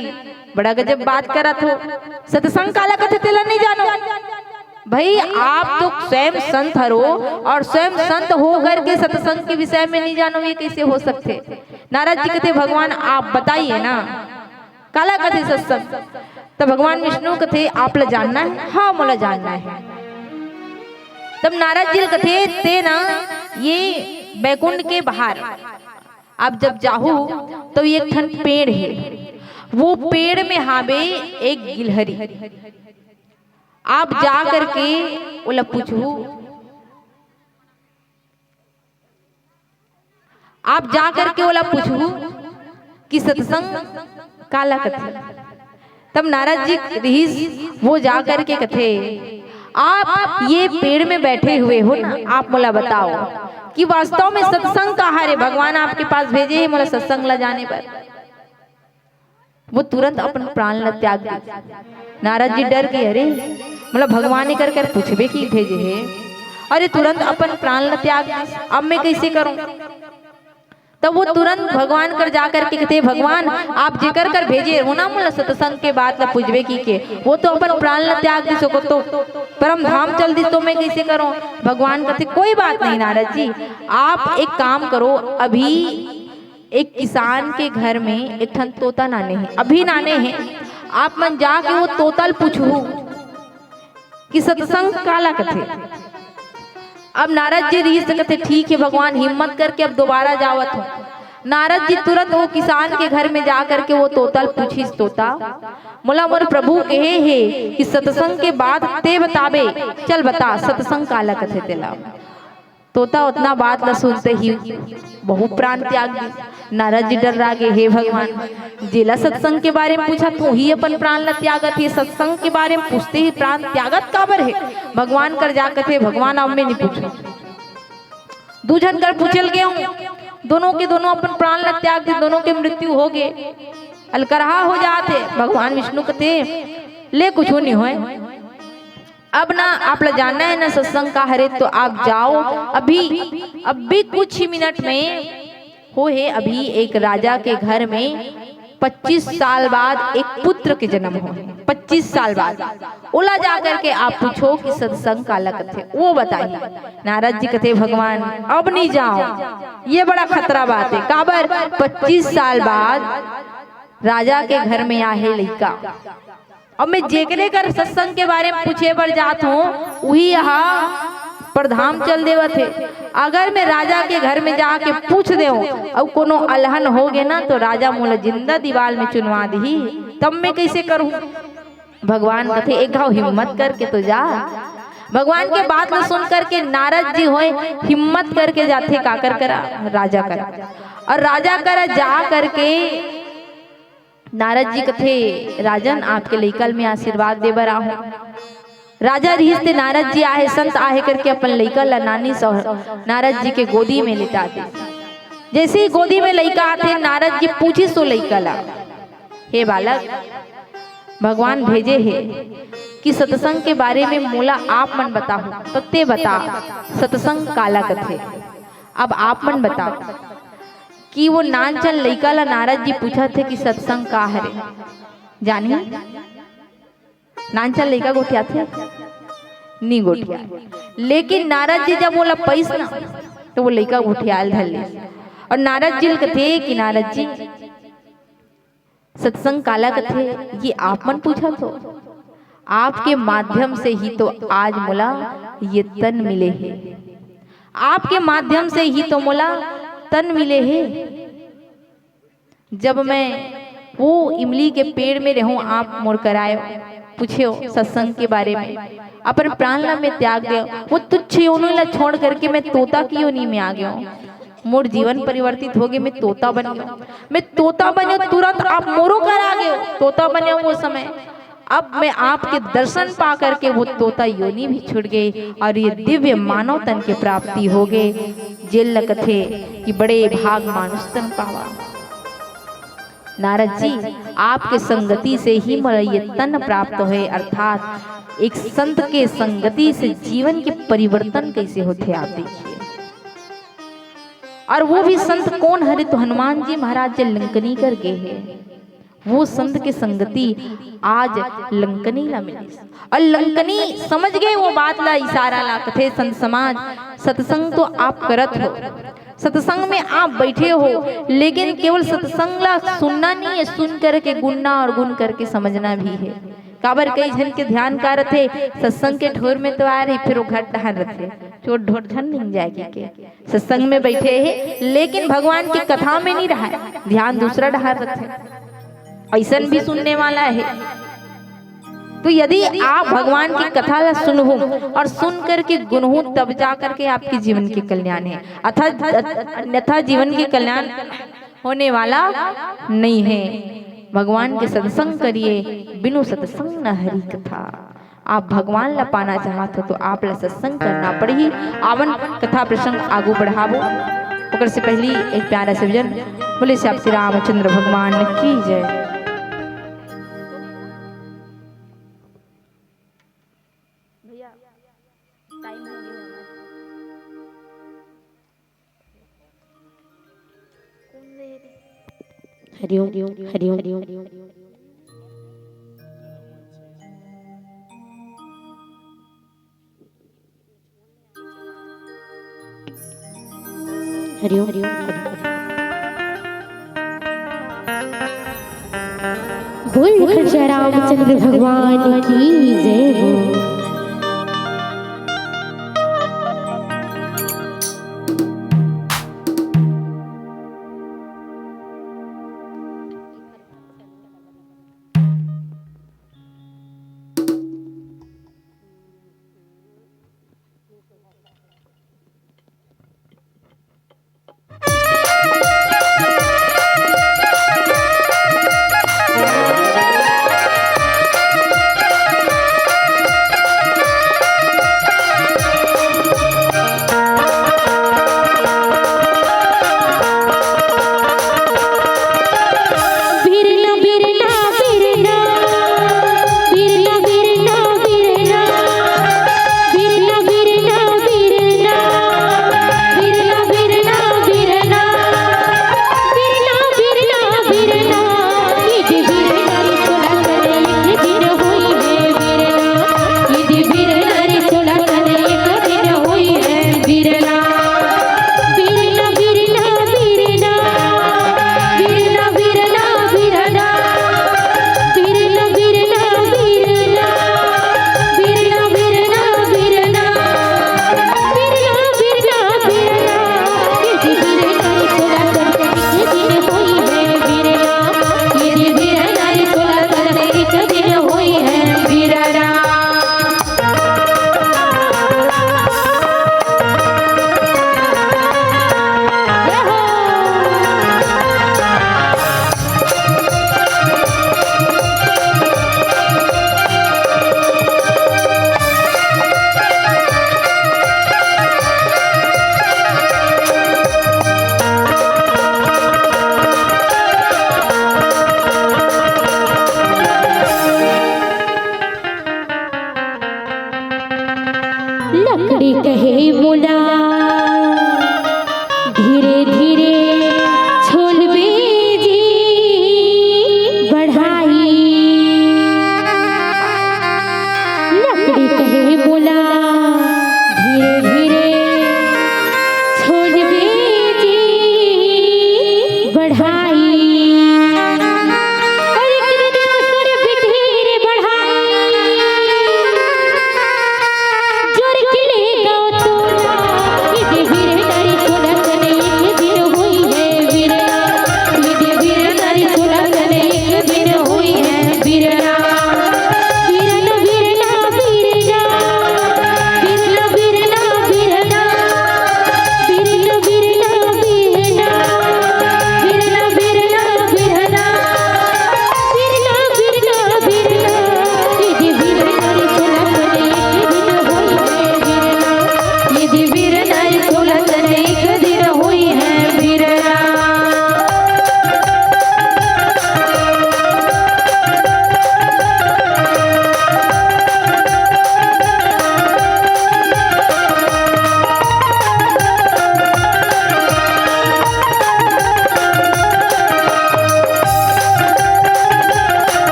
बड़ा गजब बात करत हो, सत्संग काला कथे तेला नहीं जानो? भाई, आप तो स्वयं संत हरो और स्वयं संत हो करके सत्संग के विषय में नहीं जानो, ये कैसे हो सकथे? नारद जी कथे, भगवान, आप बताइए ना, काला कथे सत्संग? तब भगवान विष्णु कथे, आप ला जानना हे? हाँ, मोला जानना हे। तब नारद जी कथे, ते ना, ये बैकुंठ के बाहर आप जब जाहू, तो एक ठन पेड़ हे, वो पेड़ में हावे एक गिलहरी। आप जा करके ओला पूछहू, आप जा करके ओला पूछहू कि सत्संग काला कथे। तब नारद जी रिहिस, वो जा करके कथे, आप ये पेड़ में बैठे हुए हो ना, आप मोला बताओ कि वास्तव में सत्संग का हरे? भगवान आपके पास भेजे हे मोला सत्संग ला जाने बर। वो तुरंत अपन प्राण ला त्याग दे। नारद जी डर गए, अरे, मतलब भगवान एकर कर पूछबे कि भेजे हे, अरे तुरंत अपन प्राण ला त्याग दे, अब मैं कैसे करूं? तब वो तुरंत भगवान कर जा करके कथे, भगवान, आप जेकर कर भेजे हो ना मोला सत्संग के बात ला पूछबे कि के, वो तो अपन प्राण ला त्याग दिस, ओकर तो परम धाम चल दिस, तो मैं कैसे करूं? भगवान कथे, कोई बात नहीं नारद जी, आप एक काम करो, अभी एक किसान के घर में एक ठन तोता नाने हे, अभी नाने हे, आप मन जाके वो तोता ल पूछहू कि सत्संग काला कथे। अब नारद जी रिहिस त कथे, ठीक हे भगवान, हिम्मत करके अब दोबारा जावत हूँ। नारद जी तुरंत वो किसान के घर में जा करके वो तोता ल पूछिस, तोता, मोला मोर प्रभु कहे हे कि सत्संग के बाद ते बताबे, चल बता सत्संग काला कथे तेला। तोता उतना बात ला सुनते ही बहुत प्राण त्याग दिस। नारद जी डर्रा गे, हे भगवान, जेला सत्संग के बारे में पूछत हूँ, ही अपन प्राण ला त्यागत हे, सत्संग के बारे में पूछते ही प्राण त्यागत काबर हे? भगवान कर जा कथे, भगवान, अब मैं नहीं पूछूं। दू झन कर पूछे ल गे हूँ, दोनों के दोनों अपन प्राण ला त्याग दिस, दोनों के मृत्यु हो गे, अलकरहा हो जात हे। भगवान विष्णु कथे, ले कुछू नहीं होय, अब ना आप ला जानना हे ना सत्संग का हरे, तो आप जाओ, अभी, अभी कुछ ही मिनट में हो हे, अभी एक राजा के घर में पच्चीस साल बाद एक पुत्र के जन्म हो हे, पच्चीस साल बाद। ओला जा करके आप पूछो कि सत्संग काला कथे, वो बताही। नारद जी कथे, भगवान, अब नहीं जाओ, ये बड़ा खतरा बात हे। काबर? पच्चीस साल बाद राजा के घर में आहे लइका। अब मैं जेकरे कर सत्संग के बारे में पूछे बर जात हूँ, उही ह परधाम चल देवत हे। अगर मैं राजा के घर में जाके पूछ देव अउ कोनो अलहन हो गे ना, तो राजा मोला जिंदा दीवाल में चुनवा दिही, तब मैं कैसे करूँ? भगवान कथे, एक घाव हिम्मत करके तो जा। भगवान के बात ला सुन करके नारद जी होय हिम्मत करके जाथे, काकर करा? राजा करा। और राजा करा जा करके नारद जी कथे, राजन, आपके लइका ल मैं आशीर्वाद दे बर आहूं। राजा रिहिस ते नारद जी आहे, संत आहे करके अपन लइका ला नानिस अउ नारद जी के गोदी में लिटा दे। जैसे ही गोदी में लइका आथे, नारद जी पूछिस ओ लइका ला, हे बालक, भगवान भेजे हे कि सत्संग के बारे में मोला आप मन बताहू, त ते बता, सत्संग काला कथे? अब आप मन बताओ कि वो नानचन लइका ला नारद जी पूछत हे कि सत्संग का हरे, जानही? नानचन लइका गोठियाथे? नी गोठिया। लेकिन नारद जी जब ओला पइस ना, तो वो लइका गोठियाल धर ले। और नारद जी ल कथे कि नारद जी, सत्संग काला कथे, ये आप मन पूछत हो? आपके माध्यम से ही तो आज मोला ये तन मिले हे, आपके माध्यम से ही तो मोला तन मिले हे। जब मैं वो इमली के पेड़ में रहूं आप मोर करायो, पूछेव सत्संग के बारे में, अपन प्राण ला मैं त्याग देव, वो तुच्छ योनि ला छोड़ करके मैं तोता की योनि में आ गयो, मोर जीवन परिवर्तित हो गए, मैं तोता बन गयो, मैं तोता बन्यो, तुरंत आप मोरो करा गयो, तोता बन्यो वो समय। अब मैं आपके दर्शन पा करके वो तोता योनि भी छूट गई और ये दिव्य मानव तन के प्राप्ति हो गए। जेल लगथे कि बड़े भाग मानुष तन पावा। नारद जी, आपके संगति से ही मोला ये तन प्राप्त होए, अर्थात एक संत के संगति से जीवन के परिवर्तन कैसे होथे, आप देखिए। और वो भी संत कौन हरे? तो हनुमान जी महाराज जे लंकनी कर गए हैं, वो संत के संगति आज लंकनी ला मिलिस। और लंकनी समझ गए वो बात ला, इशारा ला, कथे संत समाज, सत्संग तो आप करत हो, सत्संग में आप बैठे हो, लेकिन केवल सत्संग ला सुनना नहीं है, सुन करके गुनना और गुन करके समझना भी है। काबर कई झन के ध्यान का रथे, सत्संग के ठोर में तो आ रही, फिर वो घर डहर रथे, चोर ढोर झन नहीं जाएगी के। सत्संग में बैठे हैं, लेकिन भगवान की कथा में नहीं रहा है, ध्यान दूसरा डहर रथे। ऐसन भी सुनने वाला है। तो यदि आप भगवान की कथा ला सुनहु और सुन करके गुनहु, तब जा करके आपके जीवन के कल्याण है, अथा अन्यथा जीवन के कल्याण होने वाला नहीं है। भगवान के सत्संग करिए, बिनु सत्संग न हरि कथा। आप भगवान ला पाना चाहत हो तो आप ला सत्संग करना पड़ही। आवन कथा प्रसंग आगू बढ़ाबो, ओकर से पहली एक प्यारा से भजन। बोले श्री रामचंद्र भगवान की जय। भैया, टाइम हो गया हमारा। हरिओम, हरिओम, हरिओम। हरिओम, हरिओम, हरिओम। बोल खर्चा रामचंद्र भगवान की जय हो।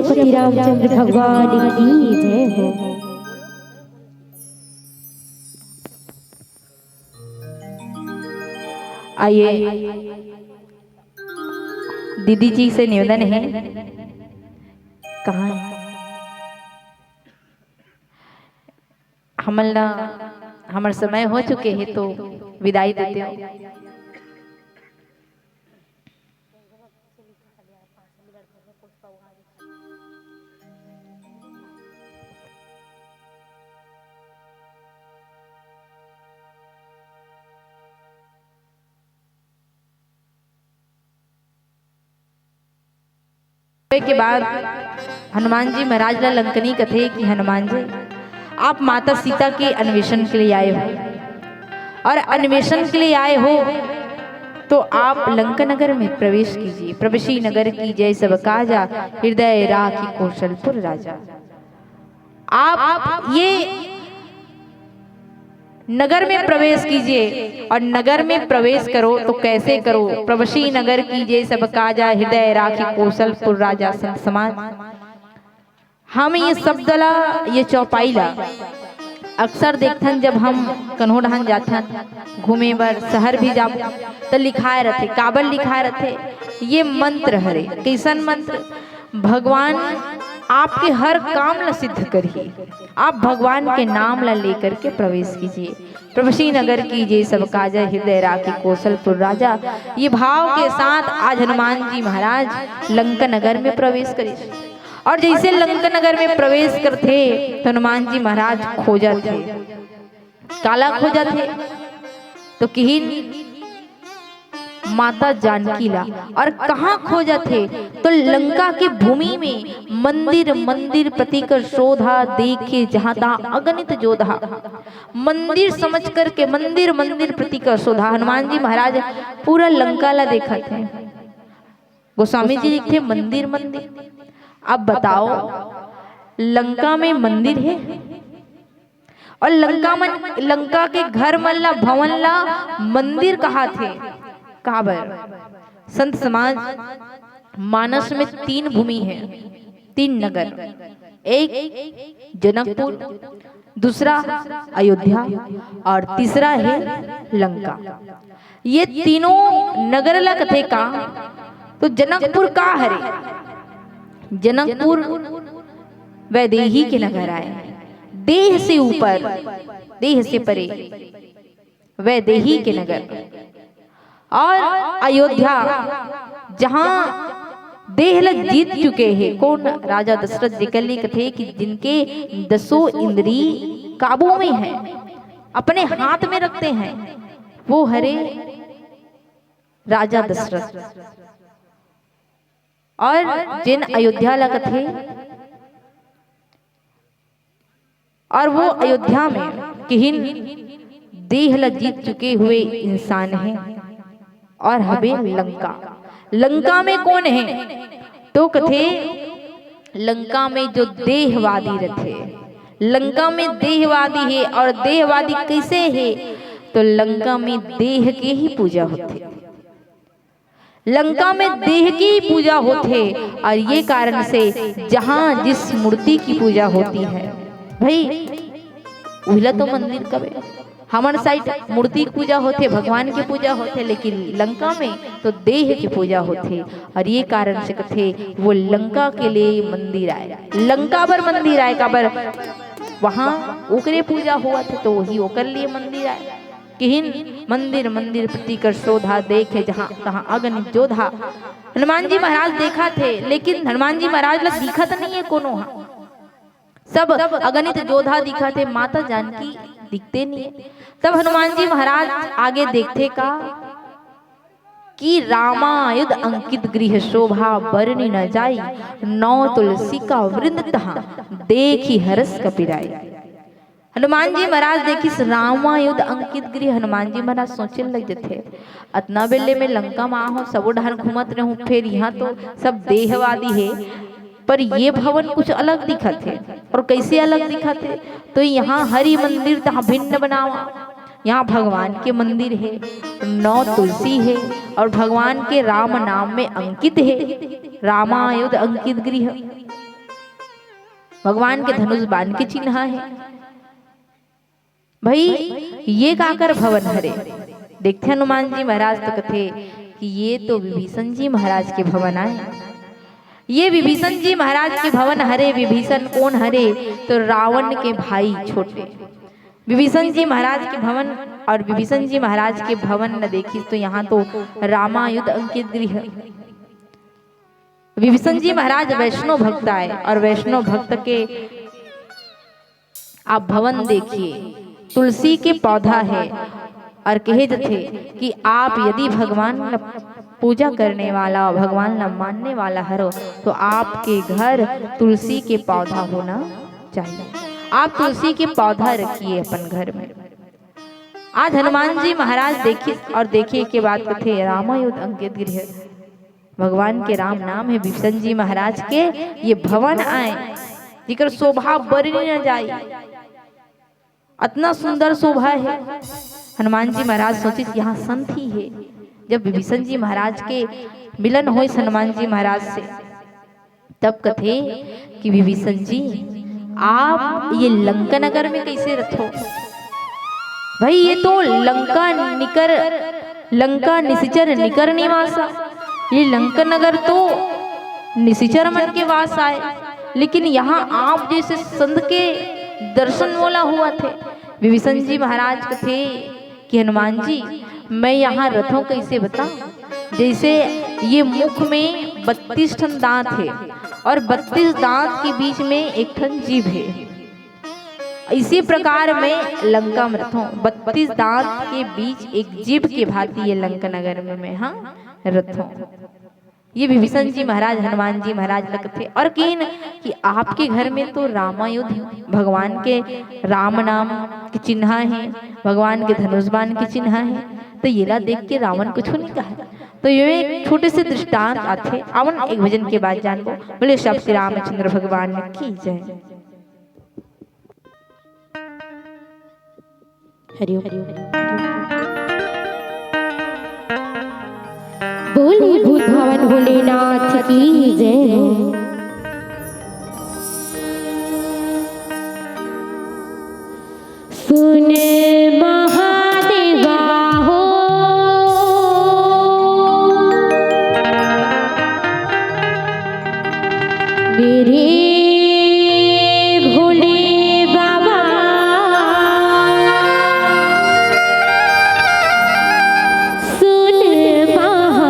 श्री रामचंद्र भगवान की जय हो। आइए, दीदी जी से निवेदन है, कहाँ है? हमन ला, हमर समय हो चुके हे, तो विदाई देते हो। के बाद हनुमान जी महाराज ला लंकनी कथे कि हनुमान जी, आप माता सीता के अन्वेषण के लिए आए हो, और अन्वेषण के लिए आए हो तो आप लंका नगर में प्रवेश कीजिए। प्रवेशी नगर की जय सब काजा, हृदय राखी कौशलपुर राजा। आप ये नगर में प्रवेश कीजिए। और नगर में प्रवेश करो तो कैसे करो? प्रवेशी नगर की जय सब काजा, हृदय राखी कौशलपुर राजा। संत समाज, हम ये शब्द ला, ये चौपाई ला अक्सर देखथन, जब हम कन्हो डहान जाथन घूमे बर, शहर भी जाबो, त लिखाए रथे। काबर लिखाए रथे? ये मंत्र हरे। कैसन मंत्र? भगवान आपके हर काम ला सिद्ध करही। आप भगवान के नाम ला लेकर के प्रवेश कीजिए। प्रवेशी नगर की जय सब काजा, हृदय राखी कौशलपुर राजा। ये भाव के साथ आज हनुमान जी महाराज लंका नगर में प्रवेश करे। और जैसे लंका नगर में प्रवेश करथे, तो हनुमान जी महाराज खोजत हे। काला खोजत हे? तो किहिन माता जानकी ला। और कहाँ खोजत हे? तो लंका के भूमि में। मंदिर मंदिर प्रति कर शोधा, देखे जहाँ तहाँ अगणित जोधा। मंदिर समझ करके मंदिर मंदिर प्रति कर शोधा। हनुमान जी महाराज पूरा लंका ला देखत हे। गोस्वामी जी लिखथे, मंदिर मंदिर। अब बताओ, लंका में मंदिर हे? और लंका मन, लंका के घर मन ला, भवन ला मंदिर कहाथे। काबर? संत समाज, मानस में तीन भूमि हे, तीन नगर। एक जनकपुर, दूसरा अयोध्या और तीसरा हे लंका। ये तीनों नगर ला कथे का? तो जनकपुर का हरे? जनकपुर वैदेही के नगर आय, देह से ऊपर, देह से परे, वैदेही के नगर। और अयोध्या, जहाँ देह ल जीत चुके हे। कौन? राजा दशरथ, जेकर लिए कथे कि जिनके दसों इंद्री काबू में है, अपने हाथ में रखते हैं, वो हरे राजा दशरथ। और जेन अयोध्या ला कथे, और वो अयोध्या में किहिन देह ला जीत चुके हुए इंसान हे। और हवे लंका। लंका में कौन हे? तो कथे, लंका में जो देहवादी रथे, लंका में देहवादी हे। और देहवादी कैसे हे? तो लंका में देह के ही पूजा होथे। लंका में देह की पूजा होथे। और ये कारण से जहाँ जिस मूर्ति की पूजा होती है भाई, उहिला तो मंदिर कबे। हमर साइड मूर्ति की पूजा होथे, भगवान की पूजा होथे, लेकिन लंका में तो देह की पूजा होथे। और ये कारण से कथे वो लंका के लिए मंदिर आय, लंका बर मंदिर आय। काबर? वहाँ ओकरे पूजा होवत हे, तो वही ओकर लिए मंदिर आय। किहिन मंदिर मंदिर प्रति कर शोधा, देखे जहाँ तहाँ अगणित जोधा। हनुमान जी महाराज देखत हे, लेकिन हनुमान जी महाराज ला दिखत नहीं है कोनो हा। सब अगणित जोधा दिखत हे, माता जानकी दिखते नहीं है। तब हनुमान जी महाराज आगे देखथे का कि रामायुध अंकित गृह शोभा बरनि न जाई, नौ तुलसी का वृंद तहाँ देखि हरष कपिराई। हनुमान जी महाराज देखिस रामायुध अंकित गृह। हनुमान जी महाराज सोचे लग जथे, अतना बेले में लंका में आहूँ, सबो डहर घूमत रहूँ, फेर यहाँ तो सब देहवादी हे, पर ये भवन कुछ अलग दिखत हे। और कैसे अलग दिखत हे? तो यहाँ हरि मंदिर तहाँ भिन्न बनावा, यहाँ भगवान के मंदिर हे, नौ तुलसी हे, और भगवान के राम नाम में अंकित हे, रामायुध अंकित गृह। भगवान के धनुष बाण के चिन्हा हे। भाई, ये काकर भवन हरे? देखथे हनुमान जी महाराज तो कथे कि ये तो विभीषण जी महाराज के भवन आय। ये विभीषण जी महाराज के भवन हरे। विभीषण कोन हरे? तो रावण के भाई छोटे। विभीषण जी महाराज के भवन, और विभीषण जी महाराज के भवन न देखिस तो यहाँ तो रामायुध अंकित गृह। विभीषण जी महाराज वैष्णव भक्त आय, और वैष्णव भक्त के आप भवन देखिए, तुलसी के पौधा हे, और कहे जथे कि आप यदि भगवान ल पूजा करने वाला, भगवान ल मानने वाला हरो, तो आपके घर तुलसी के पौधा होना चाहिए। आप तुलसी के पौधा रखिए अपन घर में। आज हनुमान जी महाराज देखिस और देखे के बाद कथे, "रामायुध अंकित गृह।" भगवान के राम नाम हे, विभीषण जी महाराज के ये भवन आय, जेकर शोभा बरनी न जाय, अतना सुंदर शोभा हे। हनुमान जी महाराज सोचिस, "यहाँ संत ही हे।" जब विभीषण जी महाराज के मिलन होइस हनुमान जी महाराज से, तब कथे कि विभीषण जी, आप ये लंका नगर में कैसे रथो? भाई, ये तो लंका निकर, लंका निशिचर निकर निवासा, ये लंका नगर तो निशिचर मन के वास आय, लेकिन यहाँ आप जैसे संत के दर्शन मोला होवत हे। विभीषण जी महाराज कथे कि हनुमान जी, मैं यहाँ रथों कैसे बताऊं? जैसे ये मुख में बत्तीस ठन दांत हे और बत्तीस दांत के बीच में एक ठन जीभ हे, इसी प्रकार मैं लंका में रथों, बत्तीस दांत के बीच एक जीभ के भांति ये लंका नगर में मैं, हाँ, रथों। ये विभीषण जी महाराज हनुमान जी महाराज ल कथे और किहिन कि आपके घर में तो रामायुध, भगवान के राम नाम के चिन्हा हे, भगवान के धनुष बाण के चिन्हा हे, तो येला देख के रावण कुछु नहीं कहा। तो ये एक छोटे से दृष्टांत आथे, आवन एक भजन के बाद जानबो। बोले सब श्री रामचंद्र भगवान की जय। हरि ओम। बोले भूत भावन भोलेनाथ की जय। सुन महादेवा हो, मेरे भोले बाबा, सुन महादेवा।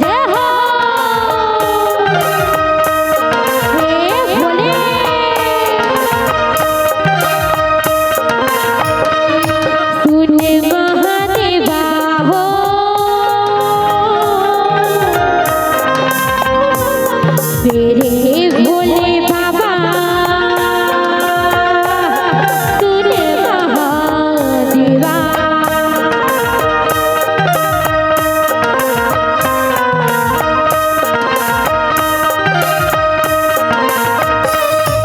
जय हो। हे भोले। सुन महादेवा हो, मेरे भोले बाबा, सुन महादेवा।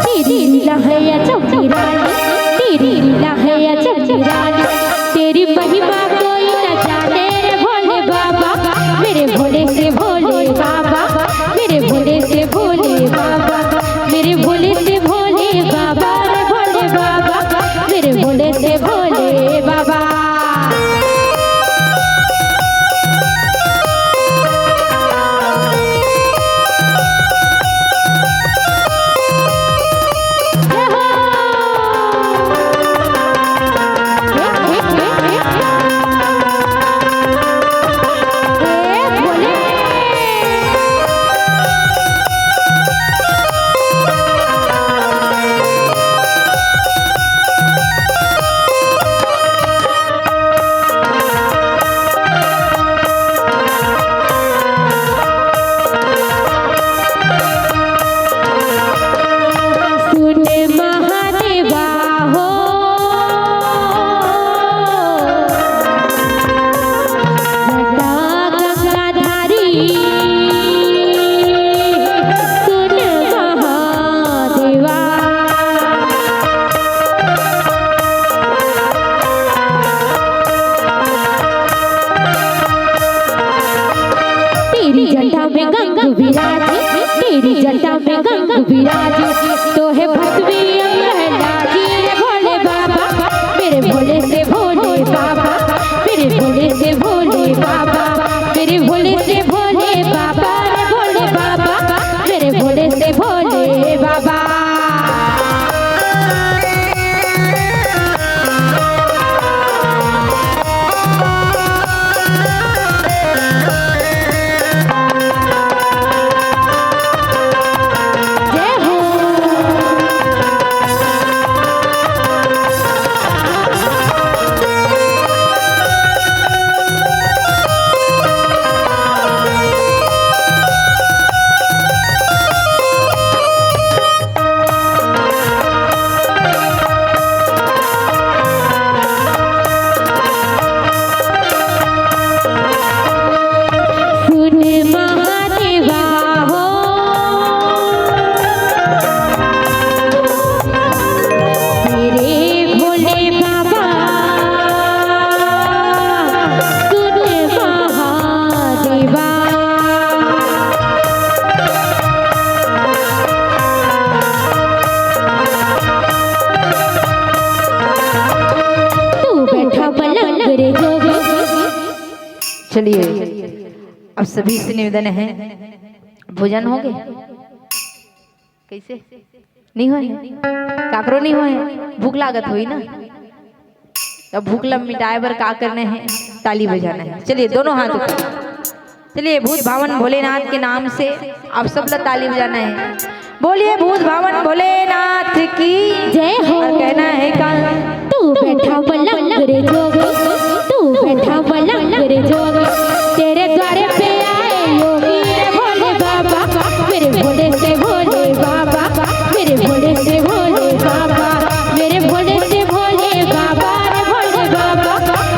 तेरी लीला है अजब निराली, तेरी लीला है अजब निराली, तेरी महिमा कोई न जाने रे भोले बाबा, मेरे भोले से भोले बाबा, मेरे भोले से भोले बाबा, मेरे भोले से भोले बाबा, रे भोले बाबा, मेरे भोले से भोले बाबा। चलिए, अब सभी से निवेदन है, भोजन हो गए? कैसे? नहीं हुआ है? काकरो नहीं हुआ है? भूख लागत होई ना? अब भूख ला मिटाए बर का करना है? ताली बजाना है। चलिए, दोनों हाथ ऊपर। चलिए, भूत भावन भोलेनाथ के नाम से आप सब ला ताली बजाना है। बोलिए भूत भावन भोलेनाथ की जय हो। और कहना है का? तू बैठा पलंग रे जोगी, तू बैठा पलंग रे जोगी, तेरे द्वारे पे आए योगी रे भोले बाबा, मेरे भोले से भोले बाबा, मेरे भोले से भोले बाबा, मेरे भोले से भोले बाबा, रे भोले बाबा,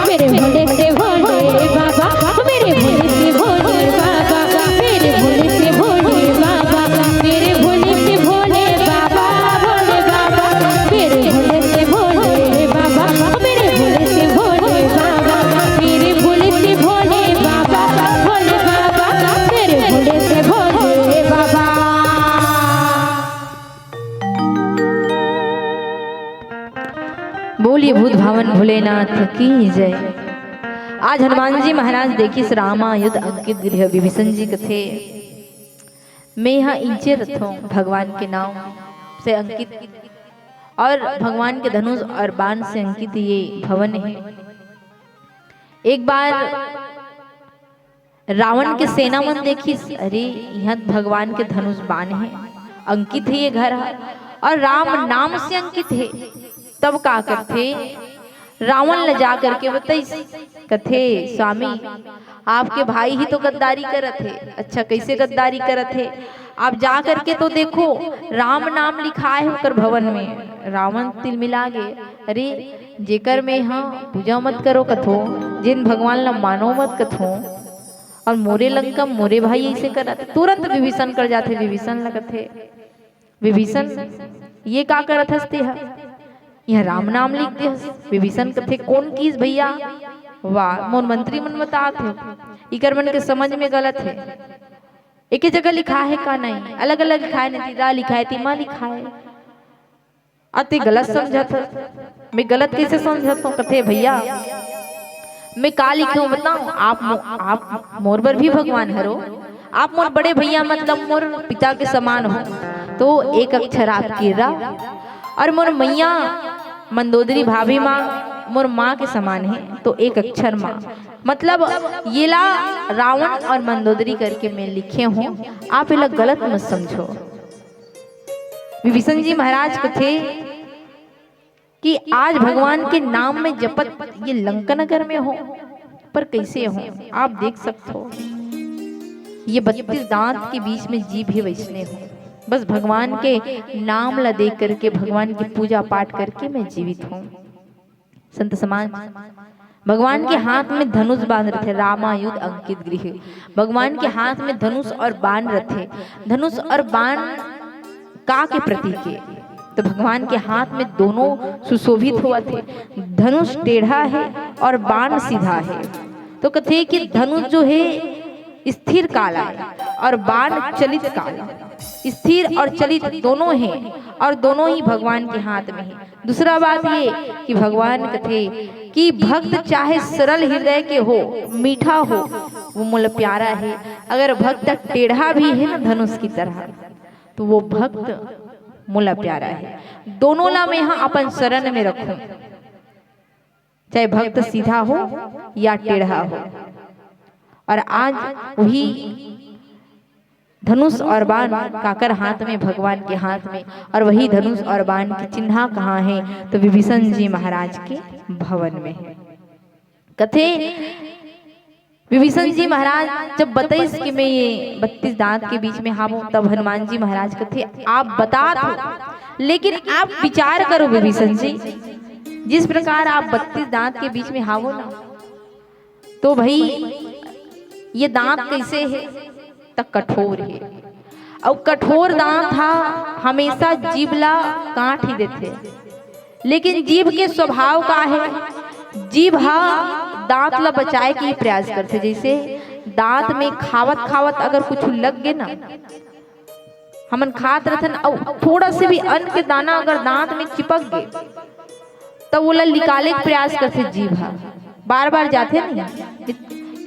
मेरे भोले से भोले बाबा, मेरे भोले से भोले बाबा, मेरे भोले से भोले बाबा, मेरे भोले से भोले बाबा, भोले बाबा, मेरे भोले से भोले बाबा, मेरे भोले से भोले बाबा, मेरे भोले से भोले बाबा, भोले बाबा, मेरे भोले से भोले बाबा। बोलिए भूत भावन भोलेनाथ की जय। आज हनुमान जी महाराज देखिस रामायुध अंकित गृह। विभीषण जी कथे, मैं यहाँ इंचे रथों भगवान के नाम से अंकित और भगवान के धनुष और बाण से अंकित ये भवन है। एक बार रावण के सेना मन देखिस, अरे, यहाँ भगवान के धनुष बाण है, अंकित है ये घर ह, और राम नाम से अंकित है। तब का करथे, रावण ल जा करके बताइस, कथे, स्वामी, आपके भाई ही तो गद्दारी करत हे। अच्छा, कैसे गद्दारी करत हे? आप जा करके तो देखो, राम नाम लिखाए हे ओकर भवन में। रावण तिलमिला गे, अरे, जेकर में ह पूजा मत करो कथो, जिन भगवान ल मानो मत कथो, और मोरे लंका मोरे भाई ऐसे करत। तुरंत विभीषण कर जाथे, विभीषण ल कथे, विभीषण, ये का करत हस तेहा? यहाँ राम नाम लिख दे हस। विभीषण कथे, कौन किस भैया? वाह, मोर मंत्री मन बतात हे, इकर मन के समझ में गलत है। एके जगह लिखा है का नहीं, अलग-अलग लिखा है, नहीं तीरा लिखा है, तीमा लिखा है। अति गलत समझत हस। मैं गलत कैसे समझत हूँ? कथे, भैया, मैं का लिखे हूँ बताऊँ? आप मो-, आप मोर बर भी भगवान हरो। आप मोर बड़े भैया, मतलब मोर पिता के समान हो। तो एक अक्षर आपके रा, और मोर मैया मंदोदरी भाभी माँ मोर माँ के समान है, तो एक अक्षर माँ। मतलब येला रावण और मंदोदरी करके मैं लिखे हूँ, आप एला गलत मत समझो। विभीषण जी महाराज कथे कि आज भगवान के नाम में जपत ये लंका नगर में हो, पर कैसे हो? आप देख सकते हो, ये बत्तीस दांत के बीच में जीभ ही वैसने हो। बस भगवान के नाम ला देख करके, भगवान की पूजा पाठ करके मैं जीवित हूँ। संत समाज, भगवान के हाथ में धनुष बाण रथे, रामायुध अंकित गृह। भगवान के हाथ में धनुष और बाण रथे। धनुष और बाण का के प्रतीक हे? तो भगवान के हाथ में दोनों सुशोभित होवत हे, धनुष टेढ़ा हे और बाण सीधा हे। तो कथे कि धनुष जो हे स्थिर काल आय और बाण चलित काल। स्थिर और चलित दोनों हे और दोनों ही भगवान के हाथ में हे। दूसरा बात ये कि भगवान कथे कि भक्त चाहे सरल हृदय के हो, मीठा हो, वो मोला प्यारा हे। अगर भक्त टेढ़ा भी हे ना धनुष की तरह, तो वो भक्त मोला प्यारा हे। दोनों ला मैं हा अपन शरण में रखूं, चाहे भक्त सीधा हो या टेढ़ा हो। और आज वही धनुष और बाण काकर हाथ में? भगवान के हाथ में। और वही धनुष और बाण की चिन्हा कहाँ हे? तो विभीषण जी महाराज के भवन में हे। कथे, विभीषण जी महाराज जब बताइस कि मैं ये बत्तीस दांत के बीच में हावों, तब हनुमान जी महाराज कथे, आप बतात हो, लेकिन आप विचार करो विभीषण जी, जिस प्रकार आप बत्तीस दांत के बीच में हावो ना, तो भाई ये दांत कैसे हे? त कठोर हे। अउ कठोर दांत हा हमेशा जीभ ला काट ही देथे। लेकिन जीभ के स्वभाव का हे? जीभ हा दांत ला बचाए के ही प्रयास करथे। जैसे दांत में खावत खावत अगर कुछ लग गे ना, हमन खात रथन अउ थोड़ा से भी अन्न के दाना अगर दांत में चिपक गे, त ओला निकाले के प्रयास करथे जीभ हा। बार बार जाथे नहीं,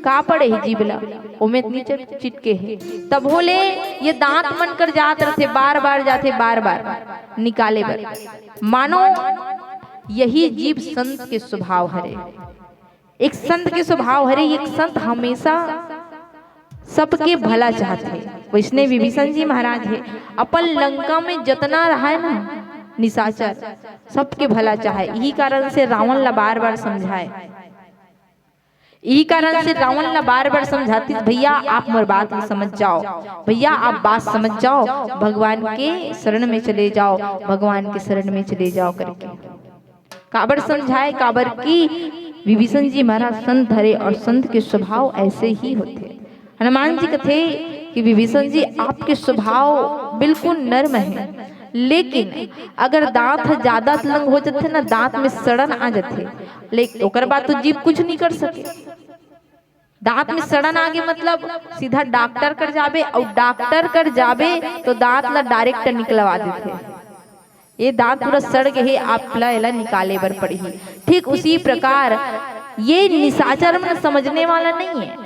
का पड़े हे जीभ ला, ओमे इतनी चट-, चिटके हे। तभो ले ये दांत मन कर जात रथे, बार-बार जाथे, बार-बार निकाले बर। मानो यही जीभ संत के स्वभाव हरे। एक संत के स्वभाव हरे, एक संत हमेशा सबके भला चाहथे। वइसने विभीषण जी महाराज हे, अपन लंका में जतना रहय ना निशाचर, सबके भला चाहय। इही कारण से रावण ला बार-बार समझाय। इही कारण से रावण ला बार-बार समझातिस, "भैया, आप मोर बात ला समझ जाव, भैया, आप बात समझ जाव, भगवान के शरण में चले जाव, भगवान के शरण में चले जाव," करके। काबर समझाय? काबर कि विभीषण जी महाराज संत हरे अउ संत के स्वभाव अइसे ही होथे। हनुमान जी कथे कि विभीषण जी, आपके स्वभाव बिल्कुल नरम हे, लेकिन अगर दांत ह जादा तलंग हो जाथे ना, दांत में सड़न आ जाथे, ले-, ओकर बाद तो जीभ कुछ नहीं कर सके। दांत में सड़न आगे मतलब सीधा डॉक्टर कर जाबे, अउ डॉक्टर कर जाबे तो दांत ला direct निकलवा देथे। ये दांत पूरा सड़ गे हे, आप ला एला निकाले बर पड़ही। ठीक उसी प्रकार ये निशाचर मन समझने वाला नहीं है,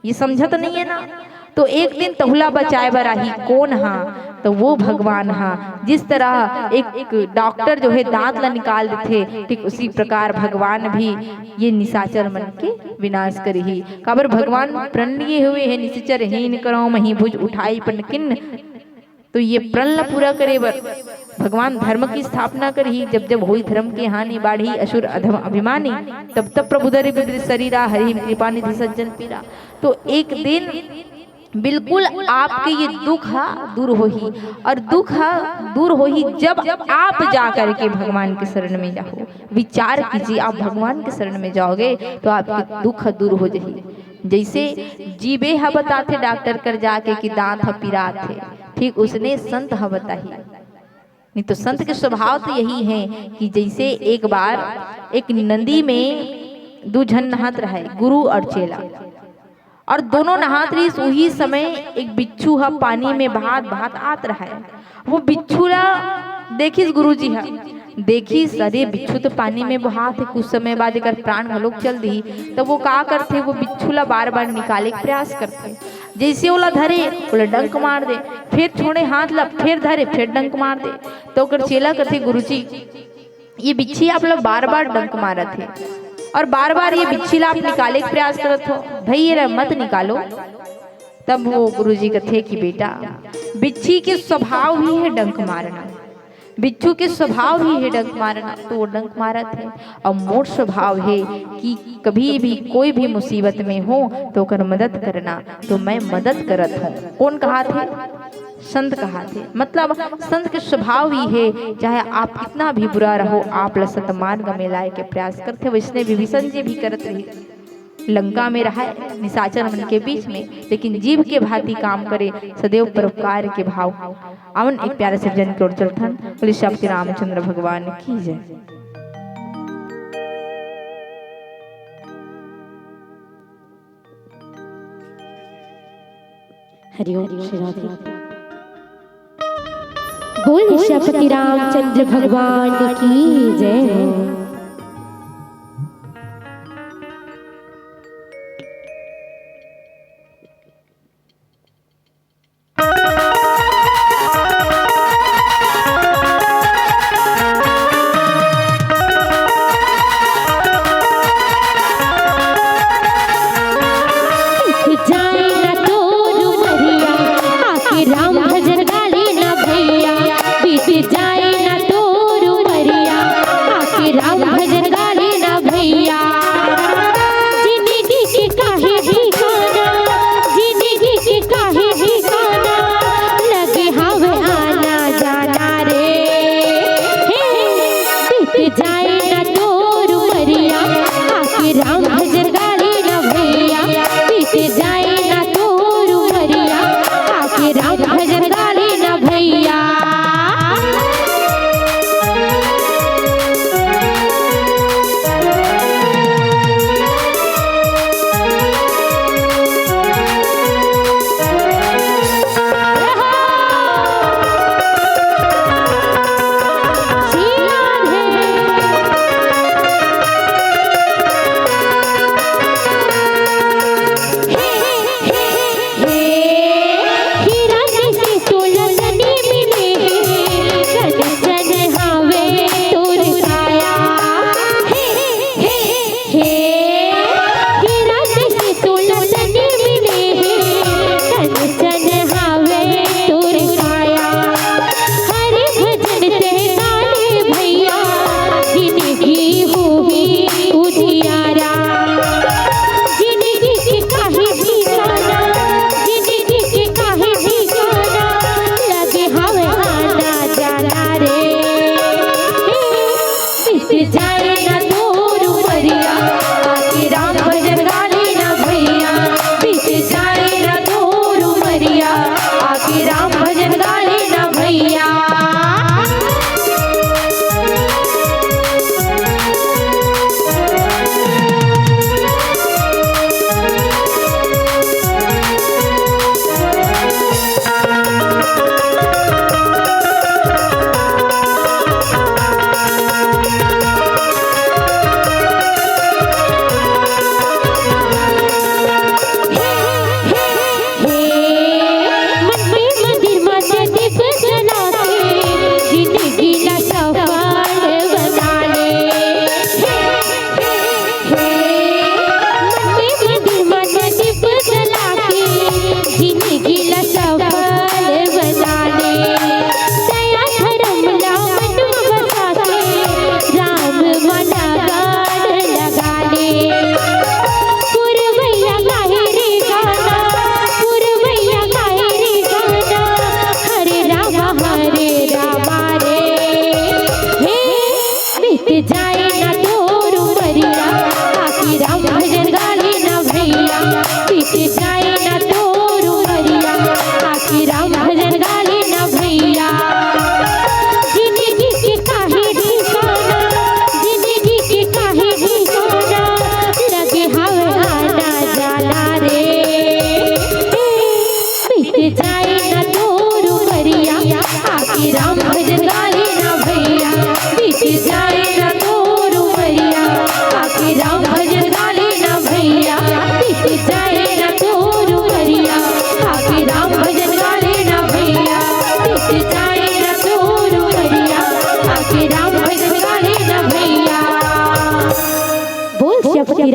ये समझत नहीं है ना, तो एक दिन तहुला बचाए बर आही। कौन हा? तो वो भगवान हा। जिस तरह एक, एक डॉक्टर जो है दांत ला निकाल देथे, ठीक उसी प्रकार भगवान भी ये निशाचर मन के विनाश करही। काबर भगवान प्रण लिए हुए है, "निशाचर हीन करौ मही भुज उठाई पन किन।" तो ये प्रण ला पूरा करे बर भगवान धर्म की स्थापना करही। जब जब होई धर्म के हानि, बाढ़ी असुर अधम अभिमानी, तब तब प्रभु धरि विविध शरीरा, हरि कृपा निधि सज्जन पीरा। तो एक दिन बिल्कुल आपके ये दुख हा दूर होही, और दुख हा दूर होही जब आप जा करके भगवान के शरण में जाहो। विचार कीजिए, आप भगवान के शरण में जाओगे तो आपके दुख दूर हो जाही। जैसे जीभे ह बताथे डॉक्टर कर जाके कि दांत ह पिरात हे, ठीक उसने संत ह बताही। नहीं तो संत के स्वभाव तो यही है कि जैसे एक बार एक नदी में दू झन नहात रहे, गुरु और चेला, और दोनों नहात रहिस। उही समय एक बिच्छू ह पानी में बहात बहात आत रहे। वो बिच्छू ला देखिस गुरुजी ह, देखिस, "अरे, बिच्छू तो पानी में बहात हे, कुछ समय बाद एकर प्राण घलोक चल दिही।" तब वो का करथे, वो बिच्छू ला बार-बार निकाले के प्रयास करथे। जैसे ओला धरे, ओला डंक मार दे, फिर छोड़े हाथ ला, फिर धरे, फिर डंक मार दे। तो ओकर चेला कथे, "गुरुजी, ये बिच्छी आप ला बार-बार डंक मारत हे और बार-बार ये बिच्छी ला आप निकाले के प्रयास करत हो, भई एला मत निकालो।" तब वो गुरुजी कथे कि बेटा, बिच्छी के स्वभाव ही है डंक मारना, बिच्छू के स्वभाव ही है डंक मारना, तो वो डंक मारत हे। और मोर स्वभाव है कि कभी भी कोई भी मुसीबत में हो तो ओकर मदद करना, तो मैं मदद करत हूँ। कौन कहाथे? संत कहाथे। मतलब संत के स्वभाव ही है, चाहे आप कितना भी बुरा रहो, आप ला सतमार्ग में लाए के प्रयास करथे। वैसने विभीषण जी भी करत रही, लंका में रहे निशाचर मन के बीच में, लेकिन जीव के भांति काम करे, सदैव परोपकार के भाव। अवन एक प्यारे से भजन की ओर चलथन। बोले श्री रामचंद्र भगवान की जय। हरिओम श्री राधे। बोल श्रीपति रामचंद्र भगवान की जय।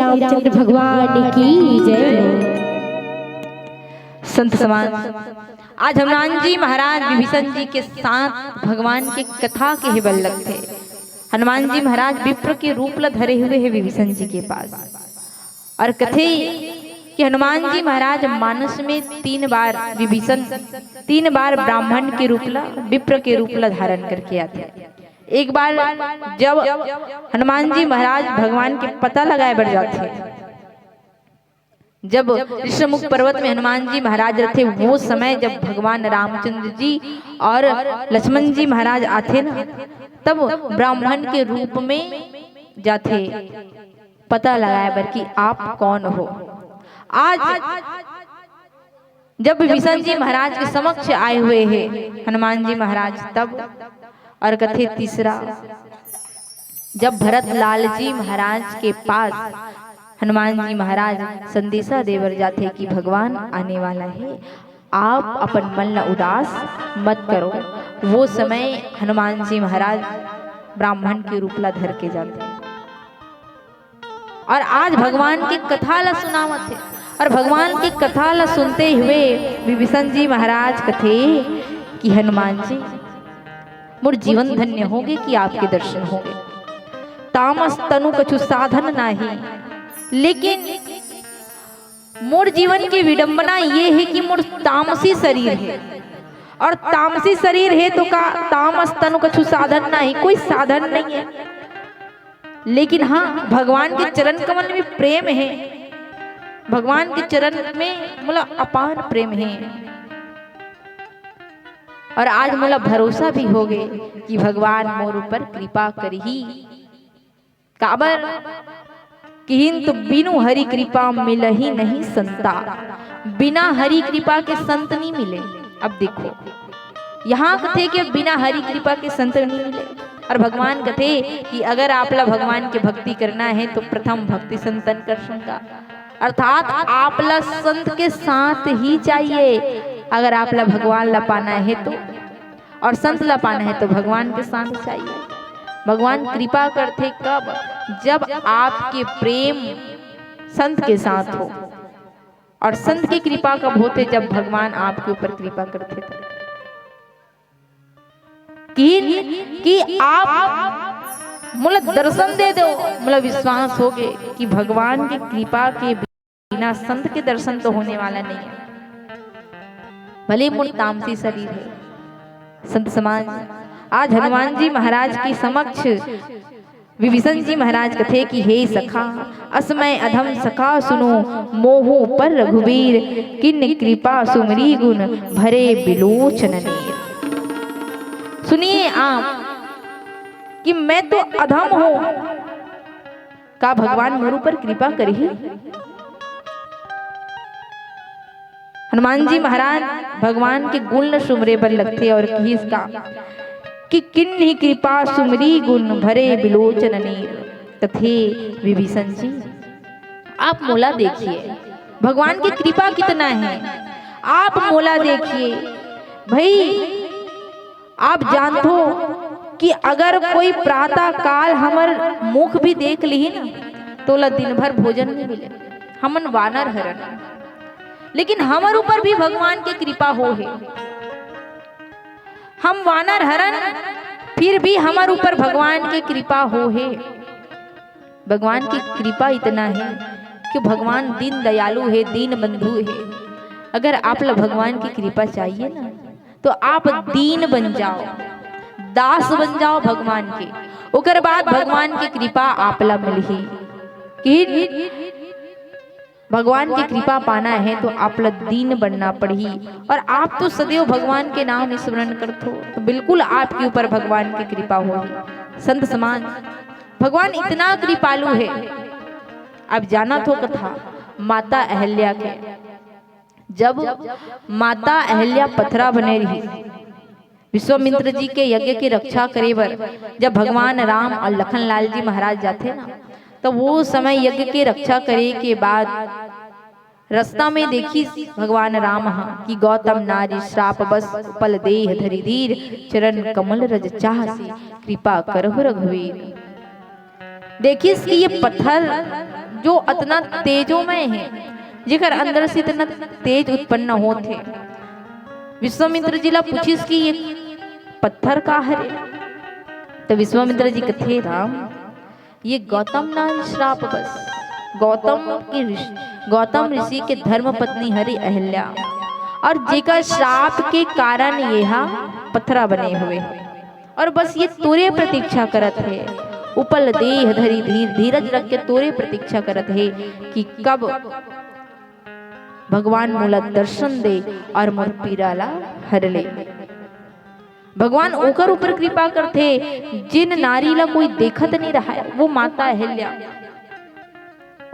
रामचंद्र भगवान की जय। संत समाज, आज हनुमान जी महाराज विभीषण जी के साथ भगवान के कथा कहे बर लगथे। हनुमान जी महाराज विप्र के रूप ला धरे हुए हे विभीषण जी के पास, और कथे कि हनुमान जी महाराज मानस में तीन बार विभीषण, तीन बार ब्राह्मण के रूप ला, विप्र के रूप ला धारण करके आथे। एक बार जब हनुमान जी महाराज भगवान के पता लगाए बर जाथे, जब ऋषमुख पर्वत में हनुमान जी महाराज रहथे, वो समय जब भगवान रामचंद्र जी और लक्ष्मण जी महाराज आथे ना, तब ब्राह्मण के रूप में जाथे पता लगाए बर कि आप कौन हो। आज जब विभीषण जी महाराज के समक्ष आए हुए हे हनुमान जी महाराज, तब और कथे तीसरा, जब भरत लाल जी महाराज के पास हनुमान जी महाराज संदेशा देवर जाथे कि भगवान आने वाला है, आप अपन मन ला उदास मत करो। वो समय हनुमान जी महाराज ब्राह्मण के रूप ला धर के जाथे। और आज भगवान के कथा ला सुनावत हे, और भगवान के कथा ला सुनते हुए विभीषण जी महाराज कथे कि हनुमान जी, मोर जीवन धन्य होगे कि आपके दर्शन होगे। तामस तनु कछु साधन नाही, लेकिन मोर जीवन के विडंबना ये हे कि मोर तामसी शरीर हे, और तामसी शरीर हे तो का तामस तनु कछु साधन नाही, कोई साधन नहीं है। लेकिन हाँ, भगवान के चरण कमल में प्रेम हे, भगवान के चरण में मोला अपार प्रेम हे। और आज मोला भरोसा भी होगे कि भगवान मोर ऊपर कृपा करही। काबर? किहिन तो बिनु हरि कृपा मिलही नहीं संता। बिना हरि कृपा के संत नहीं मिले। अब देखो, यहाँ कथे कि बिना हरि कृपा के संत नहीं मिले, और भगवान कथे कि अगर आप ला भगवान के भक्ति करना है तो प्रथम भक्ति संतन कर संगा, अर्थात आप ला संत के साथ ही चाहिए। अगर आप ला भगवान ला पाना है तो, और संत ला पाना है तो भगवान के साथ चाहिए। भगवान कृपा करथे कब? जब आपके प्रेम संत के साथ हो। और संत की कृपा कब होथे? जब भगवान आपके ऊपर कृपा करथे तब। कि, कि आप मोला दर्शन दे दो, मोला विश्वास होगे कि भगवान की कृपा के बिना संत के दर्शन तो होने वाला नहीं है, भले मोर तामसी शरीर है। संत समाज, आज हनुमान जी महाराज के समक्ष विभीषण जी महाराज कथे कि हे सखा, अस मैं अधम सखा सुनो, मोहु पर रघुवीर, किन कृपा सुमरी गुन भरे बिलोचन नीर। सुनिए आप कि मैं तो अधम हूँ, का भगवान मोर ऊपर कृपा करही? हनुमान जी महाराज भगवान के गुण ल सुमरे बर लगथे और किहिस का कि किन्हीं कृपा सुमरी गुण भरे बिलोचन नीर। कथे विभीषण जी, आप मोला देखिए, भगवान की कृपा कितना है, आप मोला देखिए भाई। आप जानथो कि अगर कोई प्रातः काल हमर मुख भी देख लिही ना, तो ला दिन भर भोजन नहीं मिले। हमन वानर हरन, लेकिन हमर ऊपर भी भगवान के कृपा हो हे। हम वानर हरन, फिर भी हमर ऊपर भगवान के कृपा हो हे। भगवान की कृपा इतना है कि भगवान दीन दयालु है, दीन बंधु है। अगर आप ला भगवान की कृपा चाहिए ना, तो आप दीन बन जाओ, दास बन जाओ भगवान के, ओकर बाद भगवान की कृपा आप ला मिलही। कि भगवान की कृपा पाना है तो आप ला दीन बनना पड़ही, और आप तो सदैव भगवान के नाम स्मरण करथो, तो बिल्कुल आपके ऊपर भगवान की कृपा होही। संत समाज, भगवान इतना कृपालु है। अब जानथो कथा माता अहल्या के, जब माता अहल्या पथरा बने रही, विश्वामित्र जी के यज्ञ की रक्षा करे बर जब भगवान राम और लखन लाल जी महाराज जाथे ना, तो वो समय यज्ञ की रक्षा करे के बाद रास्ता में देखिस भगवान राम ह कि गौतम नारी श्राप बस उपल देह धरि धीर, चरण कमल रज चाहसि कृपा करहु रघुवीर। देखिस कि ये पत्थर जो अतना तेजोमय हे, जेकर अंदर से इतना तेज उत्पन्न होत हे। विश्वामित्र जी ला पूछिस कि ये पत्थर का हरे? त विश्वामित्र जी कथे, राम, ये गौतम नान श्राप बस। गौतम के ऋष-, गौतम ऋषि के धर्म पत्नी हरी अहिल्या, और जेकर श्राप के कारण ये हा पथरा बने हुए हे। और बस ये तोरे प्रतीक्षा करत हे, उपल देह धरी धीर, धीरज रख के तोरे प्रतीक्षा करत हे कि कब भगवान मोला दर्शन दे और मोर पीरा ला हर ले। भगवान ओकर ऊपर कृपा करथे, जिन नारी ला कोई देखत नहीं रहा है, वो माता अहिल्या,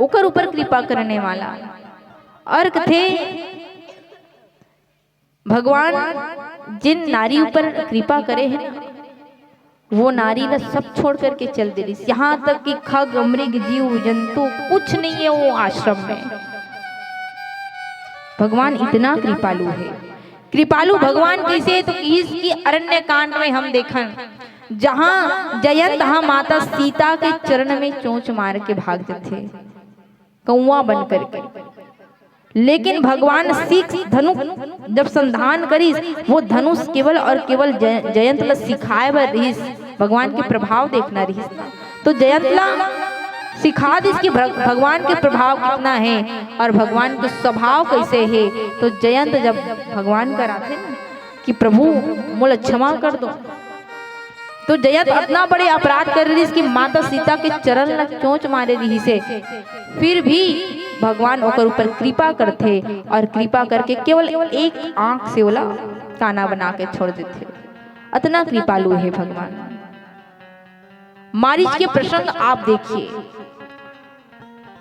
ओकर ऊपर कृपा करने वाला। और कथे, भगवान जिन नारी ऊपर कृपा करे हे ना, वो नारी ला सब छोड़ करके चल दे रहिस, यहाँ तक कि खग, मृग, जीव, जंतु, कुछ नहीं है वो आश्रम में। भगवान इतना कृपालु हे। कृपालु भगवान कैसे हे? तो किस की अरण्य कांड में हम देखन, जहाँ जयंत हा माता सीता के चरण में चोंच मार के भाग जथे, कौआ बन करके। लेकिन भगवान सीख धनु जब संधान करिस, वो धनुष केवल और केवल जय-, जयंत ला सिखाए बर रिहिस, भगवान के प्रभाव देखना रिहिस। तो जयंत ला सिखा दिस कि भग-, भगवान के प्रभाव कितना हे और भगवान के स्वभाव कैसे हे। तो जयंत जब भगवान करा आथे ना कि प्रभु मोला क्षमा कर दो, तो जयंत अतना बड़े अपराध कर रिहिस कि माता सीता के चरण ला चोंच मारे रिहिस हे, फिर भी भगवान ओकर ऊपर कृपा करथे और कृपा करके केवल एक आंख से ओला काना बना के छोड़ देथे। अतना कृपालु हे भगवान। मारीच के प्रसंग आप देखिए,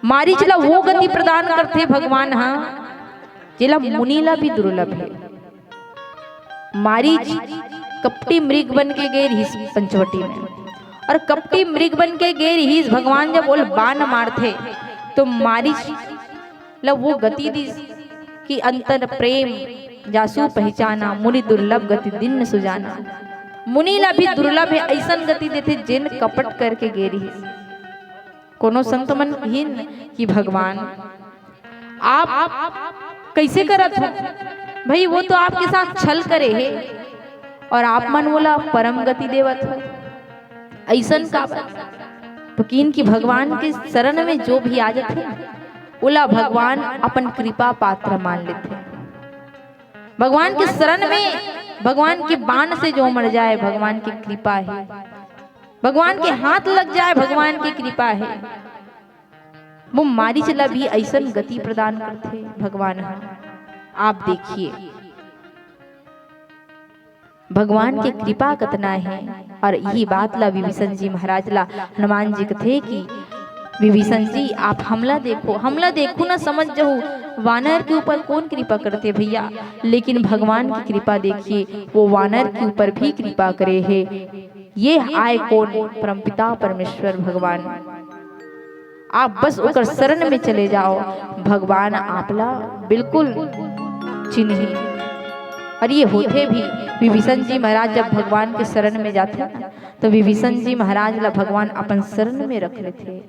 मारीच ला वो गति प्रदान करथे भगवान हा, जेला मुनि ला भी दुर्लभ हे। मारीच कपटी मृग बन के गे रिहिस पंचवटी में, और कपटी मृग बन के गे रिहिस, भगवान जब ओला बाण मारथे, तो मारीच ला वो गति दिस कि अंतर प्रेम जासु पहचाना, मुनि दुर्लभ गति दीन्ह सुजाना। मुनि ला भी दुर्लभ हे, अइसन गति देथे, जेन कपट करके गे रिहिस। कोनो संत मन कहिन कि भगवान, आप कैसे करत हो? भाई, वो तो आपके साथ छल करे हे और आप मन ओला परम गति देवत हो, अइसन काबर? तो कहिन कि भगवान के शरण में जो भी आ जाथे ना, ओला भगवान अपन कृपा पात्र मान लेथे। भगवान के शरण में, भगवान के बाण से जो मर जाए, भगवान की कृपा हे। भगवान के हाथ लग जाए, भगवान की कृपा हे। वो मारीच ला भी अइसन गति प्रदान करथे भगवान ह। आप देखिए, भगवान के कृपा कतना हे। और यही बात ला विभीषण जी महाराज ला हनुमान जी कथे कि विभीषण जी, आप हमला देखो, हमला देखो ना, समझ जाहू, वानर के ऊपर कौन कृपा करथे भैया, लेकिन भगवान की कृपा देखिए, वो वानर के ऊपर भी कृपा करे हे। ये आय कौन? परमपिता परमेश्वर भगवान। आप बस ओकर शरण में चले जाओ, भगवान आपला बिल्कुल चिन्ही। और ये होथे भी, विभीषण जी महाराज जब भगवान के शरण में जाथे ना, तो विभीषण जी महाराज ला भगवान अपन शरण में रख लेथे,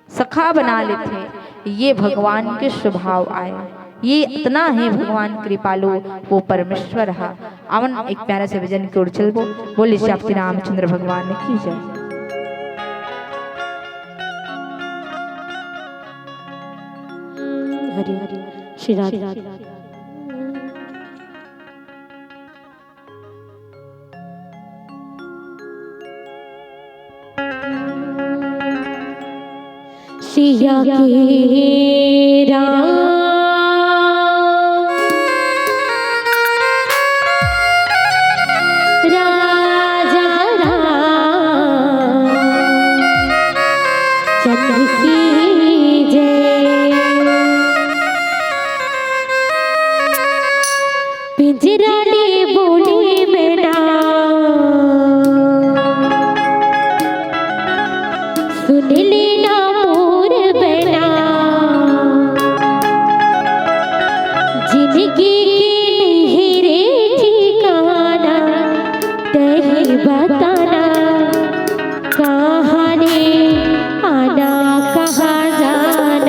सखा बना लेथे। ये भगवान के स्वभाव आय, ये इतना हे भगवान कृपालु, वो परमेश्वर हा। आवन एक प्यारा से भजन की ओर चलबो। बोले श्री रामचंद्र भगवान की जय। हरि हरि श्री राधे। सिया के राम राजा राम चंद्र की जय। पिंजरा ने बोली मैना, सुन लेना मोर बना, जिंदगी के नहीं रे ठिकाना, तही बताना, कहाँ ने आना, कहाँ जाना।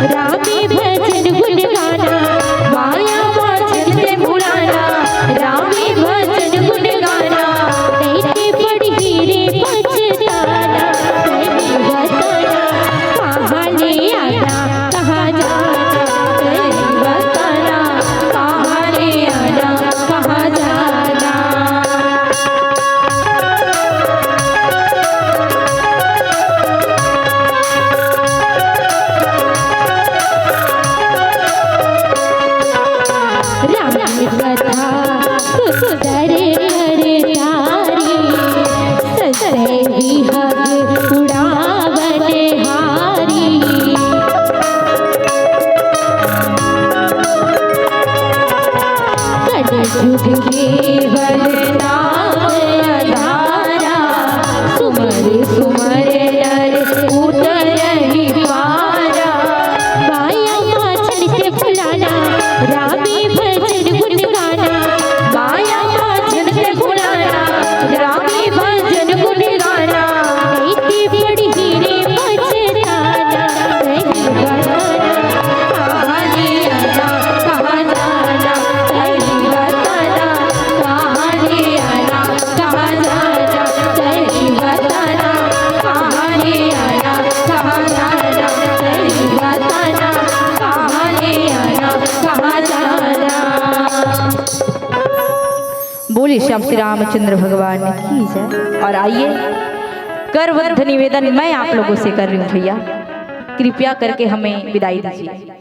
रामे भजन गुण गाना, माया माया झन ते भुलाना। रामे भजन गुण गाना, तैते पड़ही रे पछताना। कहीं बताना, कहाँ ले आना, कहाँ जाना। कहीं बताना, कहाँ ले आना, कहाँ जाना। राम कथा सुंदर करतारी, संदेही हग उड़ावन हारी। कलजुग केवल नाम आधारा, सुमर सुमर नर उतरहि पारा। माया माया झन ते भुलाना, रामे भजन गुण गाना। माया माया झन ते भुलाना, रामे भजन गुण गाना। तैते पड़ही रे पछताना, कहीं बताना, कहाँ ले आना, कहाँ जाना। कहीं बताना, कहाँ ले आना, कहाँ जाना। कहीं बताना, कहाँ ले आना, कहाँ जाना। कहीं बताना, कहाँ ले आना, कहाँ जाना। बोलिए श्याम श्री रामचंद्र भगवान की जय। और आइए, करबद्ध निवेदन मैं आप लोगों से कर रही हूँ भैया, कृपया करके हमें विदाई दीजिए।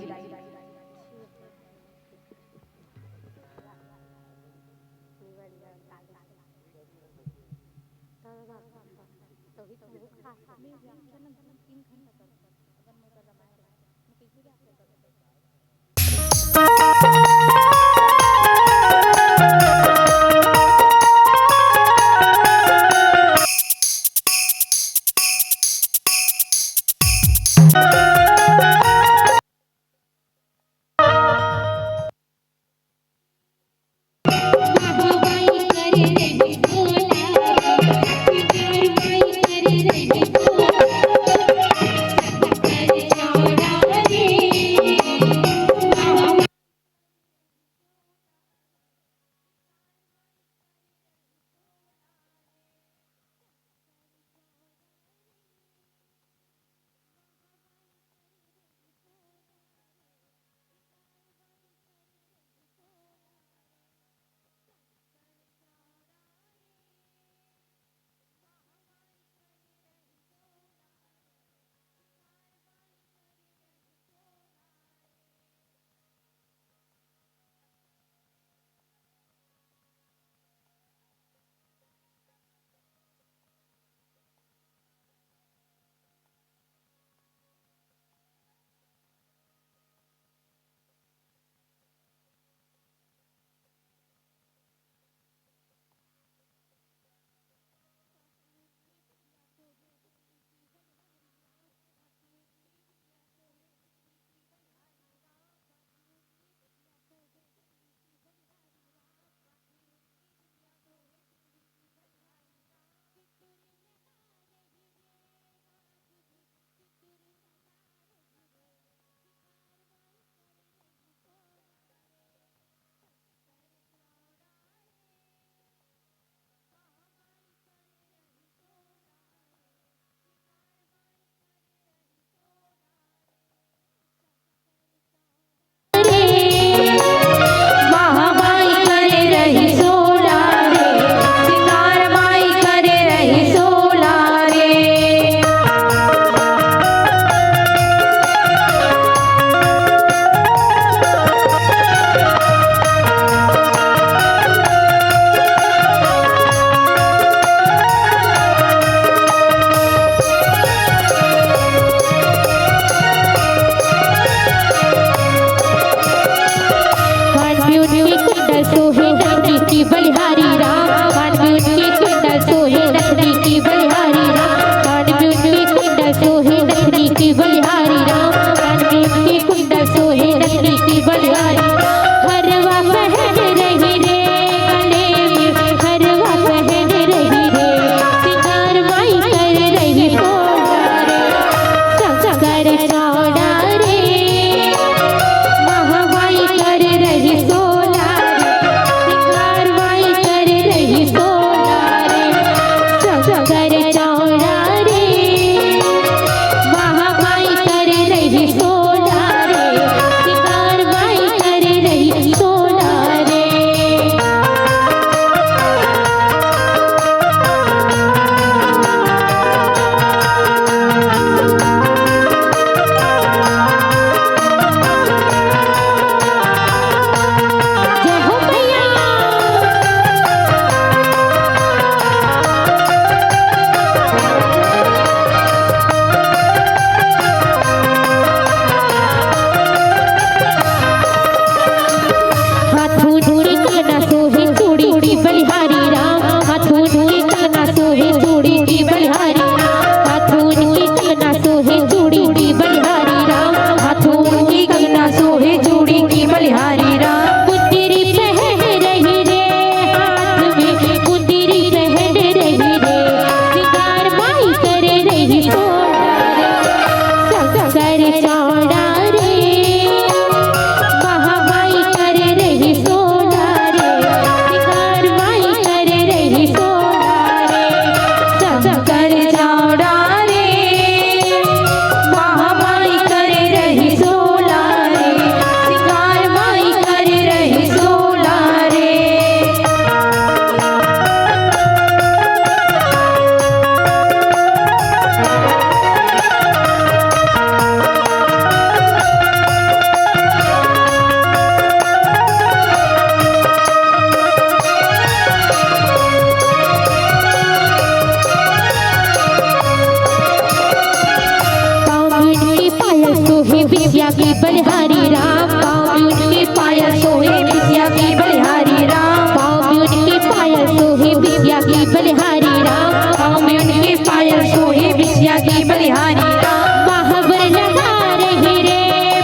बिछिया के बलिहारी राम, पाँव में उनके पायल सोहे। बिछिया के बलिहारी राम, पाँव में उनके पायल सोहे। बिछिया के बलिहारी राम, पाँव में उनके पायल सोहे। बिछिया के बलिहारी राम। महावर लगा रही रे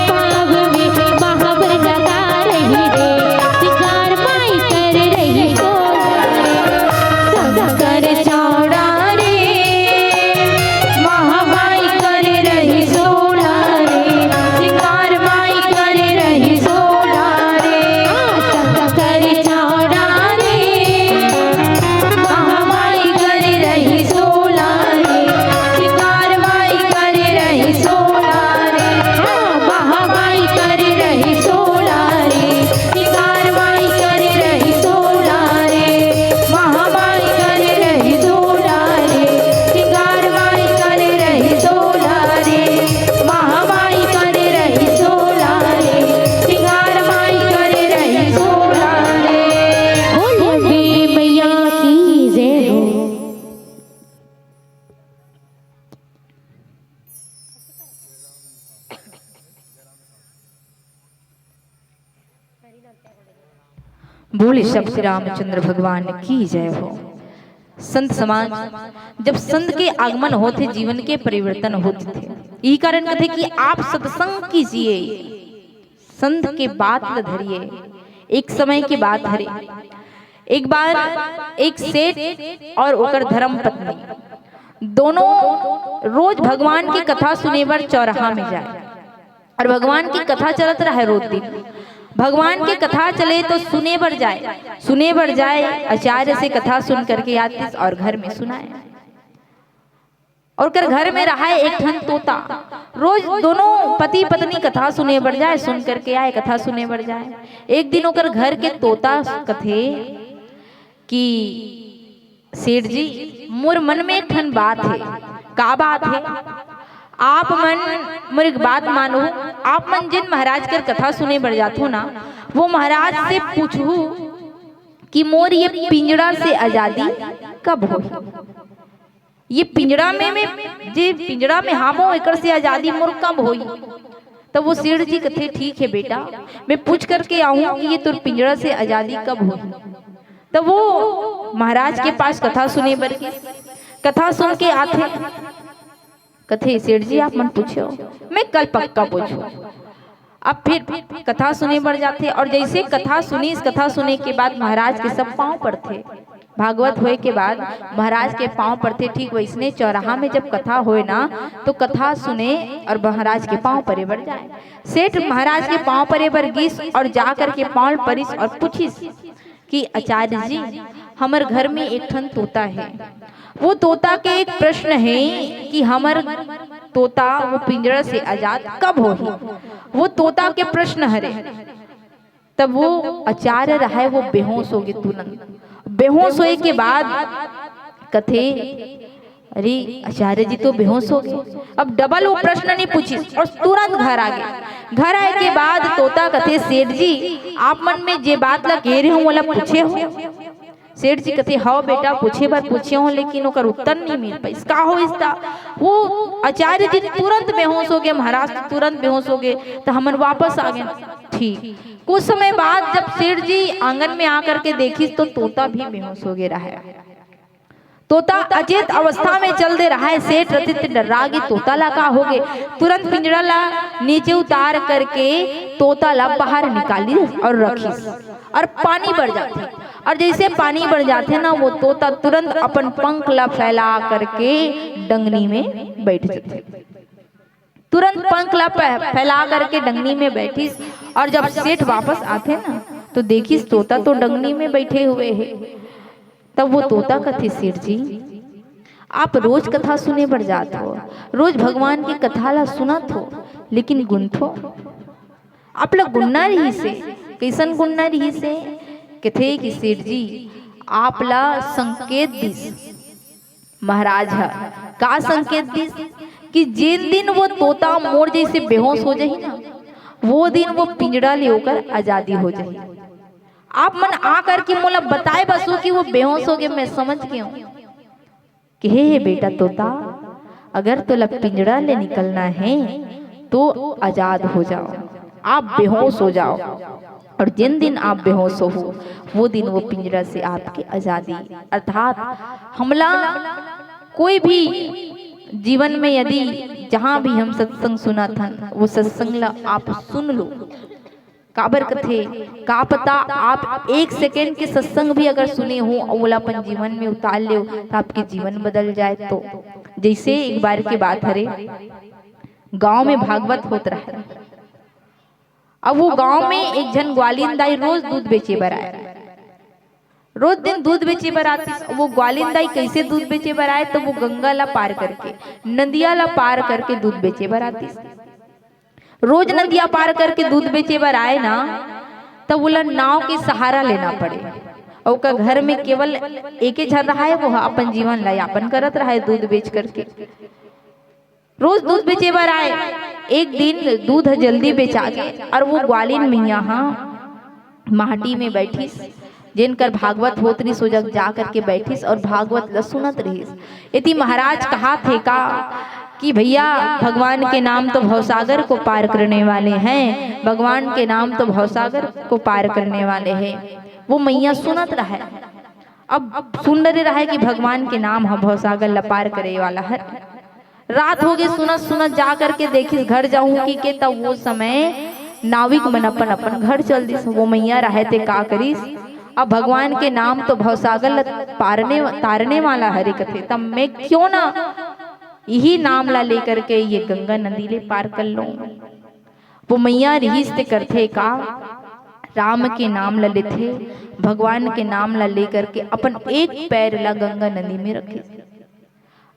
पाँव में, महावर लगा रही रे। सिंगार माई कर रही सोना रे, शंकर चौड़ा रे। महामाई कर रही सोना रे, सिंगार माई कर रही सोना रे। शंकर चौड़ा रे, महामाई कर रही सोना रे, सिंगार माई कर रही सोना रे। हाँ, महामाई कर रही सोना रे, सिंगार माई कर रही सोना रे, महामाई कर रही सोना रे, सिंगार माई कर रही सोना रे, महामाई कर रही सोना रे, सिंगार माई कर रही सोना रे। बोल अम्बे मैया की जय हो। बोले श्री रामचंद्र भगवान की जय हो। संत समाज, जब संत के आगमन होथे, जीवन के परिवर्तन होथे। यही कारण कथे कि आप सत्संग कीजिए, संत के बात ल धरिए। एक समय की बात हरे, एक बार एक सेठ और ओकर धर्म पत्नी दोनों रोज भगवान की कथा सुने बर चौराहा में जाए। और भगवान की कथा चलत रहे रोज दिन। भगवान की कथा चले तो सुने बर जाए, सुने बर जाए, आचार्य से कथा सुन करके आतिस और घर में सुनाए। और कर घर में रहा एक ठन तोता। रोज दोनों पति पत्नी कथा सुने बर जाए, सुन करके आए, कथा सुने बर जाए। एक दिन ओकर घर के तोता कथे कि सेठ जी, मोर मन में एक ठन बात हे। का बात हे? आप मन मोर एक बात मानहू, आप मन जिन महाराज कर कथा सुने बर जाथो ना, वो महाराज से पूछहू कि मोर ये पिंजड़ा से आजादी कब होही? ये पिंजड़ा में, में जे पिंजड़ा में हावों, एकर से आजादी मोर कब होही? तब वो सेठ जी कथे, ठीक है बेटा, मैं पूछ करके आऊं कि ये तोर पिंजड़ा से आजादी कब होही। तब वो महाराज के पास कथा सुने बर गे। कथा सुन के आथे, कथे, सेठ जी, आप मन पूछो, मैं कल पक्का पूछूं। अब फिर कथा सुने बर जाथे और जैसे कथा सुनिस, कथा सुने के बाद महाराज के सब पांव पड़थे। भागवत होए के बाद महाराज के पांव पड़थे। ठीक वैसने चौराहा में जब कथा होए ना, तो कथा सुने और महाराज के पांव परे बर जाए। सेठ महाराज के पांव परे बर गिस और जा करके पांव परिस और पूछिस कि आचार्य जी, हमर घर में एक ठन तोता हे। वो तोता के एक प्रश्न हे कि हमर तोता वो पिंजड़ा से आजाद कब होही? वो तोता के प्रश्न हरे। तब वो आचार्य रहे, वो बेहोश हो गे तुरंत। बेहोश होए के बाद कथे, अरे, आचार्य जी तो बेहोश हो गे। अब डबल वो प्रश्न नहीं पूछिस और तुरंत घर आ गे। घर आए के बाद तोता कथे, सेठ जी, आप मन में जे बात ला कहे रहेंव, ओला पूछे हो? सेठ जी कथे, हव बेटा, पूछे बर पूछे हों, लेकिन ओकर उत्तर नहीं मिल पाइस। का होइस ता? वो आचार्य जी तुरंत बेहोश हो गे, महाराज तुरंत बेहोश हो गे, त हमन वापस आ गेन। ठीक, कुछ समय बाद जब सेठ जी आंगन में आ करके देखिस, तो तोता भी बेहोश हो गे रहे। तोता अचेत अवस्था में चल दे रहा है। सेठ रथे ते डर्रा गे, तोता ला का हो गे? तुरंत पिंजड़ा ला नीचे उतार करके तोता ला बाहर निकालिस और रखिस और पानी बर जाथे। और जैसे पानी बर जाथे ना, वो तोता तुरंत अपन पंख ला फैला करके डंगनी में बैठ जाथे। तुरंत पंख ला फै-, फैला करके डंगनी में बैठिस। और जब सेठ वापस आथे ना, तो देखिस तोता तो डंगनी में बैठे हुए हे। तब वो तोता कथे, सेठ जी, आप रोज कथा सुने बर जात हो, रोज भगवान की कथा ला सुनत हो, लेकिन गुनथो? आप ला गुनना रहिस हे। कइसन गुनना रहिस हे? कथे कि सेठ जी, आप ला संकेत दिस महाराज ह। का संकेत दिस? कि जेन दिन वो तोता मोर जैसे बेहोश हो जाही ना, वो दिन वो पिंजड़ा ले ओकर आजादी हो जाही। आप मन आ करके मोला बताए बसो कि वो बेहोश हो गे, मैं समझ गे हों। कहे, हे बेटा तोता, अगर तोला पिंजड़ा ले निकलना हे, तो आजाद हो जाओ, आप बेहोश हो जाओ। और जिन दिन आप बेहोश हो, वो दिन वो पिंजरा से आपके आजादी। अर्थात हमला कोई भी जीवन में यदि जहाँ भी हम सत्संग सुनत हन, वो सत्संग ला आप सुन लो। काबर कथे, का पता आप एक सेकंड के सत्संग भी अगर सुने हो और ओला अपन जीवन में उतार ले, तो आपके जीवन बदल जाए। तो जैसे एक बार की बात हरे, गांव में भागवत होत रहे। अब वो गांव में एक झन ग्वालिन दाई रोज दूध बेचे बर आए, रोज दिन दूध बेचे बर आतिस। वो ग्वालिन दाई कैसे दूध बेचे बर आए, तो वो गंगा ला पार करके, नदिया ला पार करके दूध बेचे बर आतिस। रोज नदिया पार करके दूध बेचे बर आए ना, तब ओला नाव के सहारा लेना पड़े। और ओकर घर में केवल एके झन रहाय, वो ह अपन जीवन ला यापन करत रहाय दूध बेच करके। रोज दूध बेचे बर आए। एक दिन दूध ह जल्दी बेचा गे और वो ग्वालिन मैया ह माटी में बैठिस, जेन कर भागवत होत रिहिस, ओ जग जा करके बैठिस और भागवत ल सुनत रिहिस। यदि महाराज कहा थे का कि भैया, भगवान के नाम तो भवसागर को पार करने वाले हैं, भगवान के नाम तो भवसागर को पार करने वाले हैं, वो मैया सुनत रहे। अब सुन डरे रहे कि भगवान के नाम ह भवसागर ल पार करे वाला हर। रात हो गई, सुनत सुनत जा करके देखिस घर जाऊं की के, तब वो समय नाविक मन अपन अपन घर चल दिस। वो मैया रहे ते का करिस, अब भगवान के नाम तो भवसागर ल पारने, तारने वाला हरे कथे, तब मैं क्यों ना यही नाम ला लेकर के ये गंगा नदी ले पार कर लूं। वो मैया रिहिस ते करथे का, राम के नाम ला लेथे, भगवान के नाम ला लेकर के अपन एक पैर ला गंगा नदी में रखे।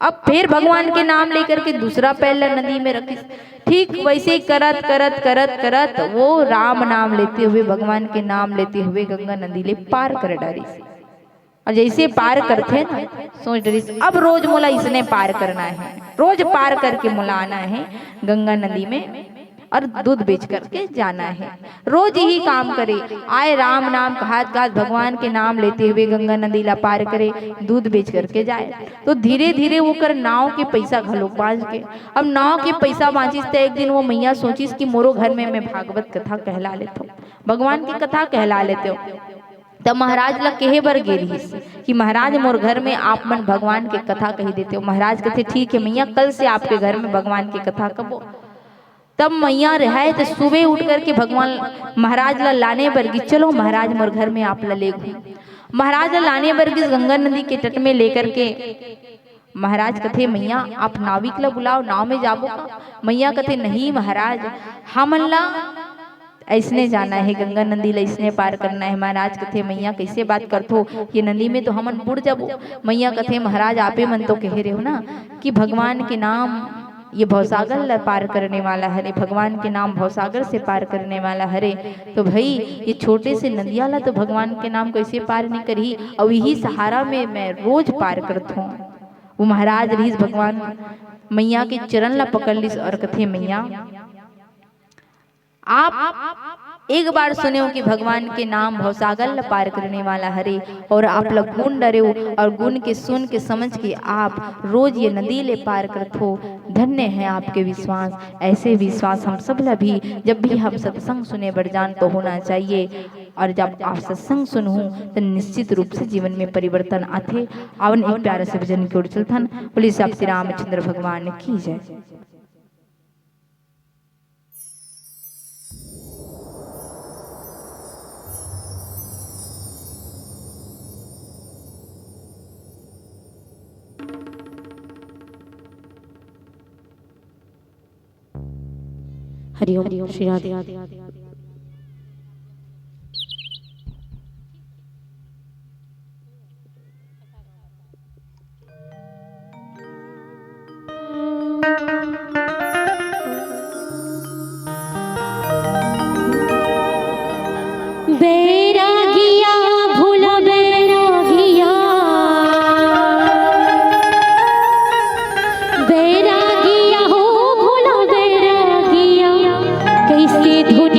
अब फिर भगवान के नाम लेकर के दूसरा पैर ला नदी में रखिस। ठीक वैसे करत करत करत करत वो राम नाम लेते हुए, भगवान के नाम लेते हुए गंगा नदी ले पार कर डारिस। और जैसे पार करथे ना, सोच डरिस, अब रोज मोला इसने पार करना है, रोज पार करके मोला आना है गंगा नदी में और दूध बेच करके जाना है। रोज यही काम करे, आए राम नाम कहत कहत भगवान के नाम लेते हुए गंगा नदी ला पार करे, दूध बेच करके जाए। तो धीरे धीरे ओकर नाव के पैसा घलोक बांच के, अब नाव के पैसा बांचिस त एक दिन वो मैया सोचिस कि मोरो घर में मैं भागवत कथा कहला लेथों, भगवान की कथा कहला लेथों। तब महाराज ला कहे बर गे रिहिस कि महाराज, मोर घर में आप मन भगवान के कथा कही देते हो। महाराज कथे, ठीक है मैया, कल से आपके घर में भगवान की कथा कबो। तब मैया रहे तो सुबह उठ करके भगवान महाराज ला लाने बर गिस, चलो महाराज, मोर घर में आप ला ले घूम। महाराज ला लाने बर गिस गंगा नदी के तट में लेकर के। महाराज कथे, मैया, आप नाविक ला बुलाओ, नाव में जाबो का? मैया कथे, नहीं महाराज, हमन ला ऐसने जाना है, गंगा नदी ला ऐसने पार करना है। महाराज कथे, मैया, कैसे बात करथो, ये नदी में तो हमन बुड़ जाबो। मैया कथे, महाराज, आपे मन तो कहे रहे हो ना कि भगवान के नाम ये भवसागर ला पार करने वाला हरे, भगवान के नाम भवसागर से पार करने वाला हरे। तो भाई, ये छोटे से नदिया ला तो भगवान के नाम कैसे पार नहीं करही, और यही सहारा में मैं रोज पार करथों। वो महाराज रिहिस भगवान मैया के चरण ला पकड़ लिस और कथे, मैया, आप एक बार सुने हो कि भगवान के नाम भवसागर ला पार करने वाला हरे, और आप ला गुण डरे हो, और गुण के सुन के समझ के आप रोज ये नदी ले पार करथो। धन्य है आपके विश्वास। ऐसे विश्वास हम सब ला भी, जब भी हम सत्संग सुने बर जान, तो होना चाहिए। और जब आप सत्संग सुनहू, तो निश्चित रूप से जीवन में परिवर्तन आथे। आवन एक प्यारे से भजन की ओर चलथन। बोलिए श्री रामचंद्र भगवान की जय। हरिओम, हरिओम, श्री राधे। बैरागिया, भोला बैरागिया, बैरागिया हो भोला बैरागिया, कैसे धुन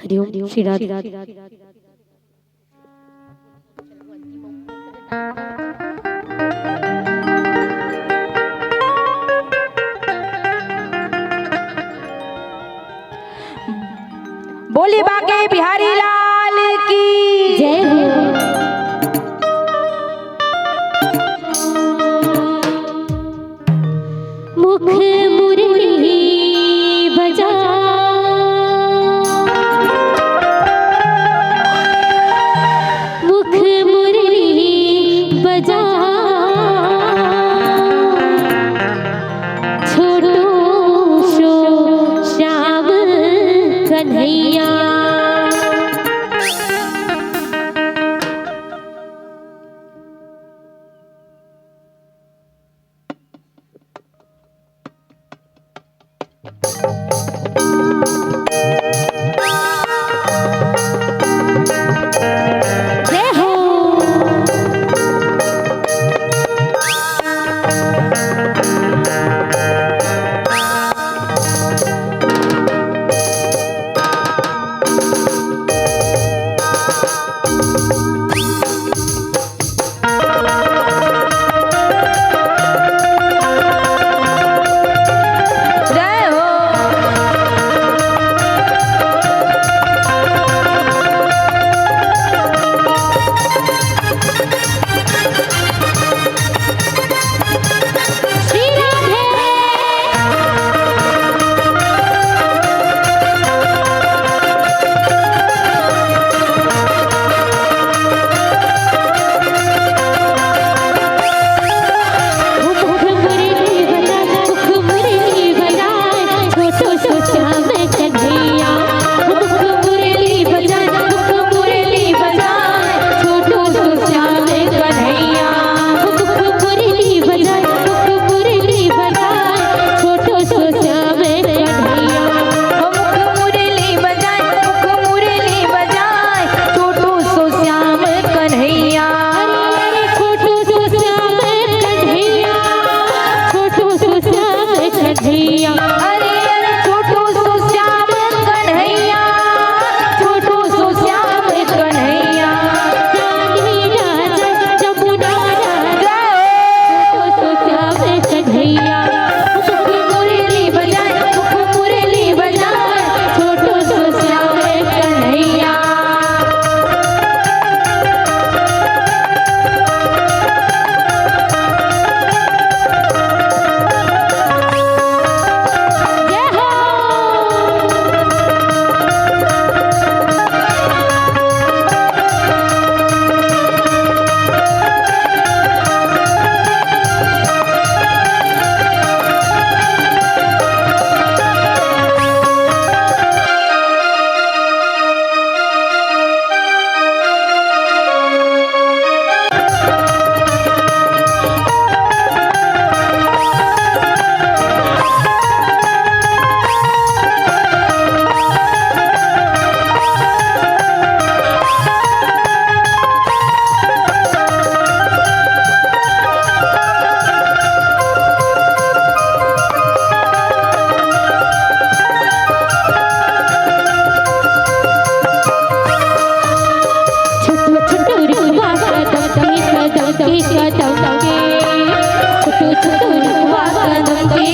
हरिओम श्री राधे। बोली बांके बिहारी लाल की जय हो। मुख मुरली बजा, मुख मुरली बजा, छोटो सो श्याम कन्हैया।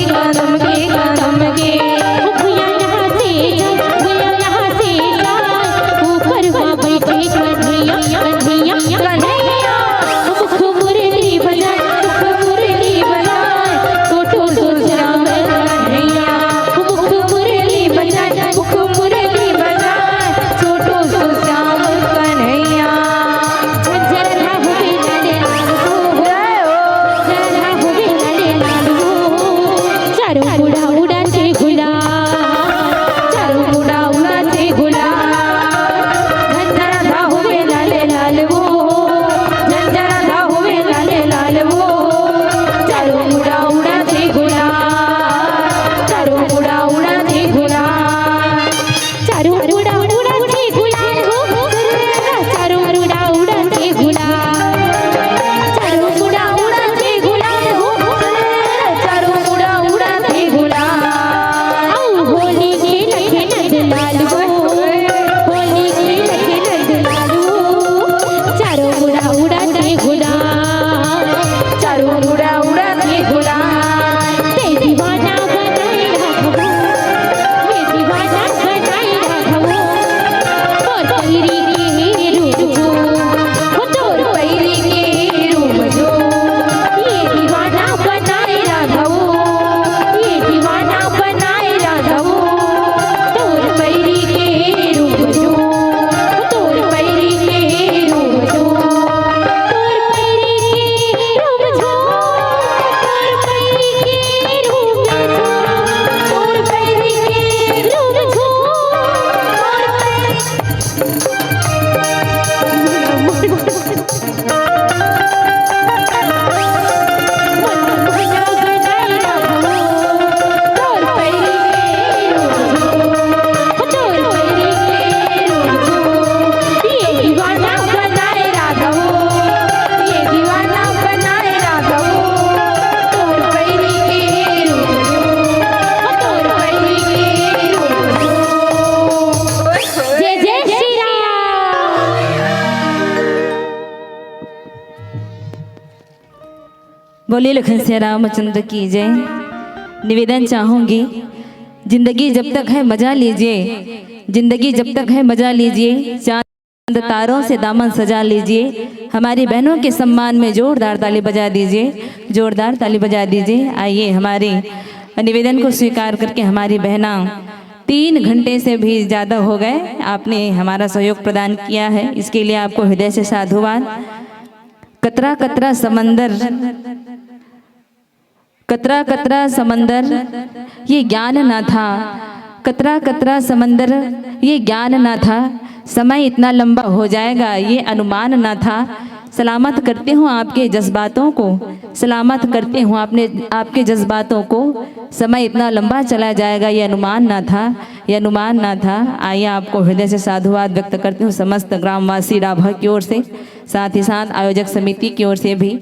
कदम के, कदम के। ओ भुइयां यहाँ से जाए, भुइयां यहाँ से जाए, ऊपर मा बैठे कन्हैया, कन्हैया, कन्हैया। ओ मुख मुरली बजाए, मुख मुरली बजाए, छोटो सो श्याम कन्हैया। ओ मुख मुरली बजाए, मुख मुरली बजाए, छोटो सो श्याम कन्हैया। झंझर ना होवे लाले लाल हो, जय हो। झंझर ना होवे लाले लाल हो, चारों मुड़ा उड़ाथे गुलाल, चारों मुड़ा उड़ाथे गुलाल। झंझर ना होवे लाले लाल हो, झंझर ना होवे लाले लाल हो, चारों मुड़ा उड़ाथे गुलाल, चारों मुड़ा उड़ाथे गुलाल। चारों मुड़ा उड़ाथे गुलाल हो, चारों मुड़ा उड़ाथे गुलाल, चारों मुड़ा उड़ाथे गुलाल हो, चारों मुड़ा उड़ाथे गुलाल। आओ होली खेलथे नंदलाल हो, होली खेलथे नंदलाल हो, चारों मुड़ा उड़ाथे गुलाल, चारों मुड़ा उड़ाथे गुलाल। ते दीवाना बनाए राघवो, ये दीवाना बनाए राघवो, तोर पैरी के रूप जो, ओ तोर पैरी के रूप जो, ये दीवाना बनाए राघवो, ये दीवाना बनाए राघवो, तोर पैरी के रूप जो, ओ तोर पैरी के रूप जो, तोर पैरी के रूप जो, तोर पैरी के रूप जो, तोर पैरी के रूप जो, तोर पैरी जय जय श्री राम। बोलिए लखन सिया रामचंद्र की जय। निवेदन चाहूंगी, जिंदगी जब तक है मजा लीजिए, जिंदगी जब तक है मजा लीजिए, चांद तारों से दामन सजा लीजिए। हमारी बहनों के सम्मान में जोरदार ताली बजा दीजिए, जोरदार ताली बजा दीजिए। आइए, हमारे निवेदन को स्वीकार करके हमारी बहना, तीन घंटे से भी ज़्यादा हो गए, आपने हमारा सहयोग प्रदान किया है, इसके लिए आपको हृदय से साधुवाद। कतरा कतरा समंदर, कतरा कतरा समंदर, ये ज्ञान ना था। कतरा कतरा समंदर, ये ज्ञान ना था। समय इतना लंबा हो जाएगा, ये अनुमान ना था। सलामत करती हूँ आपके जज्बातों को, सलामत करती हूँ आपने, आपके जज्बातों को। समय इतना लंबा चला जाएगा, ये अनुमान ना था, ये अनुमान ना था। आइए, आपको हृदय से साधुवाद व्यक्त करती हूँ समस्त ग्रामवासी डाभा की ओर से, साथ ही साथ आयोजक समिति की ओर से भी।